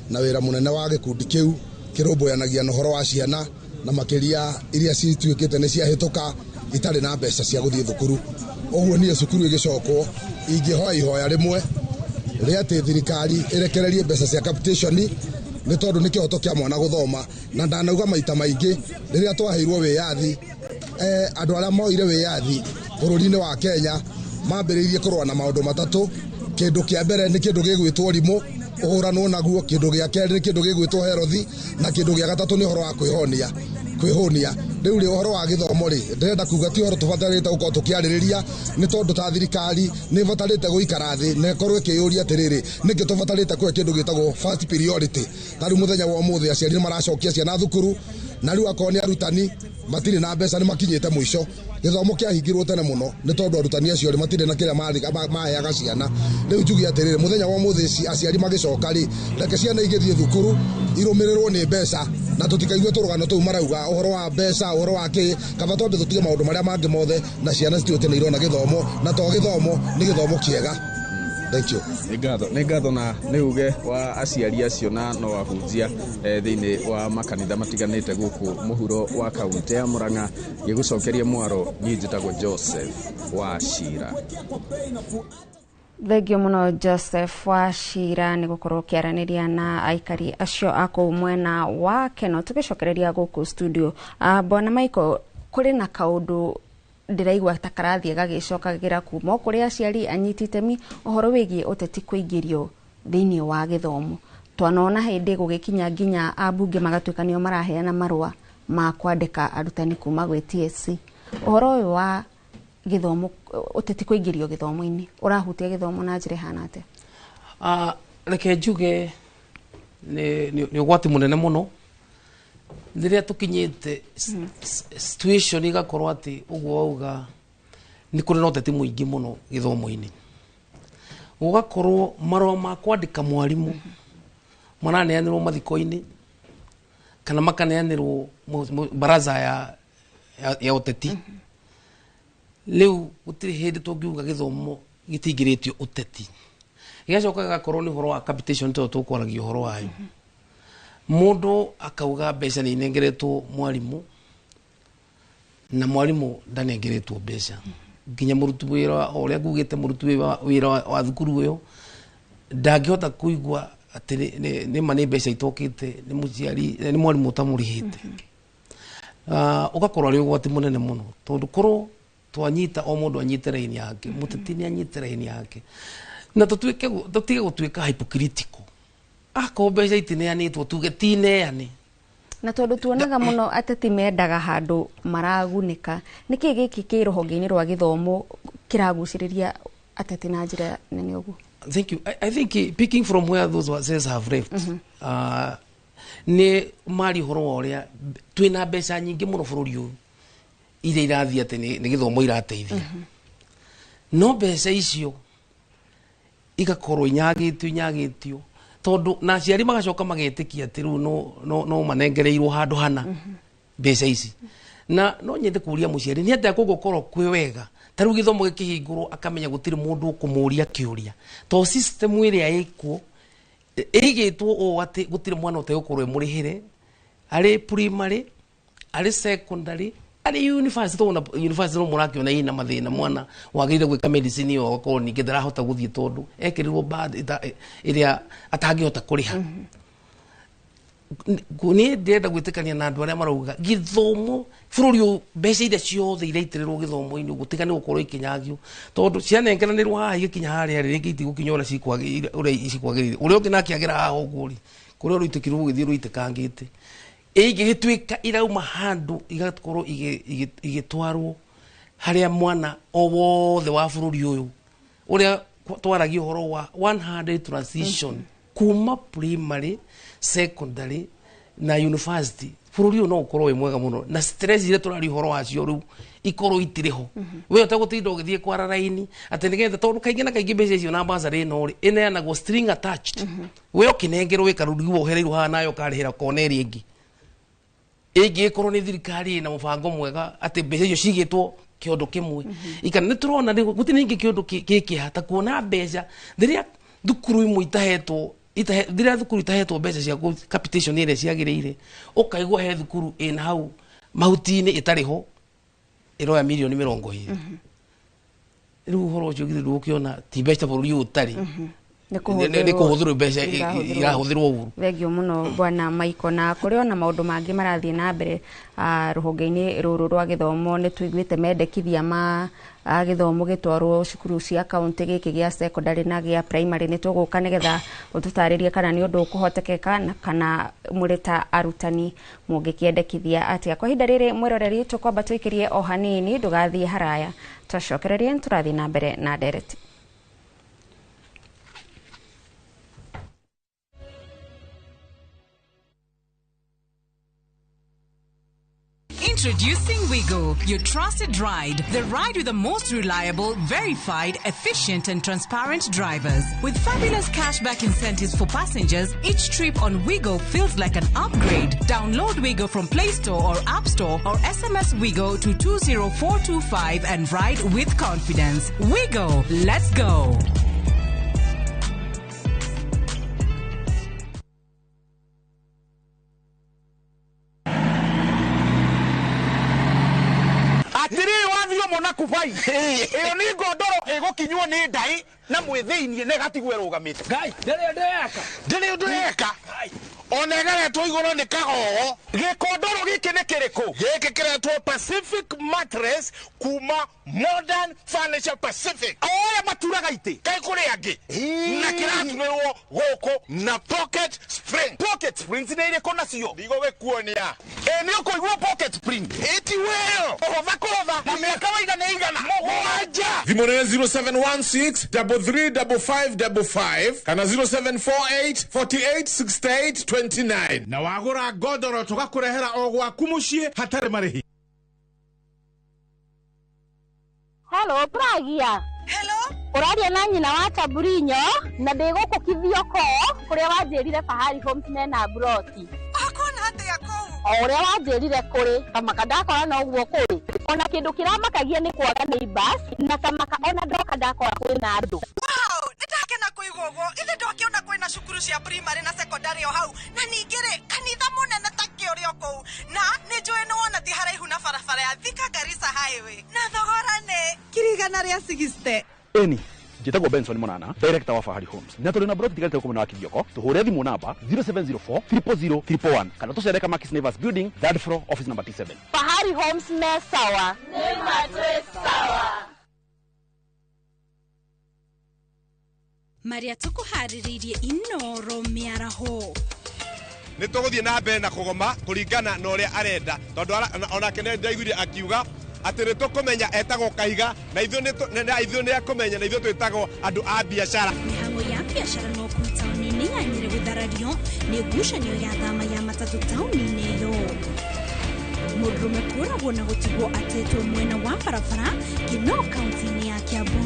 na wĩra mũnene wa gĩkundi kĩu kĩrũmbũyanagia na ũhoro wa ciana, na makĩria iria cituĩkĩte nĩ ciahĩtũka itarĩ na mbeca cia gũthiĩ thukuru. Ũguo niĩ cukuru ĩgĩcokwo ingĩhoya ihoya rĩmwe rĩa atĩ thirikari ĩrekererie mbeca cia capitation, nĩ tondũ nĩ kĩhoto kĩa mwana gũthoma. Na ndanauga maita maingĩ rĩrĩa twaheirwo wĩyathi, andũ arĩa moire wĩyathi bũrũri-inĩ wa Kenya mambĩrĩirie kũrũa na maũndũ matatũ. Kĩndũ kĩa mbere nĩ kĩndũ gĩgwĩtwo rimũ, ũhũranwo naguo. Kĩndũ gĩa kerĩ nĩ kĩndũ gĩgwĩtwo herothi, na kĩndũ gĩa gatatũ nĩ ũhoro wa kwĩhonia kwĩhũnia. Rĩu rĩ, ũhoro wa gĩthomo rĩ, ndĩrenda kuga ti ũhoro tũbatarĩte gũkorwo tũkĩarĩrĩria, nĩ tondũ ta thirikari nĩ ĩbatarĩte gũikara thĩ na ĩkorwo ĩkĩyũria atĩrĩrĩ, nĩkĩ tũbatarĩte kũhe kĩndũ gĩtagwo first priority. Ta rĩu mũthenya wa ũmũthĩ aciari nĩ maracokia ciana thukuru, na rĩu akorwo nĩ arutani matirĩ na mbeca, nĩ makinyĩte mũico. Gĩthomo kĩahingirwo tene mũno nĩ tondũ arutani acio rĩ matirĩ na kĩrĩa maheaga ciana. Rĩu njuge atĩrĩrĩ, mũthenya wa ũmũthĩ aciari magĩcoka rĩ, reke ciana igĩthiĩ thukuru irũmĩrĩrwo nĩ mbeca, na tũtikaigue tũrũgano tũu marauga ũhoro wa mbeca, ũhoro wa kĩ. Kaba twambe tũtige maũndũ marĩa mangĩ mothe, na ciana cituĩke nĩ irona gĩthomo, na to gĩthomo nĩ gĩthomo kĩega. Thank you. Nĩ ngatho, na nĩ uge wa aciari acio, na no ahunjia thĩinĩ wa makanitha matiganĩte gũkũ mũhuro wa kaunti ya Murang'a. Gĩgũcokeria mwaro, niĩ njĩtagwo Joseph wa Cira. Thengio mũno Joseph wa Cira nĩ gũkorwo ũkĩaranĩria na aikari acio a kũu mwena wa Keno. Tũgĩcokereria gũkũ studio, Bwana Michael, kũrĩ na kaũndũ ndĩraigua ta karathiĩ gagĩcokagĩra kuma o kũrĩ aciari anyiti itemi, ũhoro wĩgiĩ ũteti kũingĩrio thĩinĩ wa gĩthomo. Twanona hĩndĩ gũgĩkinya nginya ambunge magatuĩka nĩo maraheana marũa ma kwandĩka arutani kuma gwĩ TSC. Ũhoro ũyũ wa gĩthomo, ũteti kũingĩrio gĩthomo-inĩ, ũrahutia gĩthomo na njĩra ĩhana atĩa? Reke njuge nĩ ũgwati mũnene mũno rĩrĩa tũkinyĩte situation igakorwo atĩ ũguo wauga nĩ kũrĩ na ũteti mũingĩ mũno gĩthomo-inĩ, gũgakorwo marũa ma kwandĩka mwarimũ maraneanĩrwo mathiko-inĩ kana makaneanĩrwo baraza ya ũteti. Rĩu gũtirĩ hĩndĩ tũngiuga gĩthomo gĩtingĩrĩtio ũteti. Gĩgacoka gĩgakorwo nĩ ũhoro wa capitation tondũ tũkwaragia ũhoro wayo. Mũndũ akauga mbeca nĩ inengeretwo mwarimũ Na mwarimũ ndanengeretwo mbeca nginya mũruti wĩra, o ũrĩa ngugĩte, mũruti wĩra wa thukuru ĩyo ndangĩhota kũigua atĩ nĩ ma nĩ mbeca itokĩte, nĩ mũciari, nĩ mwarimũ ũtamũrĩhĩte. Ũgakorwo arĩ ũgwati mũnene mũno, tondũ korwo twanyita o mũndũ anyite raini yake, mũteti nĩ anyite raini yake, na tũtuĩke tũtige gũtuĩka hypocritical. Akorwo mbeca itineanĩtwo, tuge tineane. Na tondũ tuonaga mũno ateti mendaga handũ maragunĩka, nĩkĩ gĩkĩ kĩ rũhonge-inĩ rwa gĩthomo kĩragucĩrĩria ateti na njĩra nene ũguo? Thank you. I think picking from where those wazee have left, nĩ mari ũhoro wa ũrĩa twĩna mbeca nyingĩ mũno bũrũri ũyũ iria irathiĩ atĩ nĩ gĩthomo irateithia, no mbeca icio igakorwo inyagĩtio tondũ na aciari magacoka magetĩkia atĩ rĩu no manengereirwo handũ hana mbeca ici. Na no nyende kũria mũciari nĩ atĩa kũngũkorwo kwĩ wega ta rĩu gĩthomo gĩkĩhingũrwo, akamenya gũtirĩ mũndũ ũkũmũria kĩũria, to system ĩrĩa ĩkuo ĩigĩtwo ũũ atĩ gũtirĩ mwana ũtegũkorwo ĩmũrĩhĩre, arĩ primary, arĩ secondary, arĩ university. Tondũ ona university no mũrakĩona ĩna mathĩna, mwana wagĩrĩire gwĩka medicine ĩyo agakorwo ningĩ ndarahota gũthiĩ tondũ ekĩrirwo band ĩrĩa atangĩhota kũrĩha. Niĩ ndĩrenda gwĩtĩkania na andũ arĩa marauga gĩthomo bũrũri ũyũ, mbeca iria ciothe iraitĩrĩrwo gĩthomo-inĩ ũguo tiga nĩ gũkorwo ikĩnyagio, tondũ cianengeranĩrwo haha igĩkinya harĩa rĩ, rĩngĩ itigũkinya ũrĩa cikwagĩrĩire, ũrĩa cikwagĩrĩire. Ũrĩa ũngĩ nake agera haha ũguo rĩ, kũrĩa rũitĩki rũgũgĩthiĩ rũitĩkangĩte, ĩngĩgĩtuĩka irauma handũ igakorwo igĩtwarwo harĩa mwana o wothe wa bũrũri ũyũ, ũrĩa twaragia ũhoro wa 100 transition kuma primary, secondary na university, bũrũri ũyũ no ũkorwo wĩ mwega mũno, na stress iria tũraria ũhoro wacio rĩu ikorwo itirĩ ho. We ũtegũtinda ũgĩthiĩ kwara raini atĩ nĩgetha, tondũ kaingĩ na kaingĩ mbeca icio na bursary ĩno rĩ, ĩneanagwo string attached. We ũkĩnengerwo wĩ karũrigi wohereirwo haha, nayo ũkarĩhĩra kona ĩrĩa ĩngĩ. Ĩngĩgĩkorwo nĩ thirikari ĩna mũbango mwega atĩ mbeca icio cigĩtwo kĩondo kĩmwe ikana, nĩ tũrona rĩu gũtirĩ ningĩ kĩũndũ gĩkĩha ta kuona mbeca rĩrĩa thukuru imwe itahetwo rĩrĩa thukuru itahetwo mbeca cia capitation ĩrĩa ciagĩrĩire, ũkaigua he thukuru ĩna hau mahuti-inĩ ĩtarĩ ho ĩroya mirioni 20. Rĩu ũhoro ũcio githĩ ndũgũkĩona ti mbeca bũrũri ũyũ ũtarĩ? Nĩ nĩ kũhũthĩrwo mbeca irahũthĩrwo. Irahũthĩrwo ũru. Thengio mũno, bwana Maiko. Na kũrĩ ona maũndũ mangĩ marathiĩ na mbere rũhonge-inĩ rũrũ rwa gĩthomo. Nĩ tũiguĩte mendekithia ma gĩthomo gĩtwarwo cukuru cia kaunti, gĩkĩ gĩa secondary na gĩa primary. Nĩ tũgũka nĩgetha ũtũtarĩrie kana nĩ ũndũ ũkũhotekeka na kana mũrĩ ta arutani mũngĩkĩendekithia atĩa. Kwa ihinda rĩrĩ, mwĩroreri, tũkwamba tũikĩrie o hanini, ndũgathiĩ haraya. Twacokererie nĩ tũrathiĩ na mbere na ndereti. Introducing Wigo, your trusted ride. The ride with the most reliable, verified, efficient, and transparent drivers. With fabulous cashback incentives for passengers, each trip on Wigo feels like an upgrade. Download Wigo from Play Store or App Store or SMS Wigo to 20425 and ride with confidence. Wigo, let's go. Atiriri, wathio mona kubai ĩyo nĩ ngondoro ĩgũkinywo nĩ ndai na mwĩthĩiniĩ na ĩgatigwo ĩrũgamĩte. Ngai ndĩrĩ ũndũ eka, ndĩrĩ ũndũ eka, ona ĩgeretwo igũrũ nĩ kagogo. Gĩkondoro gĩkĩ nĩ kĩrĩkũ? Gĩkĩ kĩretwo Pacific Mattress kuma Modern Furniture Pacific, o aya maturaga itĩ kaĩ kũrĩ angĩ, na kĩraturĩrwo gũkũ na pocket spring. Pocket springs nĩ irĩkũ nacio? Ndigũgĩkuonia. Ĩ nĩ ũkũigua pocket spring ĩti wĩyo kũhũtha kũhũtha na mĩaka waiga nĩ igana mũgwanja. Thimũ nĩ 0716 335555 kana 0748 48 68 29, na wagũra ngondoro tũgakũrehera o gwaku mũciĩ hatarĩ marĩhi. Hello, Pragia. Hello. Ũraria na nyina wa Taburinyo na ndĩ gũkũ Kithioko kũrĩa wanjĩrire Fahari Homes mena mburoti. Akona atĩa kũu? O ũrĩa wanjĩrire kũrĩ, kamaka ndakora noguo kũrĩ. Ona kĩndũ kĩramakagia nĩ kwaga neighbors na kamaka ona ndoka ndakora kwĩna andũ. Wow, nĩndakena kũigua ũguo. Ithe ndokĩona kwĩna cukuru cia primary na secondary o hau, na ningĩ rĩ, kanitha mũnene ta kĩ ũrĩ o kũu. Na nĩ njũĩ nĩ wona ti haraihu na barabara ya Thika Garissa Highway. Na thogora nĩ 160,000. Eni njĩtagwo Benson Monana, director wa Fahari Homes, na tũrĩ na broti tigarĩte gũkũ mwena wa Kithioko. Tũhũre thimũ namba 0704 000 111 kana tũcere Kamakis Neighbors Building, third floor, office number T7. Fahari Homes me sawa. Nĩ matwĩ sawa. Marĩa tũkũharĩrĩirie Inoro mĩaraho. Nä tå gå thiä na mbere na kå goma kå ringana na å rä a arenda, tondå onake nä ndaiguire akiuga atä nä tå kå menya etagwo Kahiga, na ithuä nä akå menya, na ithuä twä tagwo andå a biacara. Mĩhang'o ya biacara no kũu taũni-inĩ ya Nyĩrĩ gũtharario nĩ ngucanio ya thama ya matatũ taũni-inĩ ĩyo. Mũndũrũme kũragwo na gũtigwo atetwo mwena wa barabara Kinoo kaunti-inĩ ya Kiambu.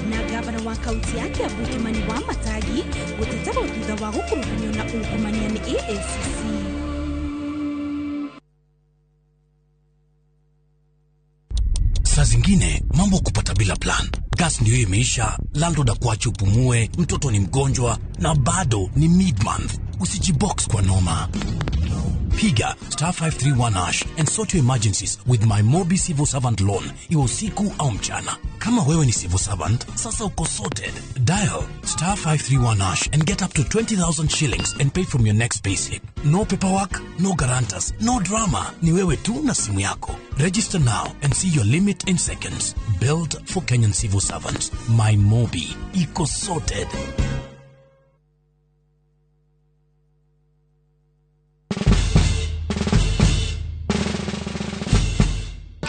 Na gavana wa kaunti ya Kiambu Kimani wa Matangi gũteterwo thutha wa gũkuruhanio na ungumania nĩ EACC. Saa zingine mambo kupata bila plan. Gas ndio imeisha, landlord akuache upumue, mtoto ni mgonjwa na bado ni mid-month. Usijibox kwa noma. Piga star 531 hash and sort your emergencies with my Mobi Civil Servant Loan, iwe usiku au mchana. Kama wewe ni civil servant, sasa uko sorted. Dial star 531 hash and get up to 20,000 shillings and pay from your next payslip. No paperwork, no guarantors, no drama. Ni wewe tu na simu yako. Register now and see your limit in seconds. Built for Kenyan civil servants. My Mobi. Iko sorted.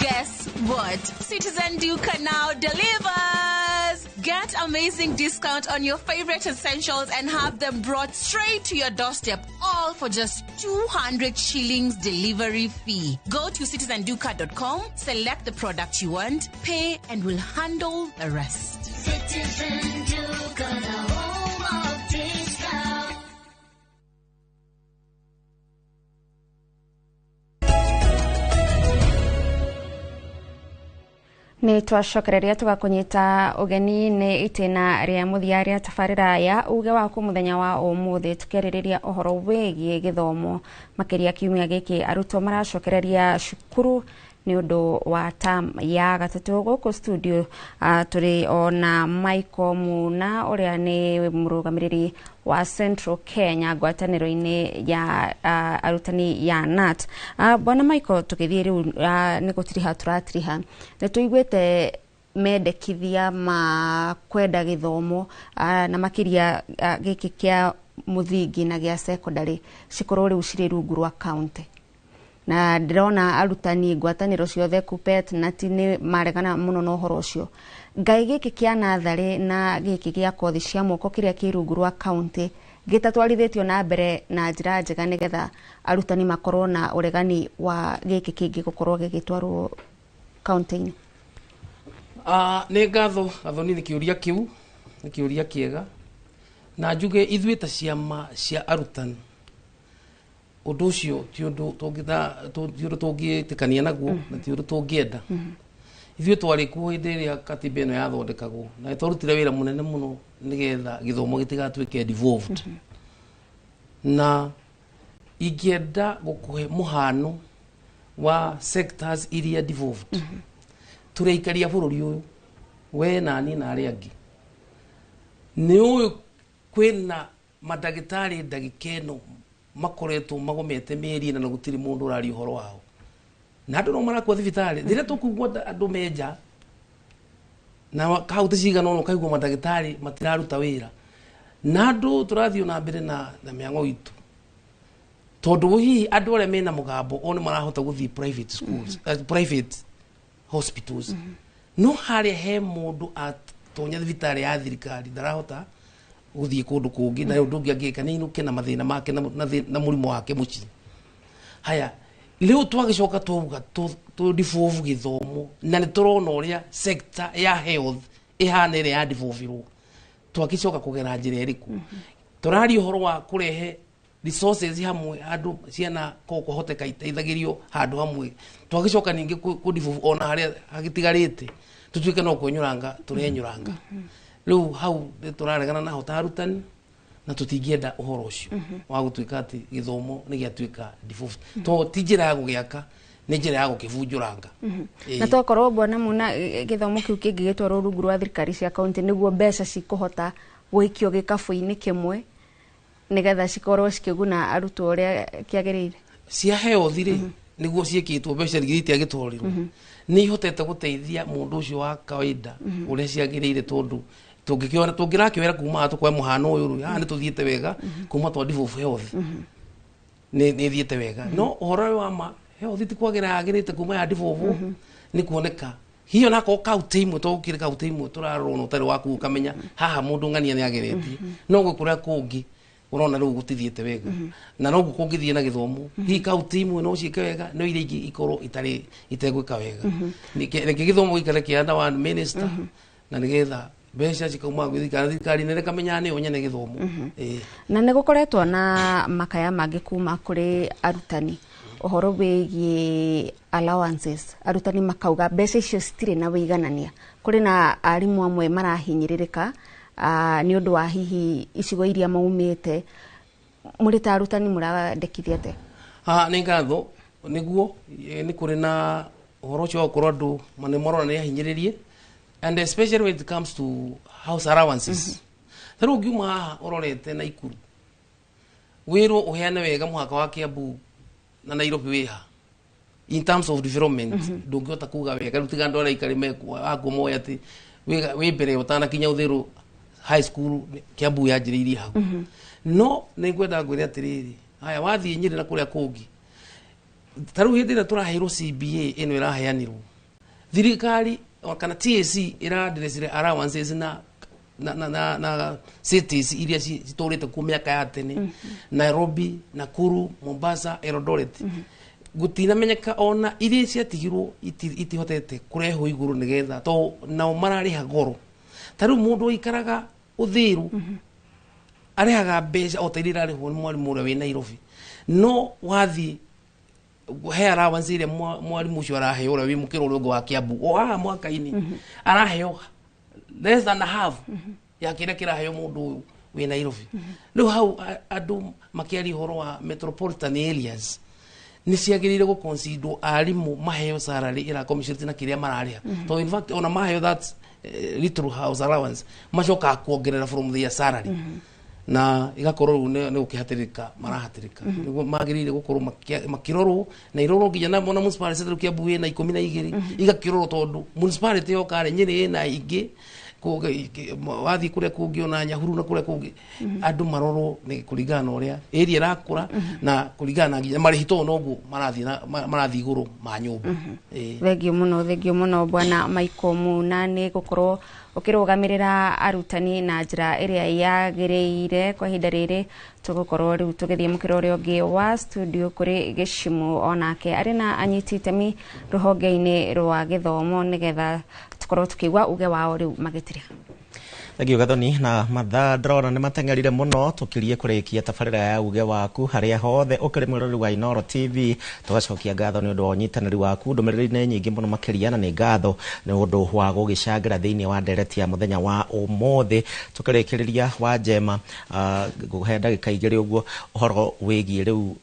Guess what? Citizen Duka now delivers! Get amazing discount on your favorite essentials and have them brought straight to your doorstep, all for just 200 shillings delivery fee. Go to citizenduka.com, select the product you want, pay, and we'll handle the rest. Citizen Duka, the home of discount. Nä twacokereria tũgakũnyita ũgeni nĩ itĩna rĩa mũthia rĩa tabarĩra ya uge waku mũthenya wa ũmũthĩ, tũkĩarĩrĩria ũhoro wĩgiĩ gĩthomo makĩria kiumia gĩkĩ arutwo maracokereria cukuru nĩ ũndũ wa term ya gatatũ. Gũkũ studio tũrĩ ona Michael Muna ũrĩa nĩ mũrũgamĩrĩri wa Central Kenya ngwatanĩro-inĩ ya arutani ya KNUT. Bwana Michael, tũgĩthiĩ rĩu nĩ gũtiriha tũratiriha, nĩ tũiguĩte mendekithia ma kwenda gĩthomo na makĩria gĩkĩ kĩa mũthingi na gĩa secondary cikorwo rĩu cirĩ rungu rwa county, na ndĩrona arutani ngwatanĩro ciothe KUPPET na ti nĩ maregana mũno na ũhoro ũcio. Ngai gĩkĩ kĩa natharĩ na gĩkĩ gĩa kothi cia moko kĩrĩa kĩ rungu rwa county gĩtatwarithĩtio na mbere na njĩra njega nĩgetha arutani makorwo na ũregani wa gĩkĩ kĩngĩ gũkorwo gĩgĩtwarwo county-inĩ. Nĩ ngatho Gathoni nĩ kĩũria kĩu, nĩ kĩũria kĩega, na njuge ithuĩ ta ciama cia arutani ũndũ ũcio ti ũndũ tũngĩtĩkania naguo na ti ũndũ tũngĩenda. Ithuĩ twarĩ kuo hĩndĩ ĩrĩa katiba ĩno yathondekagwo na nĩtwarutire wĩra mũnene mũno nĩgetha gĩthomo gĩtigatuĩke devolved. Na ingĩenda gũkũhe mũhano wa sectors iria devolved. Tũrĩ aikari a bũrũri ũyũ, we na niĩ na arĩa angĩ, nĩ ũĩ kwĩna mandagĩtarĩ ndagĩka ĩno makoretwo magomete mĩeri ĩna na gũtirĩ mũndũ ũraria ũhoro wao, na andũ no marakua thibitarĩ. Rĩrĩa tũkugua andũ menja na kaunti cigana ũna ũkaigua mandagĩtarĩ matiraruta wĩra, na andũ tũrathiĩ na mbere na mĩang'o itũ, tondũ hihi andũ arĩa mena mũgambo o nĩ marahota gũthiĩ private schools, private hospitals. No harĩa he mũndũ atonya thibitarĩ ya thirikari ndarahota gũthiĩ kũndũ kũngĩ, na ũndũ ũngĩ angĩka nĩ ainũke na mathĩna make na mũrimũ wake mũciĩ. Haya, rĩu twagĩcoka twauga tũ devolve gĩthomo, na nĩ tũrona ũrĩa sector ya health ĩhana ĩrĩa ya devolvirwo, twagĩcoka kũgera njĩra ĩrĩkũ? Tũraria ũhoro wa kũrehe resources hamwe, andũ ciana ko kũhoteka iteithagĩrio handũ hamwe, twagĩcoka ningĩ kũ devolve ona harĩa hagĩtigarĩte tũtuĩke no kwenyũranga tũrenyũranga. Rĩu hau nĩ tũraregana naho ta arutani, Na tũtingĩenda ũhoro ũcio wa gũtuĩka atĩ gĩthomo nĩ gĩatuĩka devolved, to ti njĩra ya gũgĩaka, nĩ njĩra ya gũkĩbunjũranga. Na tokorwo bwana Muna, gĩthomo kĩu kĩngĩgĩtwarwo rungu rwa thirikari cia kaunti nĩguo mbeca cikũhota gũikio gĩkabũ-inĩ kĩmwe nĩgetha cikorwo cikĩguna arutwo ũrĩa kĩagĩrĩire. Cia health rĩ, nĩguo ciĩkĩtwo mbeca rĩngĩ itiagĩtwarirwo, nĩ ihotete gũteithia mũndũ ũcio wa kawaida ũrĩa ciagĩrĩire, tondũ tũngĩkĩona tũngĩrakĩoera kuma haha tũkoe mũhano ũyũ rĩ, haha nĩ tũthiĩte wega kuma twa devolve health, nĩ ĩthiĩte wega, no ũhoro ũyũ wa ma health ti kwagĩra yagĩrĩte kuma ya devolve. Nĩ kuoneka hihi onakorwo kaunti imwe, to gũkĩrĩ kaunti imwe tũrarorwo na ũtarĩ waku ũkamenya haha mũndũ ng'ania nĩ ageretie, no gwĩ kũrĩa kũngĩ ũrona rĩu gũtithiĩte wega. Na noguo kũngĩthiĩ na gĩthomo, hihi kaunti imwe no ciĩke wega, no iria ingĩ ikorwo itarĩ itegwĩka wega. Reke gĩthomo gĩikare kĩa under one minister, na nĩgetha mbeca cikauma gwĩ thirikari, thirikari nene kamenya nĩyo nyene gĩthomo. Ĩĩ. Na nĩ gũkoretwo na makaya mangĩ kuma kũrĩ arutani ũhoro wĩgiĩ allowances. Arutani makauga mbeca icio citirĩ na wĩiganania, kũrĩ na arimũ amwe marahinyĩrĩrĩka nĩ ũndũ wa hihi icigo iria maumĩte. Mũrĩ ta arutani mũrandĩkithia atĩa? Ah, nĩ ngatho. Nĩguo, nĩ kũrĩ na ũhoro ũcio wa gũkorwo andũ nĩ marona nĩ ahinyĩrĩrie, and especially when it comes to house allowances. Ta rĩu ũngiuma haha ũrorete Naikuru, wĩrwo ũheane wega mũhaka wa Kiambu na Nairobi wĩha in terms of development, ndũngĩhota kuga wega. Rĩu tiga andũ arĩa aikari mekuo akuo moĩ atĩ wĩ mbere ũtanakinya Uthiru High School, Kiambu yanjĩrĩirie hau. No nĩ ngwenda ngwĩre atĩrĩrĩ, haya wathiĩ Nyĩrĩ na kũrĩa kũngĩ, ta rĩu hĩndĩ ĩrĩa tũraheirwo CBA ĩno ĩraheanirwo, thirikari o kana TSC ĩranderecire allowances na cities iria citũrĩte kuo mĩaka ya tene, Nairobi, Nakuru, Mombasa, Eldoret. Gũtinamenyeka ona iria ciatigirwo itihotete kũrehwo igũrũ nĩgetha to nao mararĩha goro. Ta rĩu mũndũ ũikaraga Ũthĩru arĩhaga mbeca o ta iria irarĩhwo nĩ mwarimũ ũrĩa wĩ Nairobi, no wathiĩ he allowance ĩrĩa mwarimũ ũcio araheo ũrĩa wĩ mũkĩra ũrĩa ũngĩ wa Kiambu o haha mwaka-inĩ, araheo less than a half ya kĩrĩa kĩraheo mũndũ ũyũ wĩ Nairobi. Rĩu hau andũ makĩaria ũhoro wa metropolitan areas, nĩ ciagĩrĩire gũconsider arimũ maheo salary ĩra commensurate na kĩrĩa mararĩha, tondũ in fact ona maheo that little house allowance, macokaga kuongerera from their salary, na igakorwo rĩu nĩ gũkĩhatĩrĩka marahatĩrĩka. Nĩguo magĩrĩire gũkorwo makĩrorwo na irorwo nginya na municipality. Rĩu Kiambu ĩna 12, igakĩrorwo tondũ municipality yoka rĩ, Nyĩrĩ ĩna ingĩ, wathiĩ kũrĩa kũngĩ ona Nyahururu na kũrĩa kũngĩ, andũ marorwo nĩ kũringana na ũrĩa area ĩrakũra na kũringana na nginya marĩhi, tondũ noguo marathiĩ marathiĩ igũrũ ma nyũmba. Ĩĩ. Thengio mũno, thengio mũno bwana Michael Muna nĩ gũkorwo ũkĩrũgamĩrĩra arutani na njĩra ĩrĩa yagĩrĩire. Kwa ihinda rĩrĩ tũgũkorwo rĩu tũgĩthiĩ mũkĩra ũrĩa ũngĩ wa studio kũrĩ Gĩcimu, onake arĩ na anyiti itemi rũhonge-inĩ rwa gĩthomo, nĩgetha tũkorwo tũkĩigua uge wao rĩu magĩtĩrĩa. Thengio Gathoni. Na mathaa ndĩrona nĩ mateng'erire mũno, tũkirie kũrĩkia tabarĩra ya uge waku. Harĩa hothe ũkĩrĩ mwĩroreri wa Inooro TV, tũgacokia ngatho nĩ ũndũ wa ũnyitanĩri waku. Ndũmĩrĩri nĩ nyingĩ mũno makĩria, na nĩ ngatho nĩ ũndũ wa gũgĩcangĩra thĩinĩ wa ndereti ya mũthenya wa ũmũthĩ. Tũkĩrĩkĩrĩria wa njema, ngũhe ndagĩka 2 ũguo ũhoro wĩgiĩ rĩu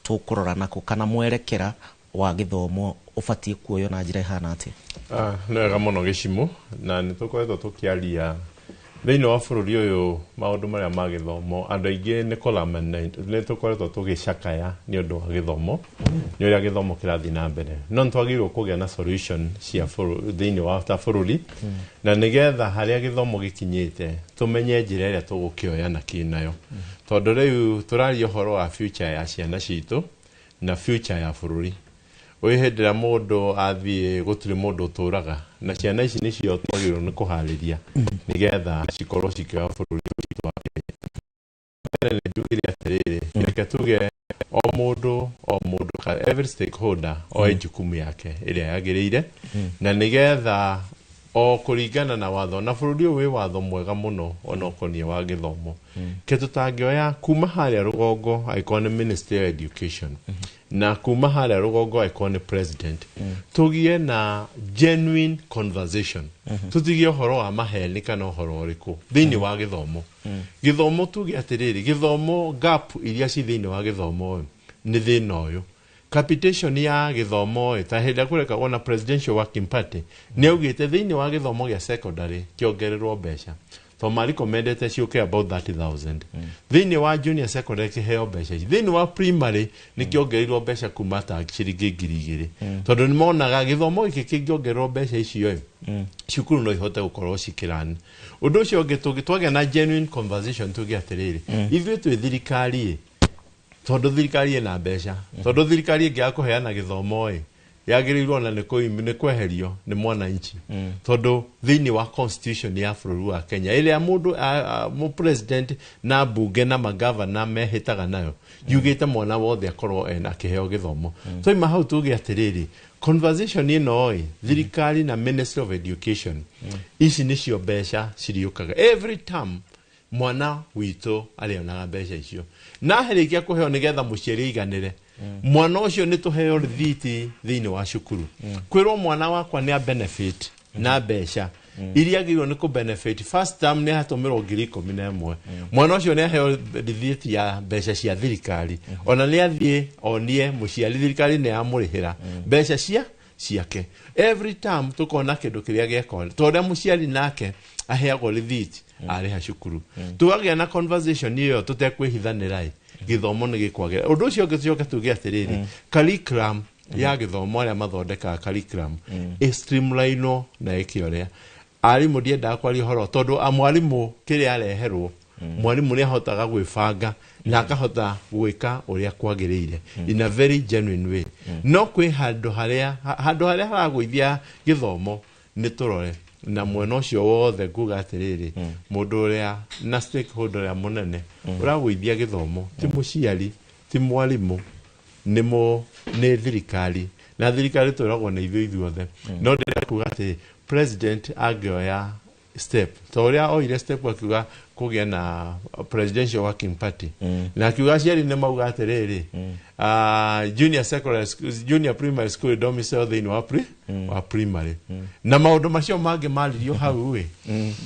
tũkũrora nakũ kana mwerekera wa gĩthomo ũbatiĩ kuoywo na njĩra ĩhana atĩa? Ah, nĩ wega mũno Gĩcimu, na nĩ tũkoretwo tũkĩaria thĩinĩ wa bũrũri ũyũ maũndũ marĩa ma gĩthomo. Andũ aingĩ nĩ nĩ tũkoretwo tũgĩcakaya nĩ ũndũ wa gĩthomo, nĩ ũrĩa gĩthomo kĩrathiĩ na mbere, no nĩ twagĩrĩirwo kũgĩa na solution cia thĩinĩ wa ta bũrũri, na nĩgetha harĩa gĩthomo gĩkinyĩte tũmenye njĩra ĩrĩa tũgũkĩoya na kĩ nayo, tondũ rĩu tũraria ũhoro wa future ya ciana citũ na future ya bũrũri ũyũ. Hĩndĩ ĩrĩa mũndũ athiĩ, gũtirĩ mũndũ ũtũraga, na ciana ici nĩcio twagĩrĩirwo nĩ kũharĩria nĩgetha cikorwo cikĩoya bũrũri witũ wa Kenya. Mbere nĩ njugire atĩrĩrĩ, reke tuge o mũndũ o mũndũ every stakeholder oe jukumu yake ĩrĩa yagĩrĩire, na nĩgetha o kũringana na watho, na bũrũri ũyũ wĩ watho mwega mũno ona ũkoniĩ wa gĩthomo, ke tũtangĩoya kuma harĩa rũgongo, angĩkorwo nĩ Ministry of Education. Na kuma harĩa rũgongo angĩkorwo nĩ president, tũgĩe na genuine conversation, tũtigie ũhoro wa maheni kana ũhoro ũrĩkũ thĩinĩ wa gĩthomo. Gĩthomo, tuge atĩrĩrĩ, gĩthomo gap iria ci thĩinĩ wa gĩthomo nĩ thĩna ũyũ, capitation ya gĩthomo ĩ, ta hĩndĩ ĩrĩa kũrekagwo na Presidential Working Party, nĩ augĩte thĩinĩ wa gĩthomo gĩa secondary kĩongererwo mbeca to marecommendete ciũke about 30,000. Thĩinĩ wa junior secondary kĩheo mbeca ici. Thĩinĩ wa primary nĩ kĩongereirwo mbeca kuma ta ciringi 2,000, tondũ nĩ monaga gĩthomo gĩkĩ kĩngĩongererwo mbeca icio ĩ, cukuru no ihote gũkorwo cikĩrani. Ũndũ ũcio ũngĩ, twagĩa na genuine conversation, tuge atĩrĩrĩ, ithuĩ twĩ thirikari ĩ, tondũ thirikari ĩna mbeca, tondũ thirikari ĩngĩaga kũheana gĩthomo ĩ, yagĩrĩirwo ona nĩ kweherio nĩ mwananchi, tondũ thĩinĩ wa constitution ya bũrũri wa Kenya ĩrĩa mũndũ mũ president na mbunge na magavana mehĩtaga nayo, yugĩte mwana wothe akorwo ena akĩheo gĩthomo. Twaima hau, tuge atĩrĩrĩ, conversation ĩno ĩ, thirikari na Ministry of Education, ici nĩcio mbeca ciriũkaga every term, mwana witũ arĩonaga mbeca icio na arĩkia kũheo nĩgetha mũciari aiganĩre mwana ũcio. Nĩ tũheo rĩthiti thĩinĩ wa cukuru, kwĩrwo mwana wakwa nĩ a benefit na mbeca iria agĩrĩirwo nĩ kũ benefit. First term nĩ atũmĩrwo 11,000. Mwana ũcio nĩ aheo rĩthiti ya mbeca cia thirikari, ona nĩ athiĩ onie mũciari thirikari nĩ yamũrĩhĩra mbeca cia ciake. Every term tukona kĩndũ kĩrĩa gĩekwo, to ũrĩa mũciari nake aheagwo rĩthiti arĩha cukuru. Tũgagĩa na conversation ĩyo tũtekwĩhithanĩra ĩ, gĩthomo nĩ gĩkwagĩra. Ũndũ ũcio ũngĩ, tũcoke tuge atĩrĩrĩ, curriculum ya gĩthomo, arĩa mathondekaga curriculum ĩ streamline na ĩke ũrĩa arimũ. Ndiendaga kwaria ũhoro tondũ a mwarimũ kĩrĩa areherwo, mwarimũ nĩ ahotaga gwĩbanga na akahota gwĩka ũrĩa kwagĩrĩire in a very genuine way. No kwĩ handũ harĩa haragũithia gĩthomo, nĩ tũrore na mwena ũcio wothe. Nguga atĩrĩrĩ, mũndũ ũrĩa na stakeholder ũrĩa mũnene ũragũithia gĩthomo ti mũciari, ti mwarimũ, nĩ thirikari, na thirikari twĩragwo nĩ ithuĩ ithuothe. No ndĩrenda kuga atĩ president angĩoya step ta ũrĩa oire step, akiuga kũgĩa na Presidential Working Party, na akiuga aciari nĩ mauga atĩrĩrĩ, junior secondary school, junior primary school domicile thĩinĩ wa wa primary, na maũndũ macio mangĩ maririo hau ĩ,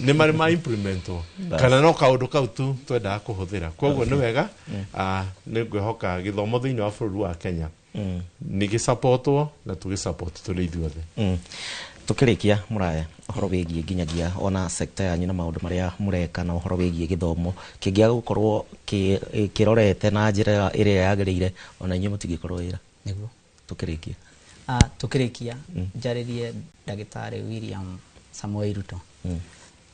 nĩ marĩ ma implementwo kana no kaũndũ kau tu twendaga kũhũthĩra. Koguo nĩ wega, nĩ ngwĩhoka gĩthomo thĩinĩ wa bũrũri wa Kenya nĩ gĩsapotwo na tũgĩsupport tũrĩ ithuothe. Tukĩrĩkia, mũraya, ũhoro wĩgiĩ nginyagia ona sekta yanyu na maũndũ marĩa mũreka na ũhoro wĩgiĩ gĩthomo kĩngĩaga gũkorwo kĩrorete na njĩra ĩrĩa yagĩrĩire, ona inyuĩ mũtingĩkorwo wĩra. Nĩguo. Tukĩrĩkia. Tukĩrĩkia, njarĩrie ndagĩtarĩ William Samoei Ruto.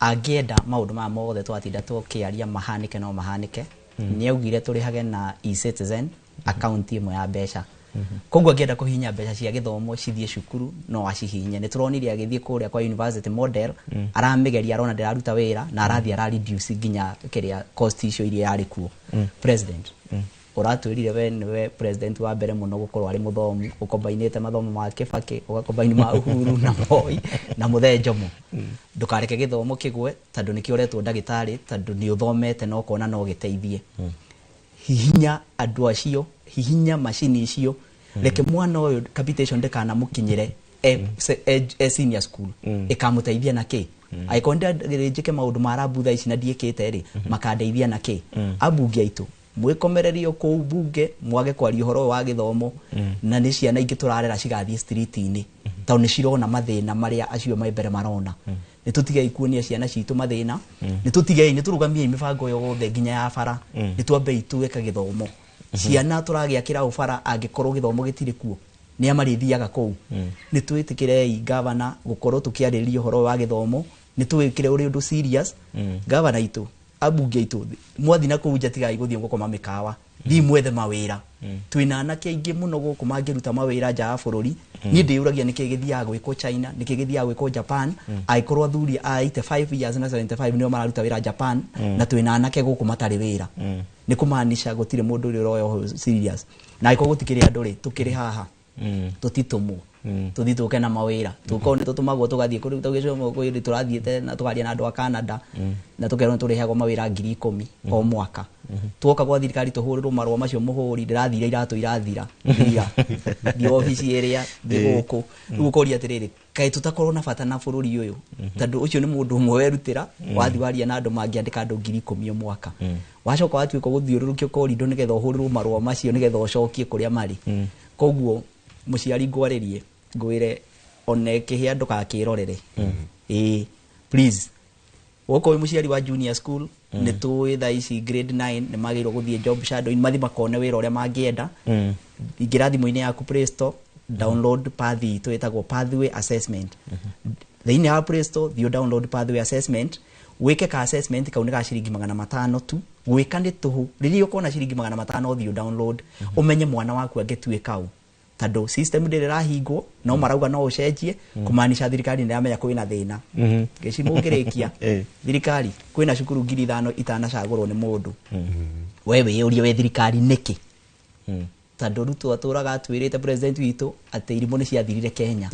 Angĩenda maũndũ maya mothe twatinda tũkĩaria mahanĩke, no mahanĩke. Nĩ augire tũrĩhage na eCitizen akaunti ĩmwe ya mbeca. Koguo angĩenda kũhihinya mbeca cia gĩthomo cithiĩ cukuru, no acihihinye. Nĩ tũronire agĩthiĩ kũrĩa kwa university model, aramĩgeria, arona ndĩraruta wĩra, na arathiĩ ara reduce nginya kĩrĩa cost icio iria yarĩ kuo. President, ũratwĩrire we nĩwe president wa mbere mũno gũkorwo arĩ mũthomu, ũkombainĩte mathomo ma Kibaki, ũgakombaini ma Uhuru na Moi na Mũthee Njomo. Ndũkareke gĩthomo kĩgwe, tondũ nĩkĩo ũretwo ndagĩtarĩ, tondũ nĩ ũthomete na ũkona no gĩteithie. Hihinya andũ acio, hihinya macini icio, reke mwana ũyũ capitation ndĩkanamũkinyĩre e senior school. Ĩkamũteithia na kĩ? Angĩkorwo ndĩrĩ njĩke maũndũ ma rambu thaa ici na ndiĩkĩte rĩ, makandeithia na kĩ? Ambunge aitũ, mwĩkomererio kũu bunge, mwage kwaria ũhoro ũyũ wa gĩthomo, na nĩ ciana ingĩ tũrarera cigathiĩ street-inĩ, tondũ nĩ cirona mathĩna marĩa acio me mbere marona. Nĩ tũtigei kuonia ciana citũ mathĩna. Nĩ tũtigei, nĩ tũrũgamiei mĩbango yothe nginya ya bara. Nĩ twambei twĩka gĩthomo. Ciana tũragĩakĩra ũ bara angĩkorwo gĩthomo gĩtirĩ kuo? Nĩ a marĩthiaga kũu? Nĩ twĩtĩkĩrei gavana gũkorwo tũkĩarĩrĩria ũhoro wa gĩthomo, nĩ tũwĩkĩre ũrĩ ũndũ serious. Gavana aitũ, ambunge aitũ, mwathi na kũu nja, tigai gũthiĩ gũkoma mĩkawa, thiĩ mwethe mawĩra. Twĩna anake aingĩ mũno gũkũ mangĩruta mawĩra nja wa bũrũri. Niĩ ndĩyũragia nĩkĩ gĩthiaga gwĩkwo China, nĩkĩ gĩthiaga gwĩkwo Japan, angĩkorwo athuri a 85 years na 75 nĩo mararuta wĩra Japan, na twĩna anake gũkũ matarĩ wĩra. Nĩ kũmaanisha gũtirĩ mũndũ ũrĩa ũroya ũhoro serious. Na angĩkorwo gũtikĩrĩ andũ rĩ, tũkĩrĩ haha. Tũtitũmwo tũthiĩ tũke na mawĩra, tũkorwo nĩ tũtũmagwo tũgathiĩ kũrĩ tũgĩcoma kwĩ tũrathiĩte na tũkaria na andũ a Canada na tũkerwo nĩ tũrĩheagwo mawĩra 10,000 o mwaka. Tuoka gwa thirikari tũhũrĩrwo marũa macio mũhũri, ndĩrathire iratũ irathira thira, thiĩ obici ĩrĩa, thiĩ gũkũ. Rĩu ũkoria atĩrĩrĩ, kaĩ tũtakorwo na bata na bũrũri ũyũ? Tondũ ũcio nĩ mũndũ ũmwe werutĩra wathiĩ waria na andũ mangĩandĩka andũ 10,000 o mwaka, wacoka watuĩka gũthiũrũrũkio korindo nĩgetha ũhũrĩrwo marũa macio nĩgetha ũcokie kũrĩa marĩ. Koguo mũciari ngwarĩrie ngwĩre one kĩhĩa ndũgakĩrorere. Ĩĩ, please, wokorwo wĩ mũciari wa junior school, nĩ tũĩ thaa ici grade 9 nĩ magĩrĩirwo gũthiĩ job shadowing, mathiĩ makone wĩra ũrĩa mangĩenda. Ingĩra thimũ-inĩ yaku Play Store, download path itũ ĩtagwo Pathway Assessment. Thĩinĩ wa Play Store thiĩ download Pathway Assessment, wĩke ka assessment kau nĩ ga ciringi 500 tu, gwĩka nĩ tũhũ. Rĩrĩa ũkona ciringi 500 ũthiĩ download ũmenye mwana waku angĩtuĩka ũ, tondũ system ndĩrĩ ĩrahingwo no marauga no ũcenjie, kũmaanisha thirikari nĩ ĩramenya kwĩna thĩna. Gĩcimo ngĩrĩkia, thirikari kwĩna cukuru 5,000 itanacagũrwo nĩ mũndũ. We wĩyũrie we thirikari nĩkĩ, tondũ Ruto atũraga atwĩrĩte, president witũ, atĩ irimũ nĩ ciathirire Kenya.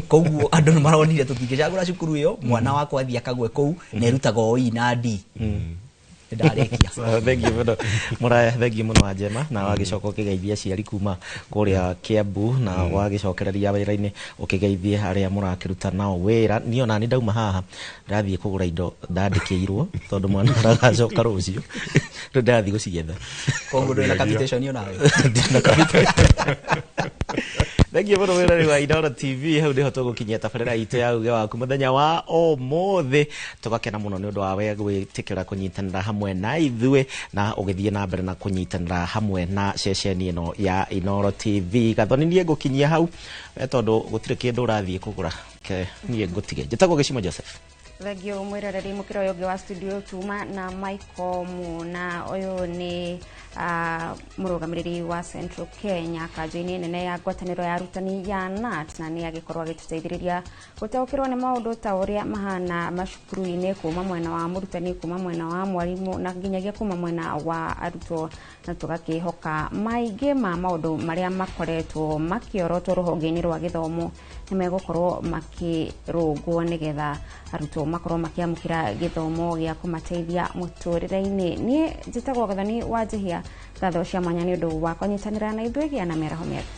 Koguo andũ nĩ maronire tũtingĩcagũra cukuru ĩyo mwana wakwa athiĩ akagwe kũu na ĩrutaga o E na D. Ndarĩkia. So, thank you mũno mũraya, thank you mũno Wanjema, na wagĩcoka ũkĩgeithia aciari kuma kũrĩa Kiambu na wagĩcokereria wĩra-inĩ ũkĩgeithie arĩa mũrakĩruta nao wĩra. Niĩ ona nĩ ndauma haha ndĩrathiĩ kũgũra indo ndandĩkĩirwo tondũ mwana aragacoka rũciũ, rĩu ndĩrathiĩ gũcietha. Koguo ndũrĩ na capitation onawe? Ndirĩ na capitation. Thank you mũno wĩra wa Inooro TV. Hau nĩho tũgũkinyia tabarĩra itũ ya uge waku mũthenya wa ũmũthĩ. Tũgakena mũno nĩ ũndũ wa we gwĩtĩkĩra kũnyitanĩra hamwe na ithuĩ na ũgĩthiĩ na mbere na kũnyitanĩra hamwe na ceceni ĩno ya Inooro TV. Gathoni, niĩ ngũkinyia hau tondũ gũtirĩ kĩndũ ũrathiĩ kũgũra, ke niĩ ngũtige. Njĩtagwo Gĩcimo Joseph. Thengio mwĩroreri. Mũkĩra ũyũ ũngĩ wa studio tuma na Michael Muna, ũyũ nĩ mũrũgamĩrĩri wa Central Kenya kanjũ-inĩ nene ya ngwatanĩro ya arutani ya KNUT, na nĩ agĩkorwo agĩtũteithĩrĩria gũtaũkĩrwo nĩ maũndũ ta ũrĩa mahana macukuru-inĩ, kuma mwena wa mũrutani, kuma mwena wa mwarimũ na nginyagia kuma mwena wa arutwo, na tũgakĩhoka maingĩ ma maũndũ marĩa makoretwo makĩorotwo rũhonge-inĩ rwa gĩthomo nĩ megũkorwo makĩrũngwo nĩgetha arutwo makorwo makĩamũkĩra gĩthomo gĩa kũmateithia mũtũrĩre-inĩ. Niĩ njĩtagwo Gathoni wa Njĩhia. Ngatho cia mwanya nĩ ũndũ wa kũnyitanĩra na ithuĩ. Gĩa na mĩaraho mĩega.